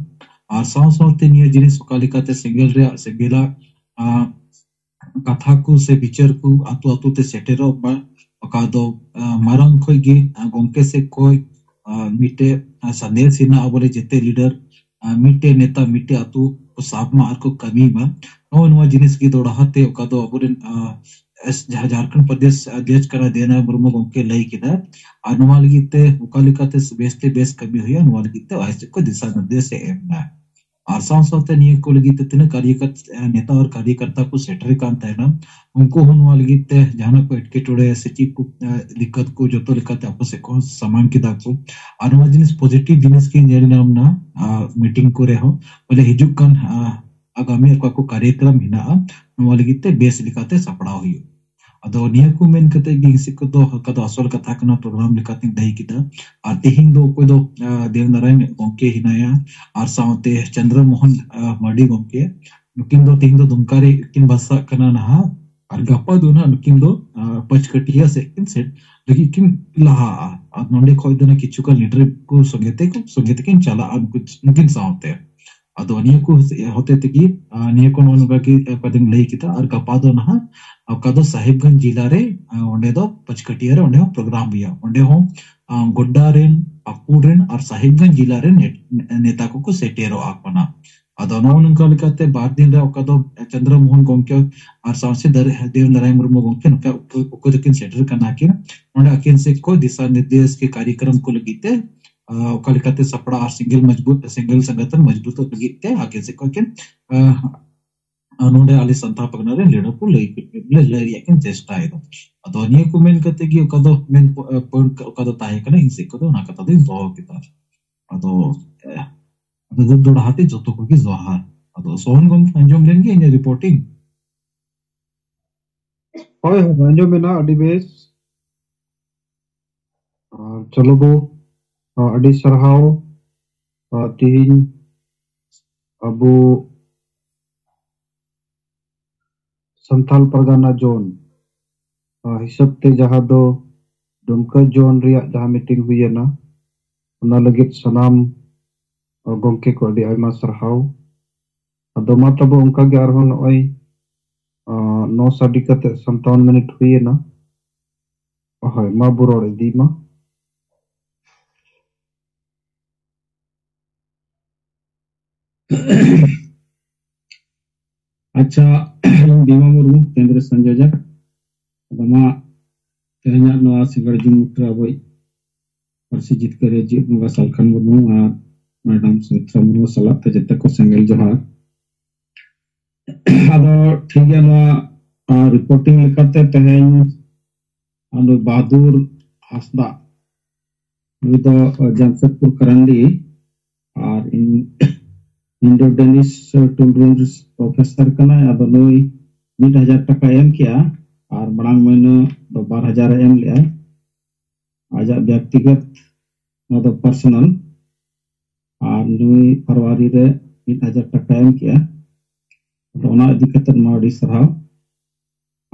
ᱟᱨ ᱥᱟᱶ ᱥᱟᱶᱛᱮ ᱱᱤᱭᱟᱹ ᱡᱤᱱᱤᱥ ᱚᱠᱟ ᱞᱮᱠᱟᱛᱮ ᱥᱮᱸᱜᱮᱞ ᱨᱮᱭᱟᱜ ᱥᱮᱸᱜᱮᱞᱟᱜ ᱠᱟᱛᱷᱟ ᱠᱚ ᱥᱮ ᱵᱤᱪᱟᱹᱨ ᱠᱚ ᱟᱛᱳ ᱟᱛᱳ ᱛᱮ ᱥᱮᱴᱮᱨᱚᱜ ᱢᱟ, ᱚᱠᱟ ᱫᱚ ᱢᱟᱨᱟᱝ ᱠᱷᱚᱡ ᱜᱮ ᱜᱚᱢᱠᱮ ᱥᱮᱫ ᱠᱷᱚᱡ ᱢᱤᱫᱴᱮᱡ ᱥᱟᱸᱫᱮᱥ ᱦᱮᱱᱟᱜᱼᱟ, ᱵᱚᱞᱮ ᱡᱮᱛᱮ ᱞᱤᱰᱟᱨ ᱢᱤᱫᱴᱮᱡ ᱱᱮᱛᱟ ᱢᱤᱫᱴᱮᱡ ᱟᱛᱳ ᱠᱚ ᱥᱟᱵ ᱢᱟ ᱟᱨ ᱠᱚ ᱠᱟᱹᱢᱤ ᱢᱟ᱾ ᱱᱚᱜᱼᱚᱭ ᱱᱚᱣᱟ ᱡᱤᱱᱤᱥ ᱜᱮ ᱫᱚᱦᱲᱟ ᱛᱮ ᱚᱠᱟ ᱫᱚ ᱟᱵᱚᱨᱮᱱ ᱡᱟᱦᱟᱸ ᱡᱷᱟᱲᱠᱷᱚᱸᱰ ᱯᱨᱚᱫᱮᱥ ᱟᱫᱷᱭᱚᱠᱥ ᱠᱟᱱᱟ ᱫᱮᱣᱱᱟᱨᱟᱭᱚᱱ ᱢᱩᱨᱢᱩ ᱜᱚᱢᱠᱮ ᱞᱟᱹᱭ ᱠᱮᱫᱟ᱾ ᱟᱨ ᱱᱚᱣᱟ ᱞᱟᱹᱜᱤᱫ ᱛᱮ ᱚᱠᱟ ᱞᱮᱠᱟᱛᱮ ᱵᱮᱥᱛᱮ ᱵᱮᱥ ᱠᱟᱹᱢᱤ ᱦᱩᱭᱩᱜᱼᱟ, ᱱᱚᱣᱟ ᱞᱟᱹᱜᱤᱫ ᱛᱮ ᱟᱭ ᱥᱮᱫ ᱠᱷᱚᱱ ᱫᱤᱥᱟ ᱱᱤᱨᱫᱮᱥ ᱮ ᱮᱢ ᱮᱫᱟ᱾ ᱟᱨ ᱥᱟᱶ ᱥᱟᱶᱛᱮ ᱱᱤᱭᱟᱹ ᱠᱚ ᱞᱟᱹᱜᱤᱫ ᱛᱮ ᱛᱤᱱᱟᱹᱜ ᱠᱟᱨᱭᱚᱠᱚᱨ ᱱᱮᱛᱟ ᱟᱨ ᱠᱟᱨᱭᱚᱠᱚᱨᱛᱟ ᱠᱚ ᱥᱮᱴᱮᱨ ᱠᱟᱱ ᱛᱟᱦᱮᱱᱟ, ᱩᱱᱠᱩ ᱦᱚᱸ ᱱᱚᱣᱟ ᱞᱟᱹᱜᱤᱫ ᱛᱮ ᱡᱟᱦᱟᱱᱟᱜ ᱠᱚ ᱮᱴᱠᱮᱴᱚᱬᱮ ᱥᱮ ᱪᱮᱫ ᱠᱚ ᱫᱤᱠᱠᱟᱛ ᱠᱚ ᱡᱚᱛᱚ ᱞᱮᱠᱟᱛᱮ ᱟᱠᱚ ᱥᱮᱫ ᱠᱷᱚᱱ ᱥᱟᱢᱟᱝ ᱠᱮᱫᱟ ᱠᱚ᱾ ᱟᱨ ᱱᱚᱣᱟ ᱡᱤᱱᱤᱥ ᱯᱚᱡᱤᱴᱤᱵᱷ ᱡᱤᱱᱤᱥ ᱜᱮ ᱧᱮᱞ ᱧᱟᱢ ᱮᱱᱟ ᱢᱤᱴᱤᱝ ᱠᱚᱨᱮ ᱦᱚᱸ, ᱵᱚᱞᱮ ᱦᱤᱡᱩᱜ ᱠᱟᱱ ᱟᱜᱟᱢᱤ ᱚᱠᱟ ᱠᱚ ᱠᱟᱨᱭᱚᱠᱨᱚᱢ ᱦᱮᱱᱟᱜᱼᱟ, ᱱᱚᱣᱟ ᱞᱟᱹᱜᱤᱫ ᱛᱮ ᱵᱮᱥ ᱞᱮᱠᱟᱛᱮ ᱥᱟᱯᱲᱟᱣ ᱦᱩᱭᱩᱜ᱾ ᱟᱫᱚ ᱱᱤᱭᱟᱹ ᱠᱚ ᱢᱮᱱ ᱠᱟᱛᱮ ᱜᱮ ᱤᱧ ᱥᱮᱫ ᱠᱷᱚᱱ ᱫᱚ ᱚᱠᱟ ᱫᱚ ᱟᱥᱚᱞ ᱠᱟᱛᱷᱟ ᱠᱟᱱᱟ, ᱯᱨᱳᱜᱨᱟᱢ ᱞᱮᱠᱟᱛᱮᱧ ᱞᱟᱹᱭ ᱠᱮᱫᱟ᱾ ᱟᱨ ᱛᱮᱦᱮᱧ ᱫᱚ ᱚᱠᱚᱭ ᱫᱚ ᱫᱮᱣᱱᱟᱨᱟᱭᱚᱱ ᱜᱚᱢᱠᱮ ᱦᱮᱱᱟᱭᱟ ᱟᱨ ᱥᱟᱶᱛᱮ ᱪᱚᱱᱫᱨᱚ ᱢᱳᱦᱚᱱ ᱢᱟᱨᱰᱤ ᱜᱚᱢᱠᱮ, ᱱᱩᱠᱤᱱ ᱫᱚ ᱛᱮᱦᱮᱧ ᱫᱚ ᱫᱩᱢᱠᱟ ᱨᱮ ᱠᱤᱱ ᱵᱟᱥᱟᱜ ᱠᱟᱱᱟ ᱱᱟᱦᱟᱜ᱾ ᱟᱨ ᱜᱟᱯᱟ ᱫᱚ ᱱᱟᱦᱟᱜ ᱱᱩᱠᱤᱱ ᱫᱚ ᱯᱟᱸᱪᱠᱟᱹᱴᱤᱭᱟ ᱥᱮᱫ ᱠᱤᱱ ᱥᱮᱴ ᱞᱟᱹᱜᱤᱫ ᱠᱤᱱ ᱞᱟᱦᱟᱜᱼᱟ᱾ ᱟᱨ ᱱᱚᱸᱰᱮ ᱠᱷᱚᱡ ᱫᱚ ᱱᱟᱦᱟᱜ ᱠᱤᱪᱷᱩ ᱜᱟᱱ ᱞᱤᱰᱟᱨ ᱠᱚ ᱥᱚᱸᱜᱮ ᱛᱮ ᱥᱚᱸᱜᱮ ᱛᱮᱠᱤᱱ ᱪᱟᱞᱟᱜᱼᱟ ᱱᱩᱠᱤᱱ ᱥᱟᱶᱛᱮ᱾ ᱟᱫᱚ ᱱᱤᱭᱟᱹ ᱠᱚ ᱦᱚᱛᱮ ᱛᱮᱜᱮ ᱱᱤᱭᱟᱹ ᱠᱚ ᱱᱚᱜᱼᱚ ᱱᱚᱝᱠᱟ ᱜᱮ ᱚᱠᱟ ᱫᱚᱧ ᱞᱟᱹᱭ ᱠᱮᱫᱟ᱾ ᱟᱨ ᱜᱟᱯᱟ ᱫᱚ ᱱᱟᱦᱟᱜ ᱚᱠᱟ ᱫᱚ ᱥᱟᱦᱮᱵᱽᱜᱚᱸᱡᱽ ᱡᱮᱞᱟ ᱨᱮ ᱚᱸᱰᱮ ᱫᱚ ᱯᱟᱸᱪᱠᱟᱹᱴᱤᱭᱟ ᱨᱮ ᱚᱸᱰᱮ ᱦᱚᱸ ᱯᱨᱳᱜᱨᱟᱢ ᱦᱩᱭᱩᱜᱼᱟ᱾ ᱚᱸᱰᱮ ᱦᱚᱸ ᱜᱚᱰᱰᱟ ᱨᱮᱱ, ᱯᱟᱹᱠᱩᱲ ᱨᱮᱱ ᱟᱨ ᱥᱟᱦᱮᱵᱽᱜᱚᱸᱡᱽ ᱡᱮᱞᱟ ᱨᱮᱱ ᱱᱮᱛᱟ ᱠᱚᱠᱚ ᱥᱮᱴᱮᱨᱚᱜᱼᱟ ᱠᱟᱱᱟ᱾ ᱟᱫᱚ ᱱᱚᱜᱼᱚ ᱱᱚᱝᱠᱟ ᱞᱮᱠᱟᱛᱮ ᱵᱟᱨ ᱫᱤᱱ ᱨᱮ ᱚᱠᱟ ᱫᱚ ᱪᱚᱱᱫᱨᱚ ᱢᱳᱦᱚᱱ ᱜᱚᱢᱠᱮ ᱟᱨ ᱥᱟᱶᱛᱮ ᱫᱟᱨᱮ-, ᱫᱮᱣ ᱱᱟᱨᱟᱭᱚᱱ ᱢᱩᱨᱢᱩ ᱜᱚᱢᱠᱮ ᱱᱚᱝᱠᱟ ᱩᱠᱩ, ᱩᱠᱩ ᱫᱚᱠᱤᱱ ᱥᱮᱴᱮᱨ ᱠᱟᱱᱟ ᱠᱤᱱ᱾ ᱚᱸᱰᱮ ᱟᱹᱠᱤᱱ ᱥᱮᱫ ᱠᱷᱚᱱ ᱫᱤᱥᱟ ᱱᱤᱨᱫᱮᱥ ᱠᱮ ᱠᱟᱨᱭᱚᱠᱨᱚᱢ ᱠᱚ ᱞᱟᱹᱜᱤᱫ ᱛᱮ, ᱟ, ᱚᱠᱟ ᱞᱮᱠᱟᱛᱮ ᱥᱟᱯᱲᱟᱣ ᱟᱨ ᱥᱮᱸᱜᱮᱞ ᱢᱚᱡᱽᱵᱩᱛ, ᱥᱮᱸᱜᱮᱞ ᱥᱚᱝᱜᱚᱴᱷᱚᱱ ᱢᱚᱡᱽᱵᱩᱛᱚᱜ ᱞᱟᱹᱜᱤᱫ ᱛᱮ ᱟᱹᱠᱤᱱ ᱥᱮᱫ ᱠᱷᱚᱱ ᱠᱤᱱ, ᱟ, ᱟᱨ ᱱᱚᱰᱮ ᱟᱞᱮ ᱥᱟᱱᱛᱟᱲ ᱯᱟᱨᱜᱟᱱᱟ ᱨᱮ ᱞᱟᱹᱲᱦᱟᱹᱭ ᱠᱚ, ᱞᱟᱹᱲᱦᱟᱹᱭ ᱨᱮᱭᱟᱜ ᱠᱤᱱ ᱪᱮᱥᱴᱟᱭᱮᱫᱟ᱾ ᱟᱫᱚ ᱱᱤᱭᱟᱹ ᱠᱚ ᱢᱮᱱ ᱠᱟᱛᱮ ᱜᱮ ᱚᱠᱟ ᱫᱚ ᱢᱮᱱ ᱯᱚ-, point ᱚᱠᱟ ᱫᱚ ᱛᱟᱦᱮᱸ ᱠᱟᱱᱟ, ᱤᱧ ᱥᱮᱫ ᱠᱷᱚᱱ ᱫᱚ ᱚᱱᱟ ᱠᱟᱛᱷᱟ ᱫᱚᱧ ᱫᱚᱦᱚ ᱠᱮᱫᱟ᱾ ᱟᱫᱚ, ᱮ, ᱟᱫᱚ ᱫᱚᱦᱲᱟ ᱛᱮ ᱡᱚᱛᱚ ᱠᱚᱜᱮ ᱡᱚᱦᱟᱨ᱾ ᱟᱫᱚ ᱥᱚᱦᱚᱱ ᱜᱚᱢᱠᱮ ᱟᱸᱡᱚᱢ ᱞᱮᱱ ᱜᱮ ᱤᱧᱟᱹᱜ reporting? ᱦᱳᱭ, ᱦᱳᱭ, ᱟᱸᱡᱚᱢ ᱮᱱᱟ, ᱟᱹᱰᱤ ᱵᱮᱥ᱾ ᱟᱨ ᱪᱚᱞᱚ ᱜᱳ, ᱟᱹᱰᱤ ᱥᱟᱨᱦᱟᱣ᱾ ᱟᱨ ᱛᱤᱦᱤᱧ ᱟᱵᱚ ᱥᱟᱱᱛᱟᱞ ᱯᱟᱨᱜᱟᱱᱟ ᱡᱳᱱ, ᱟᱨ ᱦᱤᱥᱟᱹᱵ ᱛᱮ ᱡᱟᱦᱟᱸ ᱫᱚ ᱰᱩᱢᱠᱟᱹ ᱡᱳᱱ ᱨᱮᱭᱟᱜ ᱡᱟᱦᱟᱸ meeting ᱦᱩᱭᱮᱱᱟ, ᱚᱱᱟ ᱞᱟᱹᱜᱤᱫ ᱥᱟᱱᱟᱢ, ᱟᱨ ᱜᱚᱢᱠᱮ ᱠᱚ ᱟᱹᱰᱤ ᱟᱭᱢᱟ ᱥᱟᱨᱦᱟᱣ᱾ ᱟᱫᱚ ᱢᱟ ᱛᱚᱵᱮ ᱚᱱᱠᱟ ᱜᱮ ᱟᱨᱦᱚᱸ ᱱᱚᱜᱼᱚᱭ, ᱟᱨ ᱱᱚ ᱥᱟᱰᱮ ᱠᱟᱛᱮ ᱥᱟᱱᱛᱟᱣᱟᱱ ᱢᱤᱱᱤᱴ ᱦᱩᱭᱮᱱᱟ᱾ ᱦᱳᱭ, ᱢᱟ ᱵᱚ ᱨᱚᱲ ᱤᱫᱤ ᱢᱟ᱾ ᱟᱪᱪᱷᱟ, ᱤᱧ ᱵᱤᱢᱟ ᱢᱩᱨᱢᱩ, ᱠᱮᱱᱫᱨᱤᱭᱚ ᱥᱚᱝᱡᱳᱡᱚᱠ᱾ ᱟᱫᱚ ᱢᱟ ᱛᱮᱦᱮᱧᱟᱜ ᱱᱚᱣᱟ ᱥᱤᱸᱜᱟᱲ ᱡᱩᱢ ᱢᱩᱴᱨᱟ ᱟᱵᱚᱭᱤᱡ ᱯᱟᱹᱨᱥᱤ ᱡᱤᱛᱠᱟᱹᱨᱤᱭᱟᱹ ᱡᱤᱣᱤᱫ ᱵᱚᱸᱜᱟ ᱥᱟᱞᱠᱷᱟᱱ ᱢᱩᱨᱢᱩ ᱟᱨ ᱢᱮᱰᱟᱢ ᱥᱩᱢᱤᱛᱨᱟ ᱢᱩᱨᱢᱩ ᱥᱟᱞᱟᱜ ᱛᱮ ᱡᱚᱛᱚ ᱠᱚ ᱥᱮᱸᱜᱮᱞ ᱡᱚᱦᱟᱨ᱾ ᱟᱫᱚ ᱴᱷᱤᱠ ᱜᱮᱭᱟ, ᱱᱚᱣᱟ, ᱟ, reporting ᱞᱮᱠᱟᱛᱮ ᱛᱮᱦᱮᱧ ᱟᱫᱚ ᱵᱟᱦᱟᱫᱩᱨ ᱦᱟᱸᱥᱫᱟ, ᱱᱩᱭ ᱫᱚ, ᱟ, ᱡᱟᱢᱥᱮᱫᱽᱯᱩᱨ ᱠᱟᱨᱟᱱᱰᱤ ᱟᱨ ᱤᱧ Indo-Danish ᱴᱩᱞ ᱨᱩᱢ ᱨᱮ professor ᱠᱟᱱᱟᱭ᱾ ᱟᱫᱚ ᱱᱩᱭ ᱢᱤᱫ ᱦᱟᱡᱟᱨ ᱴᱟᱠᱟᱭ ᱮᱢ ᱠᱮᱜᱼᱟ ᱟᱨ ᱢᱟᱲᱟᱝ ᱢᱟᱹᱦᱱᱟᱹ ᱫᱚ ᱵᱟᱨ ᱦᱟᱡᱟᱨ ᱮ ᱮᱢ ᱞᱮᱜᱼᱟ, ᱟᱡᱟᱜ ᱵᱮᱠᱛᱤᱜᱚᱛ, ᱱᱚᱣᱟ ᱫᱚ personal᱾ ᱟᱨ ᱱᱩᱭ ᱯᱷᱮᱵᱽᱨᱩᱣᱟᱨᱤ ᱨᱮ ᱢᱤᱫ ᱦᱟᱡᱟᱨ ᱴᱟᱠᱟᱭ ᱮᱢ ᱠᱮᱜᱼᱟ᱾ ᱟᱫᱚ ᱚᱱᱟ ᱤᱫᱤ ᱠᱟᱛᱮ ᱢᱟ ᱟᱹᱰᱤ ᱥᱟᱨᱦᱟᱣ᱾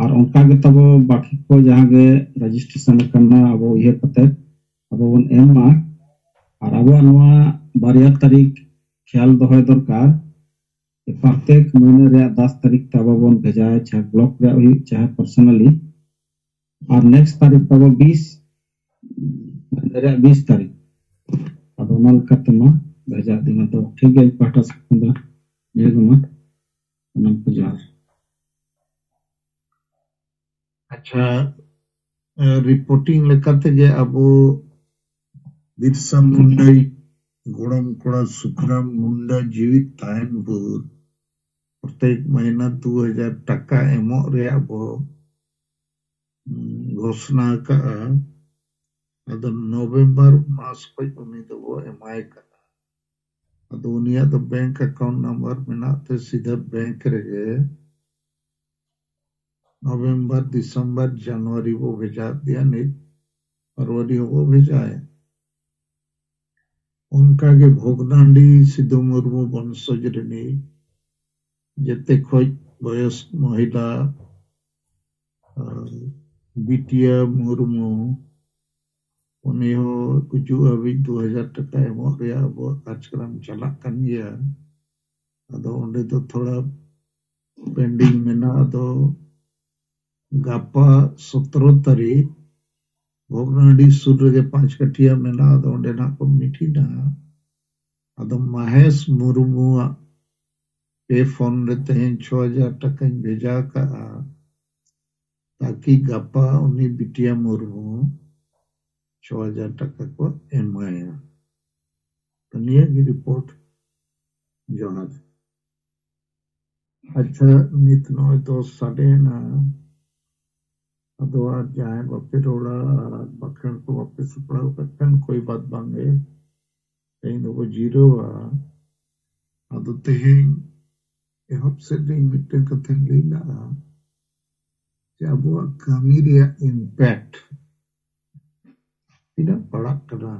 ᱟᱨ ᱚᱱᱠᱟ ᱜᱮ ᱛᱟᱵᱚ ᱵᱟᱹᱠᱤ ᱠᱚ ᱡᱟᱦᱟᱸ ᱜᱮ registration ᱟᱠᱟᱱᱟ, ᱟᱵᱚ ᱩᱭᱦᱟᱹᱨ ᱠᱟᱛᱮ ᱟᱵᱚ ᱵᱚᱱ ᱮᱢ ᱢᱟ᱾ ᱟᱨ ᱟᱵᱚᱣᱟᱜ ᱱᱚᱣᱟ ᱵᱟᱨᱭᱟ ᱛᱟᱹᱨᱤᱠᱷ ᱠᱷᱮᱭᱟᱞ ᱫᱚᱦᱚᱭ ᱫᱚᱨᱠᱟᱨ, ᱯᱨᱚᱛᱮᱠ ᱢᱟᱹᱦᱱᱟᱹ ᱨᱮᱭᱟᱜ ᱫᱟᱥ ᱛᱟᱹᱨᱤᱠᱷ ᱛᱮ ᱟᱵᱚ ᱵᱚᱱ ᱵᱷᱮᱡᱟᱭᱟ, ᱪᱟᱦᱮ block ᱨᱮᱭᱟᱜ ᱦᱩᱭᱩᱜ, ᱪᱟᱦᱮ personally᱾ ᱟᱨ next ᱛᱟᱹᱨᱤᱠᱷ ᱛᱟᱵᱚ ᱵᱤᱥ, ᱢᱟᱹᱦᱱᱟᱹ ᱨᱮᱭᱟᱜ ᱵᱤᱥ ᱛᱟᱹᱨᱤᱠᱷ᱾ ᱟᱫᱚ ᱚᱱᱟ ᱞᱮᱠᱟᱛᱮ ᱢᱟ ᱵᱷᱮᱡᱟ ᱤᱫᱤ ᱢᱟ᱾ ᱛᱚ ᱴᱷᱤᱠ ᱜᱮᱭᱟ, ᱤᱧ ᱯᱟᱦᱴᱟ ᱥᱮᱫ ᱠᱷᱚᱱ ᱫᱚ ᱱᱤᱭᱟᱹ ᱜᱮ ᱢᱟ᱾ ᱡᱚᱦᱟᱨ᱾ ᱟᱪᱪᱷᱟ, ᱨᱤᱯᱳᱨᱴᱤᱝ ᱞᱮᱠᱟ ᱛᱮᱜᱮ ᱟᱵᱚ ᱵᱤᱨᱥᱟ ᱢᱩᱱᱰᱟᱹᱭ ᱜᱚᱲᱚᱢ ᱠᱚᱲᱟ ᱥᱩᱠᱷᱨᱟᱢ ᱢᱩᱱᱰᱟ ᱡᱤᱣᱤᱫ ᱛᱟᱦᱮᱱ ᱵᱷᱳᱨ ᱯᱨᱚᱛᱮᱠ ᱢᱟᱹᱦᱱᱟᱹ ᱫᱩ ᱦᱟᱡᱟᱨ ᱴᱟᱠᱟ ᱮᱢᱚᱜ ᱨᱮᱭᱟᱜ ᱵᱚ ᱜᱷᱳᱥᱱᱟ ᱟᱠᱟᱫᱼᱟ᱾ ᱟᱫᱚ ᱱᱚᱵᱷᱮᱢᱵᱚᱨ ᱢᱟᱥ ᱠᱷᱚᱱ ᱩᱱᱤ ᱫᱚᱵᱚ ᱮᱢᱟᱭ ᱠᱟᱱᱟ᱾ ᱟᱫᱚ ᱩᱱᱤᱭᱟᱜ ᱫᱚ ᱵᱮᱝᱠ ᱮᱠᱟᱣᱩᱱᱴ ᱱᱟᱢᱵᱟᱨ ᱢᱮᱱᱟᱜ ᱛᱮ ᱥᱤᱫᱷᱟᱹ ᱵᱮᱝᱠ ᱨᱮᱜᱮ ᱱᱚᱵᱷᱮᱢᱵᱚᱨ, ᱰᱤᱥᱮᱢᱵᱚᱨ, ᱡᱟᱱᱩᱣᱟᱨᱤ ᱵᱚ ᱵᱷᱮᱡᱟ ᱟᱫᱮᱭᱟ, ᱱᱤᱛ ᱯᱷᱮᱵᱽᱨᱩᱣᱟᱨᱤ ᱦᱚᱸᱵᱚ ᱵᱷᱮᱡᱟᱭᱟ᱾ ᱚᱱᱠᱟᱜᱮ ᱵᱷᱚᱜᱽᱱᱟᱰᱤ ᱥᱤᱫᱷᱩ ᱢᱩᱨᱢᱩ ᱵᱚᱝᱥᱚᱡᱽ ᱨᱤᱱᱤᱡ ᱡᱮᱛᱮ ᱠᱷᱚᱡ ᱵᱚᱭᱚᱥ ᱢᱚᱦᱤᱞᱟ, ᱟᱨ ᱵᱤᱴᱤᱭᱟ ᱢᱩᱨᱢᱩ, ᱩᱱᱤ ᱦᱚᱸ ᱜᱩᱡᱩᱜ ᱦᱟᱹᱵᱤᱡ ᱫᱩ ᱦᱟᱡᱟᱨ ᱴᱟᱠᱟ ᱮᱢᱚᱜ ᱨᱮᱭᱟᱜ ᱟᱵᱚᱣᱟᱜ ᱠᱟᱨᱡᱚᱠᱨᱚᱢ ᱪᱟᱞᱟᱜ ᱠᱟᱱ ᱜᱮᱭᱟ᱾ ᱟᱫᱚ ᱚᱸᱰᱮ ᱫᱚ ᱛᱷᱚᱲᱟ ᱯᱮᱱᱰᱤᱝ ᱢᱮᱱᱟᱜᱼᱟ᱾ ᱟᱫᱚ ᱜᱟᱯᱟ ᱥᱚᱛᱨᱚ ᱛᱟᱹᱨᱤᱠᱷ ᱵᱷᱚᱜᱽᱱᱟᱰᱤ ᱥᱩᱨ ᱨᱮᱜᱮ ᱯᱟᱸᱪ ᱠᱟᱴᱷᱤᱭᱟ ᱢᱮᱱᱟᱜᱼᱟ᱾ ᱟᱫᱚ ᱚᱸᱰᱮ ᱱᱟᱜ ᱠᱚ ᱢᱤᱴᱤᱝᱟ᱾ ᱟᱫᱚ ᱢᱟᱦᱮᱥ ᱢᱩᱨᱢᱩᱣᱟᱜ ᱯᱮ ᱯᱷᱳᱱ ᱨᱮ ᱛᱮᱦᱮᱧ ᱪᱷᱚ ᱦᱟᱡᱟᱨ ᱴᱟᱠᱟᱧ ᱵᱷᱮᱡᱟ ᱠᱟᱜᱼᱟ, ᱛᱟᱠᱤ ᱜᱟᱯᱟ ᱩᱱᱤ ᱵᱤᱴᱤᱭᱟ ᱢᱩᱨᱢᱩ ᱪᱷᱚ ᱦᱟᱡᱟᱨ ᱴᱟᱠᱟ ᱠᱚ ᱮᱢᱟᱭᱟ᱾ ᱛᱚ ᱱᱤᱭᱟᱹ ᱜᱮ ᱨᱤᱯᱳᱨᱴ᱾ ᱡᱚᱦᱟᱨ᱾ ᱟᱪᱪᱷᱟ, ᱱᱤᱛ ᱱᱚᱜᱼᱚᱭ ᱫᱚᱥ ᱥᱟᱰᱮᱭᱮᱱᱟ᱾ ᱟᱫᱚ ᱟᱨ ᱡᱟᱦᱟᱸᱭ ᱵᱟᱯᱮ ᱨᱚᱲᱟ ᱟᱨ ᱵᱟᱠᱷᱮᱬ ᱠᱚ ᱵᱟᱯᱮ ᱥᱟᱯᱲᱟᱣ ᱠᱟᱜ ᱠᱷᱟᱱ ᱠᱳᱭ ᱵᱟᱛ ᱵᱟᱝ ᱜᱮ᱾ ᱛᱮᱦᱮᱧ ᱫᱚᱵᱚ ᱡᱤᱨᱟᱹᱣᱟ᱾ ᱟᱫᱚ ᱛᱮᱦᱮᱧ ᱮᱦᱚᱵ ᱥᱮᱫ ᱨᱮ ᱢᱤᱫᱴᱟᱝ ᱠᱟᱛᱷᱟᱧ ᱞᱟᱹᱭ ᱞᱟᱜᱼᱟ ᱡᱮ ᱟᱵᱚᱣᱟᱜ ᱠᱟᱹᱢᱤ ᱨᱮᱭᱟᱜ ᱤᱢᱯᱮᱠᱴ ᱛᱤᱱᱟᱹᱜ ᱯᱟᱲᱟᱜ ᱠᱟᱱᱟ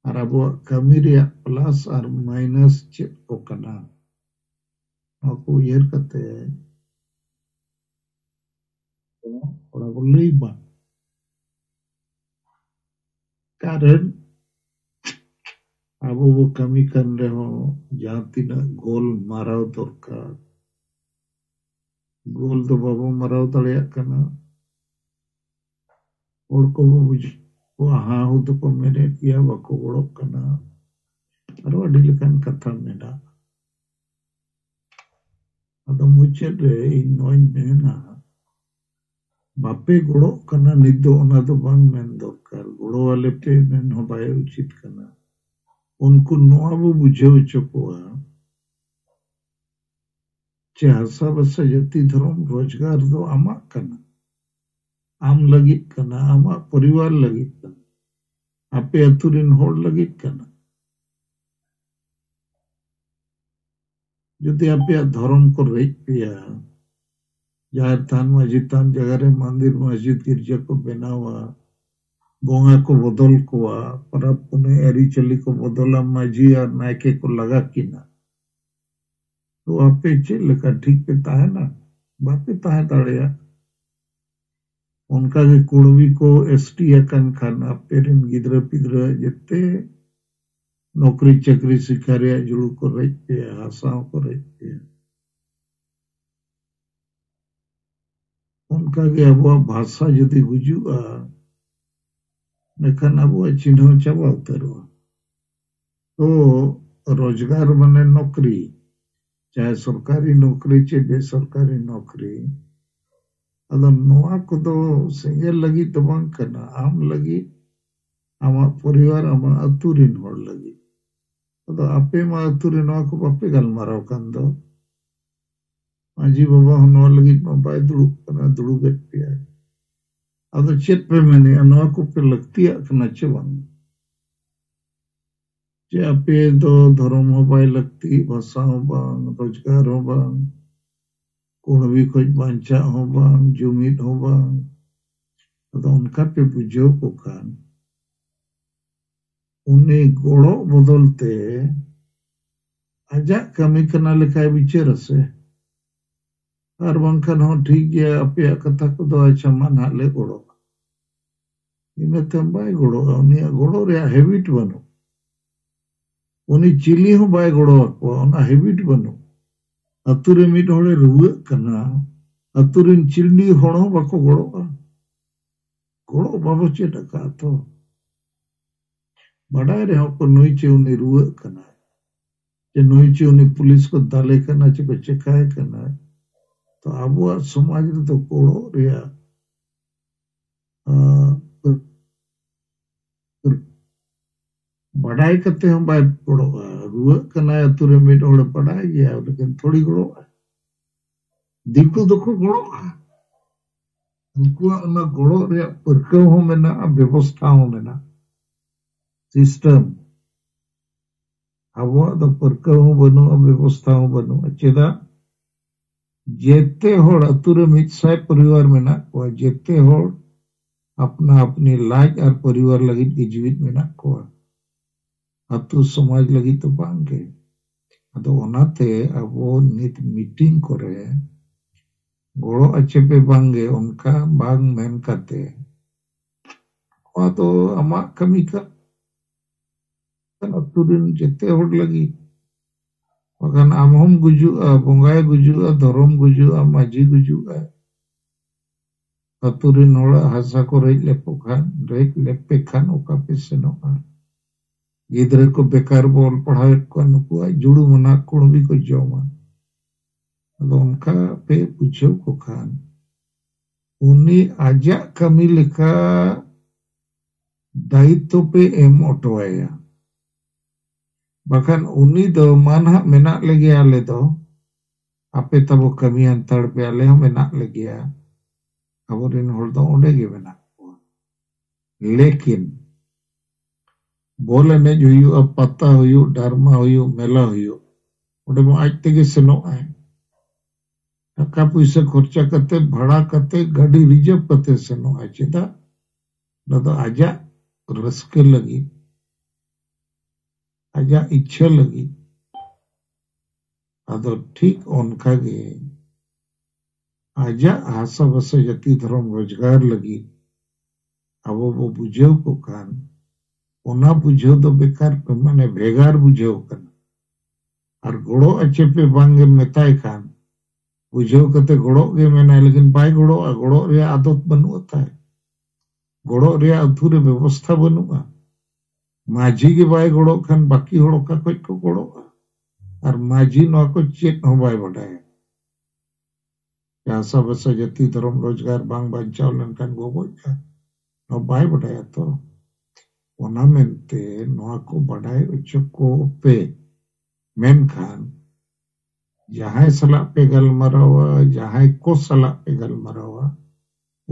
ᱟᱨ ᱟᱵᱚᱣᱟᱜ ᱠᱟᱹᱢᱤ ᱨᱮᱭᱟᱜ ᱯᱞᱟᱥ ᱟᱨ ᱢᱟᱭᱱᱟᱥ ᱪᱮᱫ ᱠᱚ ᱠᱟᱱᱟ, ᱱᱚᱣᱟ ᱠᱚ ᱩᱭᱦᱟᱹᱨ ᱠᱟᱛᱮ ᱛᱷᱚᱲᱟ ᱵᱚᱱ ᱞᱟᱹᱭ ᱢᱟ᱾ ᱠᱟᱨᱚᱱ ᱟᱵᱚ ᱵᱚ ᱠᱟᱹᱢᱤ ᱠᱟᱱ ᱨᱮᱦᱚᱸ ᱡᱟᱦᱟᱸ ᱛᱤᱱᱟᱹᱜ ᱜᱳᱞ ᱢᱟᱨᱟᱣ ᱫᱚᱨᱠᱟᱨ, ᱜᱳᱞ ᱫᱚ ᱵᱟᱵᱚ ᱢᱟᱨᱟᱣ ᱫᱟᱲᱮᱭᱟᱜ ᱠᱟᱱᱟ᱾ ᱦᱚᱲ ᱠᱚᱵᱚ ᱵᱩᱡᱷᱟᱹᱣ ᱠᱚᱣᱟ, ᱦᱟᱸ ᱦᱩ ᱫᱚᱠᱚ ᱢᱮᱱᱮᱫ ᱜᱮᱭᱟ, ᱵᱟᱠᱚ ᱜᱚᱲᱚᱜ ᱠᱟᱱᱟ᱾ ᱟᱨᱚ ᱟᱹᱰᱤ ᱞᱮᱠᱟᱱ ᱠᱟᱛᱷᱟ ᱢᱮᱱᱟᱜᱼᱟ᱾ ᱢᱩᱪᱟᱹᱫ ᱨᱮ ᱤᱧ ᱱᱚᱣᱟᱧ ᱢᱮᱱᱟ, ᱵᱟᱯᱮ ᱜᱚᱲᱚᱜ ᱠᱟᱱᱟ ᱱᱤᱛ ᱫᱚ, ᱚᱱᱟ ᱫᱚ ᱵᱟᱝ ᱢᱮᱱ ᱫᱚᱨᱠᱟᱨ᱾ ᱜᱚᱲᱚ ᱟᱞᱮ ᱯᱮ ᱢᱮᱱ ᱦᱚᱸ ᱵᱟᱭ ᱩᱪᱤᱛ ᱠᱟᱱᱟ᱾ ᱩᱱᱠᱩ ᱱᱚᱣᱟ ᱵᱚ ᱵᱩᱡᱷᱟᱹᱣ ᱦᱚᱪᱚ ᱠᱚᱣᱟ ᱡᱮ ᱦᱟᱥᱟ ᱵᱷᱟᱥᱟ ᱡᱟᱹᱛᱤ ᱫᱷᱚᱨᱚᱢ ᱨᱳᱡᱽᱜᱟᱨ ᱫᱚ ᱟᱢᱟᱜ ᱠᱟᱱᱟ, ᱟᱢ ᱞᱟᱹᱜᱤᱫ ᱠᱟᱱᱟ, ᱟᱢᱟᱜ ᱯᱚᱨᱤᱵᱟᱨ ᱞᱟᱹᱜᱤᱫ ᱠᱟᱱᱟ, ᱟᱯᱮ ᱟᱹᱛᱩ ᱨᱮᱱ ᱦᱚᱲ ᱞᱟᱹᱜᱤᱫ ᱠᱟᱱᱟ᱾ ᱡᱩᱫᱤ ᱟᱯᱮᱭᱟᱜ ᱫᱷᱚᱨᱚᱢ ᱠᱚ ᱨᱮᱡ ᱯᱮᱭᱟ, ᱡᱟᱦᱮᱨ ᱛᱷᱟᱱ, ᱢᱟᱹᱡᱷᱤ ᱛᱷᱟᱱ ᱡᱟᱭᱜᱟ ᱨᱮ ᱢᱚᱱᱫᱤᱨ, ᱢᱚᱥᱡᱤᱫ, ᱜᱤᱨᱡᱟᱹ ᱠᱚ ᱵᱮᱱᱟᱣᱟ, ᱵᱚᱸᱜᱟ ᱠᱚ ᱵᱚᱫᱚᱞ ᱠᱚᱣᱟ, ᱯᱚᱨᱚᱵᱽ ᱯᱩᱱᱟᱹᱭ ᱟᱹᱨᱤᱪᱟᱹᱞᱤ ᱠᱚ ᱵᱚᱫᱚᱞᱟ, ᱢᱟᱹᱡᱷᱤ ᱟᱨ ᱱᱟᱭᱠᱮ ᱠᱚ ᱞᱟᱜᱟ ᱠᱤᱱᱟ, ᱛᱚ ᱟᱯᱮ ᱪᱮᱫ ᱞᱮᱠᱟ ᱴᱷᱤᱠ ᱯᱮ ᱛᱟᱦᱮᱱᱟ? ᱵᱟᱯᱮ ᱛᱟᱦᱮᱸ ᱫᱟᱲᱮᱭᱟᱜᱼᱟ᱾ ᱚᱱᱠᱟᱜᱮ ᱠᱩᱲᱢᱤ ᱠᱚ ᱮᱥ ᱴᱤ ᱟᱠᱟᱱ ᱠᱷᱟᱱ ᱟᱯᱮ ᱨᱮᱱ ᱜᱤᱫᱽᱨᱟᱹ ᱯᱤᱫᱽᱨᱟᱹ ᱡᱮᱛᱮ ᱱᱚᱠᱨᱤ ᱪᱟᱹᱠᱨᱤ ᱥᱤᱠᱷᱟ ᱨᱮᱭᱟᱜ ᱡᱩᱲᱩ ᱠᱚ ᱨᱮᱡ ᱯᱮᱭᱟ, ᱦᱟᱥᱟ ᱦᱚᱸᱠᱚ ᱨᱮᱡ ᱯᱮᱭᱟ᱾ ᱚᱱᱠᱟᱜᱮ ᱟᱵᱚᱣᱟᱜ ᱵᱷᱟᱥᱟ ᱡᱩᱫᱤ ᱜᱩᱡᱩᱜᱼᱟ, ᱮᱱᱠᱷᱟᱱ ᱟᱵᱚᱣᱟᱜ ᱪᱤᱱᱦᱟᱹ ᱪᱟᱵᱟ ᱩᱛᱟᱹᱨᱚᱜᱼᱟ᱾ ᱛᱚ ᱨᱳᱡᱽᱜᱟᱨ ᱢᱟᱱᱮ ᱱᱚᱠᱨᱤ, ᱪᱟᱦᱮ ᱥᱚᱨᱠᱟᱨᱤ ᱱᱚᱠᱨᱤ ᱪᱮ ᱵᱮᱥᱚᱨᱠᱟᱨᱤ ᱱᱚᱠᱨᱤ, ᱟᱫᱚ ᱱᱚᱣᱟ ᱠᱚᱫᱚ ᱥᱮᱸᱜᱮᱞ ᱞᱟᱹᱜᱤᱫ ᱫᱚ ᱵᱟᱝ ᱠᱟᱱᱟ, ᱟᱢ ᱞᱟᱹᱜᱤᱫ, ᱟᱢᱟᱜ ᱯᱚᱨᱤᱵᱟᱨ, ᱟᱢᱟᱜ ᱟᱹᱛᱩ ᱨᱮᱱ ᱦᱚᱲ ᱞᱟᱹᱜᱤᱫ᱾ ᱟᱫᱚ ᱟᱯᱮ ᱢᱟ ᱟᱹᱛᱩ ᱨᱮ ᱱᱚᱣᱟ ᱠᱚ ᱵᱟᱯᱮ ᱜᱟᱞᱢᱟᱨᱟᱣ ᱠᱟᱱ ᱫᱚ᱾ ᱢᱟᱹᱡᱷᱤ ᱵᱟᱵᱟ ᱦᱚᱸ ᱱᱚᱣᱟ ᱞᱟᱹᱜᱤᱫ ᱢᱟ ᱵᱟᱭ ᱫᱩᱲᱩᱵ ᱠᱟᱱᱟ, ᱫᱩᱲᱩᱵᱮᱫ ᱯᱮᱭᱟᱭ᱾ ᱟᱫᱚ ᱪᱮᱫ ᱯᱮ ᱢᱮᱱᱮᱜᱼᱟ, ᱱᱚᱣᱟ ᱠᱚᱯᱮ ᱞᱟᱹᱠᱛᱤᱭᱟᱜ ᱠᱟᱱᱟ ᱪᱮ ᱵᱟᱝ? ᱡᱮ ᱟᱯᱮ ᱫᱚ ᱫᱷᱚᱨᱚᱢ ᱦᱚᱸ ᱵᱟᱭ ᱞᱟᱹᱠᱛᱤ, ᱵᱷᱟᱥᱟ ᱦᱚᱸ ᱵᱟᱝ, ᱨᱳᱡᱽᱜᱟᱨ ᱦᱚᱸ ᱵᱟᱝ, ᱠᱩᱲᱵᱤ ᱠᱷᱚᱡ ᱵᱟᱧᱪᱟᱜ ᱦᱚᱸ ᱵᱟᱝ, ᱡᱩᱢᱤᱫ ᱦᱚᱸ ᱵᱟᱝ, ᱟᱫᱚ ᱚᱱᱠᱟ ᱯᱮ ᱵᱩᱡᱷᱟᱹᱣ ᱠᱚ ᱠᱷᱟᱱ, ᱩᱱᱤ ᱜᱚᱲᱚ ᱵᱚᱫᱚᱞ ᱛᱮ ᱟᱡᱟᱜ ᱠᱟᱹᱢᱤ ᱠᱟᱱᱟ ᱞᱮᱠᱟᱭ ᱵᱤᱪᱟᱹᱨᱟ ᱥᱮ᱾ ᱟᱨ ᱵᱟᱝᱠᱷᱟᱱ ᱦᱚᱸ ᱴᱷᱤᱠ ᱜᱮᱭᱟ, ᱟᱯᱮᱭᱟᱜ ᱠᱟᱛᱷᱟ ᱠᱚᱫᱚ ᱟᱪᱪᱷᱟ ᱢᱟ ᱱᱟᱦᱟᱜ ᱞᱮ ᱜᱚᱲᱚᱜᱼᱟ᱾ ᱤᱱᱟᱹ ᱛᱟᱭᱚᱢ ᱵᱟᱭ ᱜᱚᱲᱚᱜᱼᱟ, ᱩᱱᱤᱭᱟᱜ ᱜᱚᱲᱚ ᱨᱮᱭᱟᱜ ᱦᱮᱵᱤᱴ ᱵᱟᱹᱱᱩᱜ᱾ ᱩᱱᱤ ᱪᱤᱞᱤ ᱦᱚᱸ ᱵᱟᱭ ᱜᱚᱲᱚ ᱟᱠᱚᱣᱟ, ᱚᱱᱟ ᱦᱮᱵᱤᱴ ᱵᱟᱹᱱᱩᱜ᱾ ᱟᱛᱳ ᱨᱮ ᱢᱤᱫ ᱦᱚᱲᱮ ᱨᱩᱣᱟᱹᱜ ᱠᱟᱱᱟ, ᱟᱛᱳ ᱨᱮᱱ ᱪᱤᱞᱤ ᱦᱚᱲ ᱦᱚᱸ ᱵᱟᱠᱚ ᱜᱚᱲᱚᱜᱼᱟ᱾ ᱜᱚᱲᱚ ᱵᱟᱵᱚ ᱪᱮᱫ ᱟᱠᱟᱫ ᱛᱚ᱾ ᱵᱟᱰᱟᱭ ᱨᱮᱦᱚᱸ ᱠᱚ ᱱᱩᱭ ᱪᱮ ᱩᱱᱤ ᱨᱩᱣᱟᱹᱜ ᱠᱟᱱᱟᱭ, ᱪᱮ ᱱᱩᱭ ᱪᱮ ᱩᱱᱤ ᱯᱩᱞᱤᱥ ᱠᱚ ᱫᱟᱞᱮ ᱠᱟᱱᱟ, ᱪᱮ ᱠᱚ ᱪᱮᱠᱟᱭ ᱠᱟᱱᱟ, ᱟᱵᱚᱣᱟᱜ ᱥᱚᱢᱟᱡᱽ ᱨᱮᱫᱚ ᱜᱚᱲᱚ ᱨᱮᱭᱟᱜ, ᱟᱸ, ᱵᱟᱰᱟᱭ ᱠᱟᱛᱮ ᱦᱚᱸ ᱵᱟᱭ ᱜᱚᱲᱚᱜᱼᱟ᱾ ᱨᱩᱣᱟᱹᱜ ᱠᱟᱱᱟᱭ ᱟᱹᱛᱩ ᱨᱮ ᱢᱤᱫ ᱦᱚᱲᱮ ᱵᱟᱰᱟᱭ ᱜᱮᱭᱟ, ᱞᱮᱠᱤᱱ ᱛᱷᱚᱲᱤ ᱜᱚᱲᱚᱜᱼᱟ᱾ ᱫᱤᱠᱩ ᱫᱚᱠᱚ ᱜᱚᱲᱚᱜᱼᱟ᱾ ᱩᱱᱠᱩᱣᱟᱜ ᱚᱱᱟ ᱜᱚᱲᱚ ᱨᱮᱭᱟᱜ ᱯᱟᱹᱨᱠᱟᱹᱣ ᱦᱚᱸ ᱢᱮᱱᱟᱜᱼᱟ, ᱵᱮᱵᱚᱥᱛᱷᱟ ᱦᱚᱸ ᱢᱮᱱᱟᱜᱼᱟ, ᱥᱤᱥᱴᱮᱢ᱾ ᱟᱵᱚᱣᱟᱜ ᱫᱚ ᱯᱟᱹᱨᱠᱟᱹᱣ ᱦᱚᱸ ᱵᱟᱹᱱᱩᱜᱼᱟ, ᱵᱮᱵᱚᱥᱛᱷᱟ ᱦᱚᱸ ᱵᱟᱹᱱᱩᱜᱼᱟ᱾ ᱪᱮᱫᱟᱜ? ᱡᱮᱛᱮ ᱦᱚᱲ, ᱟᱹᱛᱩ ᱨᱮ ᱢᱤᱫ ᱥᱟᱭ ᱯᱚᱨᱤᱵᱟᱨ ᱢᱮᱱᱟᱜ ᱠᱚᱣᱟ, ᱡᱮᱛᱮ ᱦᱚᱲ ᱟᱯᱱᱟ ᱟᱯᱱᱤ ᱞᱟᱡ ᱟᱨ ᱯᱚᱨᱤᱵᱟᱨ ᱞᱟᱹᱜᱤᱫ ᱜᱮ ᱡᱤᱣᱤᱫ ᱢᱮᱱᱟᱜ ᱠᱚᱣᱟ, ᱟᱹᱛᱩ ᱥᱚᱢᱟᱡᱽ ᱞᱟᱹᱜᱤᱫ ᱫᱚ ᱵᱟᱝ ᱜᱮ᱾ ᱟᱫᱚ ᱚᱱᱟᱛᱮ ᱟᱵᱚ ᱱᱤᱛ ᱢᱤᱴᱤᱝ ᱠᱚᱨᱮ ᱜᱚᱲᱚ ᱟᱪᱮ ᱯᱮ ᱵᱟᱝ ᱜᱮ, ᱚᱱᱠᱟ ᱵᱟᱝ ᱢᱮᱱ ᱠᱟᱛᱮ, ᱱᱚᱣᱟ ᱫᱚ ᱟᱢᱟᱜ ᱠᱟᱹᱢᱤ ᱠᱟᱱ, ᱟᱹᱛᱩ ᱨᱮᱱ ᱡᱮᱛᱮ ᱦᱚᱲ ᱞᱟᱹᱜᱤᱫ᱾ ᱵᱟᱠᱷᱟᱱ ᱟᱢ ᱦᱚᱸᱢ ᱜᱩᱡᱩᱜᱼᱟ, ᱵᱚᱸᱜᱟᱭ ᱜᱩᱡᱩᱜᱼᱟ, ᱫᱷᱚᱨᱚᱢ ᱜᱩᱡᱩᱜᱼᱟ, ᱢᱟᱹᱡᱷᱤ ᱜᱩᱡᱩᱜᱼᱟ᱾ ᱟᱹᱛᱩ ᱨᱮᱱ ᱦᱚᱲᱟᱜ ᱦᱟᱥᱟ ᱠᱚ ᱨᱮᱡ ᱞᱮᱯᱚ ᱠᱷᱟᱱ, ᱨᱮᱡ ᱞᱮᱯᱮ ᱠᱷᱟᱱ ᱚᱠᱟ ᱯᱮ ᱥᱮᱱᱚᱜᱼᱟ? ᱜᱤᱫᱽᱨᱟᱹ ᱠᱚ ᱵᱮᱠᱟᱨ ᱵᱚ ᱚᱞ ᱯᱟᱲᱦᱟᱣᱮᱫ ᱠᱚᱣᱟ, ᱱᱩᱠᱩᱣᱟᱜ ᱡᱩᱲᱩ ᱢᱟᱱᱟ ᱠᱩᱲᱵᱤ ᱠᱚ ᱡᱚᱢᱟ᱾ ᱟᱫᱚ ᱚᱱᱠᱟ ᱯᱮ ᱵᱩᱡᱷᱟᱹᱣ ᱠᱚ ᱠᱷᱟᱱ, ᱩᱱᱤ ᱟᱡᱟᱜ ᱠᱟᱹᱢᱤ ᱞᱮᱠᱟ ᱫᱟᱭᱤᱛᱛᱚ ᱯᱮ ᱮᱢ ᱚᱴᱚ ᱟᱭᱟ᱾ ᱵᱟᱠᱷᱟᱱ ᱩᱱᱤ ᱫᱚ, "ᱢᱟ ᱱᱟᱦᱟᱜ ᱢᱮᱱᱟᱜ ᱞᱮᱜᱮᱭᱟ ᱟᱞᱮ ᱫᱚ, ᱟᱯᱮ ᱛᱟᱵᱚ ᱠᱟᱹᱢᱤ ᱦᱟᱱᱛᱟᱲ ᱯᱮ, ᱟᱞᱮ ᱦᱚᱸ ᱢᱮᱱᱟᱜ ᱞᱮᱜᱮᱭᱟ, ᱟᱵᱚᱨᱮᱱ ᱦᱚᱲ ᱫᱚ ᱚᱸᱰᱮ ᱜᱮ ᱢᱮᱱᱟᱜ ᱠᱚᱣᱟ᱾" ᱞᱮᱠᱤᱱ ᱵᱚᱞ ᱮᱱᱮᱡ ᱦᱩᱭᱩᱜᱼᱟ, ᱯᱟᱛᱟ ᱦᱩᱭᱩᱜ, ᱰᱟᱨᱢᱟ ᱦᱩᱭᱩᱜ, ᱢᱮᱞᱟ ᱦᱩᱭᱩᱜ, ᱚᱸᱰᱮ ᱢᱟ ᱟᱡ ᱛᱮᱜᱮ ᱥᱮᱱᱚᱜ ᱟᱭ᱾ ᱴᱟᱠᱟ ᱯᱩᱭᱥᱟᱹ ᱠᱷᱚᱨᱪᱟ ᱠᱟᱛᱮ, ᱵᱷᱟᱲᱟ ᱠᱟᱛᱮ, ᱜᱟᱹᱰᱤ ᱨᱤᱡᱟᱹᱵᱷ ᱠᱟᱛᱮ ᱥᱮᱱᱚᱜ ᱟᱭ᱾ ᱪᱮᱫᱟᱜ? ᱚᱱᱟ ᱫᱚ ᱟᱡᱟᱜ ᱨᱟᱹᱥᱠᱟᱹ ᱞᱟᱹᱜᱤᱫ, ᱟᱡᱟᱜ ᱤᱪᱪᱷᱟᱹ ᱞᱟᱹᱜᱤᱫ᱾ ᱟᱫᱚ ᱴᱷᱤᱠ ᱚᱱᱠᱟ ᱜᱮ ᱟᱡᱟᱜ ᱦᱟᱥᱟ ᱵᱷᱟᱥᱟ, ᱡᱟᱹᱛᱤ, ᱫᱷᱚᱨᱚᱢ, ᱨᱳᱡᱽᱜᱟᱨ ᱞᱟᱹᱜᱤᱫ ᱟᱵᱚ ᱵᱚ ᱵᱩᱡᱷᱟᱹᱣ ᱠᱚ ᱠᱷᱟᱱ, ᱚᱱᱟ ᱵᱩᱡᱷᱟᱹᱣ ᱫᱚ ᱵᱮᱠᱟᱨ, ᱢᱟᱱᱮ ᱵᱷᱮᱜᱟᱨ ᱵᱩᱡᱷᱟᱹᱣ ᱠᱟᱱᱟ᱾ ᱟᱨ ᱜᱚᱲᱚ ᱟᱪᱮ ᱯᱮ ᱵᱟᱝ ᱜᱮᱢ ᱢᱮᱛᱟᱭ ᱠᱷᱟᱱ, ᱵᱩᱡᱷᱟᱹᱣ ᱠᱟᱛᱮ ᱜᱚᱲᱚᱜ ᱜᱮ ᱢᱮᱱᱟᱭ, ᱞᱮᱠᱤᱱ ᱵᱟᱭ ᱜᱚᱲᱚᱜᱼᱟ᱾ ᱜᱚᱲᱚᱜ ᱨᱮᱭᱟᱜ ᱟᱫᱚᱛ ᱵᱟᱹᱱᱩᱜᱼᱟ ᱛᱟᱭ᱾ ᱜᱚᱲᱚᱜ ᱨᱮᱭᱟᱜ ᱟᱹᱛᱩ ᱨᱮ ᱵᱮᱵᱚᱥᱛᱷᱟ ᱵᱟᱹᱱᱩᱜᱼᱟ᱾ ᱢᱟᱹᱡᱷᱤ ᱜᱮ ᱵᱟᱭ ᱜᱚᱲᱚᱜ ᱠᱷᱟᱱ, ᱵᱟᱹᱠᱤ ᱦᱚᱲ ᱚᱠᱟ ᱠᱷᱚᱡ ᱠᱚ ᱜᱚᱲᱚᱜᱼᱟ? ᱟᱨ ᱢᱟᱹᱡᱷᱤ ᱱᱚᱣᱟ ᱠᱚ ᱪᱮᱫ ᱦᱚᱸ ᱵᱟᱭ ᱵᱟᱰᱟᱭᱟ᱾ ᱪᱟᱥᱟᱵᱟᱥᱟ, ᱡᱟᱹᱛᱤ ᱫᱷᱚᱨᱚᱢ ᱨᱳᱡᱽᱜᱟᱨ ᱵᱟᱝ ᱵᱟᱧᱪᱟᱣ ᱞᱮᱱᱠᱷᱟᱱ ᱜᱚᱜᱚᱡᱼᱟ, ᱱᱚᱣᱟ ᱵᱟᱭ ᱵᱟᱰᱟᱭᱟ ᱛᱚ᱾ ᱚᱱᱟ ᱢᱮᱱᱛᱮ ᱱᱚᱣᱟ ᱠᱚ ᱵᱟᱰᱟᱭ ᱦᱚᱪᱚ ᱠᱚᱯᱮ᱾ ᱢᱮᱱᱠᱷᱟᱱ ᱡᱟᱦᱟᱸᱭ ᱥᱟᱞᱟᱜ ᱯᱮ ᱜᱟᱞᱢᱟᱨᱟᱣᱟ, ᱡᱟᱦᱟᱸᱭ ᱠᱚ ᱥᱟᱞᱟᱜ ᱯᱮ ᱜᱟᱞᱢᱟᱨᱟᱣᱟ,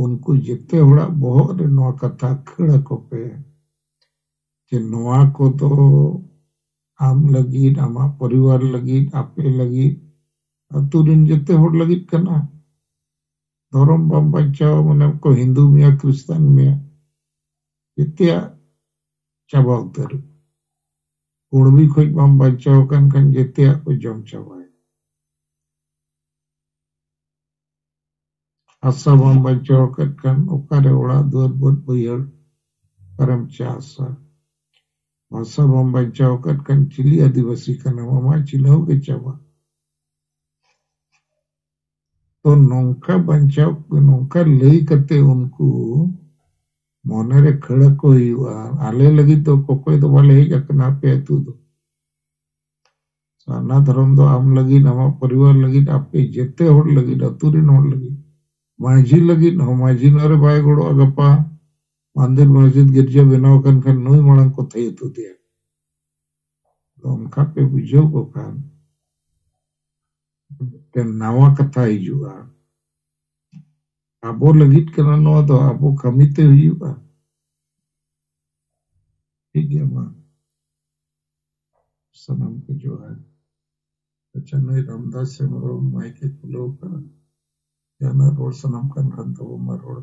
ᱩᱱᱠᱩ ᱡᱮᱛᱮ ᱦᱚᱲᱟᱜ ᱵᱚᱦᱚᱜ ᱨᱮ ᱱᱚᱣᱟ ᱠᱟᱛᱷᱟ ᱠᱷᱟᱹᱲ ᱟᱠᱚ ᱯᱮ ᱡᱮ ᱱᱚᱣᱟ ᱠᱚᱫᱚ ᱟᱢ ᱞᱟᱹᱜᱤᱫ, ᱟᱢᱟᱜ ᱯᱚᱨᱤᱵᱟᱨ ᱞᱟᱹᱜᱤᱫ, ᱟᱯᱮ ᱞᱟᱹᱜᱤᱫ, ᱟᱹᱛᱩ ᱨᱮᱱ ᱡᱮᱛᱮ ᱦᱚᱲ ᱞᱟᱹᱜᱤᱫ ᱠᱟᱱᱟ᱾ ᱫᱷᱚᱨᱚᱢ ᱵᱟᱢ ᱵᱟᱧᱪᱟᱣᱟ, ᱢᱟᱱᱮ ᱠᱚ ᱦᱤᱱᱫᱩ ᱢᱮᱭᱟ, ᱠᱷᱨᱤᱥᱴᱟᱱ ᱢᱮᱭᱟ, ᱡᱮᱛᱮᱭᱟᱜ ᱪᱟᱵᱟ ᱩᱛᱟᱹᱨ᱾ ᱠᱩᱲᱵᱤ ᱠᱷᱚᱡ ᱵᱟᱢ ᱵᱟᱧᱪᱟᱣ ᱟᱠᱟᱱ ᱠᱷᱟᱱ ᱡᱮᱛᱮᱭᱟᱜ ᱠᱚ ᱡᱚᱢ ᱪᱟᱵᱟᱭᱟ᱾ ᱦᱟᱥᱟ ᱵᱟᱢ ᱵᱟᱧᱪᱟᱣ ᱟᱠᱟᱫ ᱠᱷᱟᱱ ᱚᱠᱟᱨᱮ ᱚᱲᱟᱜ ᱫᱩᱣᱟᱹᱨ ᱵᱟᱹᱫᱽ ᱵᱟᱹᱭᱦᱟᱹᱲ ᱚᱠᱟᱨᱮᱢ ᱪᱟᱥᱟ? ᱵᱷᱟᱥᱟ ᱵᱟᱢ ᱵᱟᱧᱪᱟᱣ ᱟᱠᱟᱫ ᱠᱷᱟᱱ ᱪᱤᱞᱤ ᱟᱹᱫᱤᱵᱟᱹᱥᱤ ᱠᱟᱱᱟᱢ? ᱟᱢᱟᱜ ᱪᱤᱱᱦᱟᱹᱣ ᱜᱮ ᱪᱟᱵᱟ᱾ ᱛᱚ ᱱᱚᱝᱠᱟ ᱵᱟᱧᱪᱟᱣ, ᱱᱚᱝᱠᱟ ᱞᱟᱹᱭ ᱠᱟᱛᱮ ᱩᱱᱠᱩ ᱢᱚᱱᱮᱨᱮ ᱠᱷᱟᱹᱲ ᱟᱠᱚ ᱦᱩᱭᱩᱜᱼᱟ, ᱟᱞᱮ ᱞᱟᱹᱜᱤᱫ ᱫᱚ ᱚᱠᱚᱭ ᱫᱚ ᱵᱟᱞᱮ ᱦᱮᱡ ᱟᱠᱟᱱᱟ ᱟᱯᱮ ᱟᱹᱛᱩ ᱫᱚ᱾ ᱥᱟᱨᱱᱟ ᱫᱷᱚᱨᱚᱢ ᱫᱚ ᱟᱢ ᱞᱟᱹᱜᱤᱫ, ᱟᱢᱟᱜ ᱯᱚᱨᱤᱵᱟᱨ ᱞᱟᱹᱜᱤᱫ, ᱟᱯᱮ ᱡᱮᱛᱮ ᱦᱚᱲ ᱞᱟᱹᱜᱤᱫ, ᱟᱹᱛᱩ ᱨᱮᱱ ᱦᱚᱲ ᱞᱟᱹᱜᱤᱫ᱾ ᱢᱟᱹᱡᱷᱤ ᱞᱟᱹᱜᱤᱫ ᱦᱚᱸ, ᱢᱟᱹᱡᱷᱤ ᱱᱚᱣᱟ ᱨᱮ ᱵᱟᱭ ᱜᱚᱲᱚᱜᱼᱟ, ᱜᱟᱯᱟ ᱢᱚᱱᱫᱤᱨ ᱢᱚᱥᱡᱤᱫ ᱜᱤᱨᱡᱟᱹ ᱵᱮᱱᱟᱣ ᱟᱠᱟᱱ ᱠᱷᱟᱱ ᱱᱩᱭ ᱢᱟᱲᱟᱝ ᱠᱚ ᱛᱷᱟᱹᱭᱟᱹᱛ ᱟᱫᱮᱭᱟ᱾ ᱛᱚ ᱚᱱᱠᱟ ᱯᱮ ᱵᱩᱡᱷᱟᱹᱣ ᱠᱚ ᱠᱷᱟᱱ ᱢᱤᱫᱴᱮᱱ ᱱᱟᱣᱟ ᱠᱟᱛᱷᱟ ᱦᱤᱡᱩᱜᱼᱟ᱾ ᱟᱵᱚ ᱞᱟᱹᱜᱤᱫ ᱠᱟᱱᱟ ᱱᱚᱣᱟ ᱫᱚ, ᱟᱵᱚ ᱠᱟᱹᱢᱤ ᱛᱮ ᱦᱩᱭᱩᱜᱼᱟ᱾ ᱴᱷᱤᱠ ᱜᱮᱭᱟ, ᱢᱟ᱾ ᱥᱟᱱᱟᱢ ᱠᱚ ᱡᱚᱦᱟᱨ᱾ ᱟᱪᱪᱷᱟ, ᱱᱩᱭ ᱨᱟᱢᱫᱟᱥ ᱦᱮᱢᱵᱨᱚᱢ ᱢᱟᱭᱤᱠ ᱮ ᱠᱷᱩᱞᱟᱹᱣ ᱠᱟᱜᱼᱟ᱾ ᱡᱟᱦᱟᱱᱟᱜ ᱨᱚᱲ ᱥᱟᱱᱟᱢ ᱠᱟᱱ ᱠᱷᱟᱱ ᱛᱟᱵᱚ ᱢᱟ ᱨᱚᱲ᱾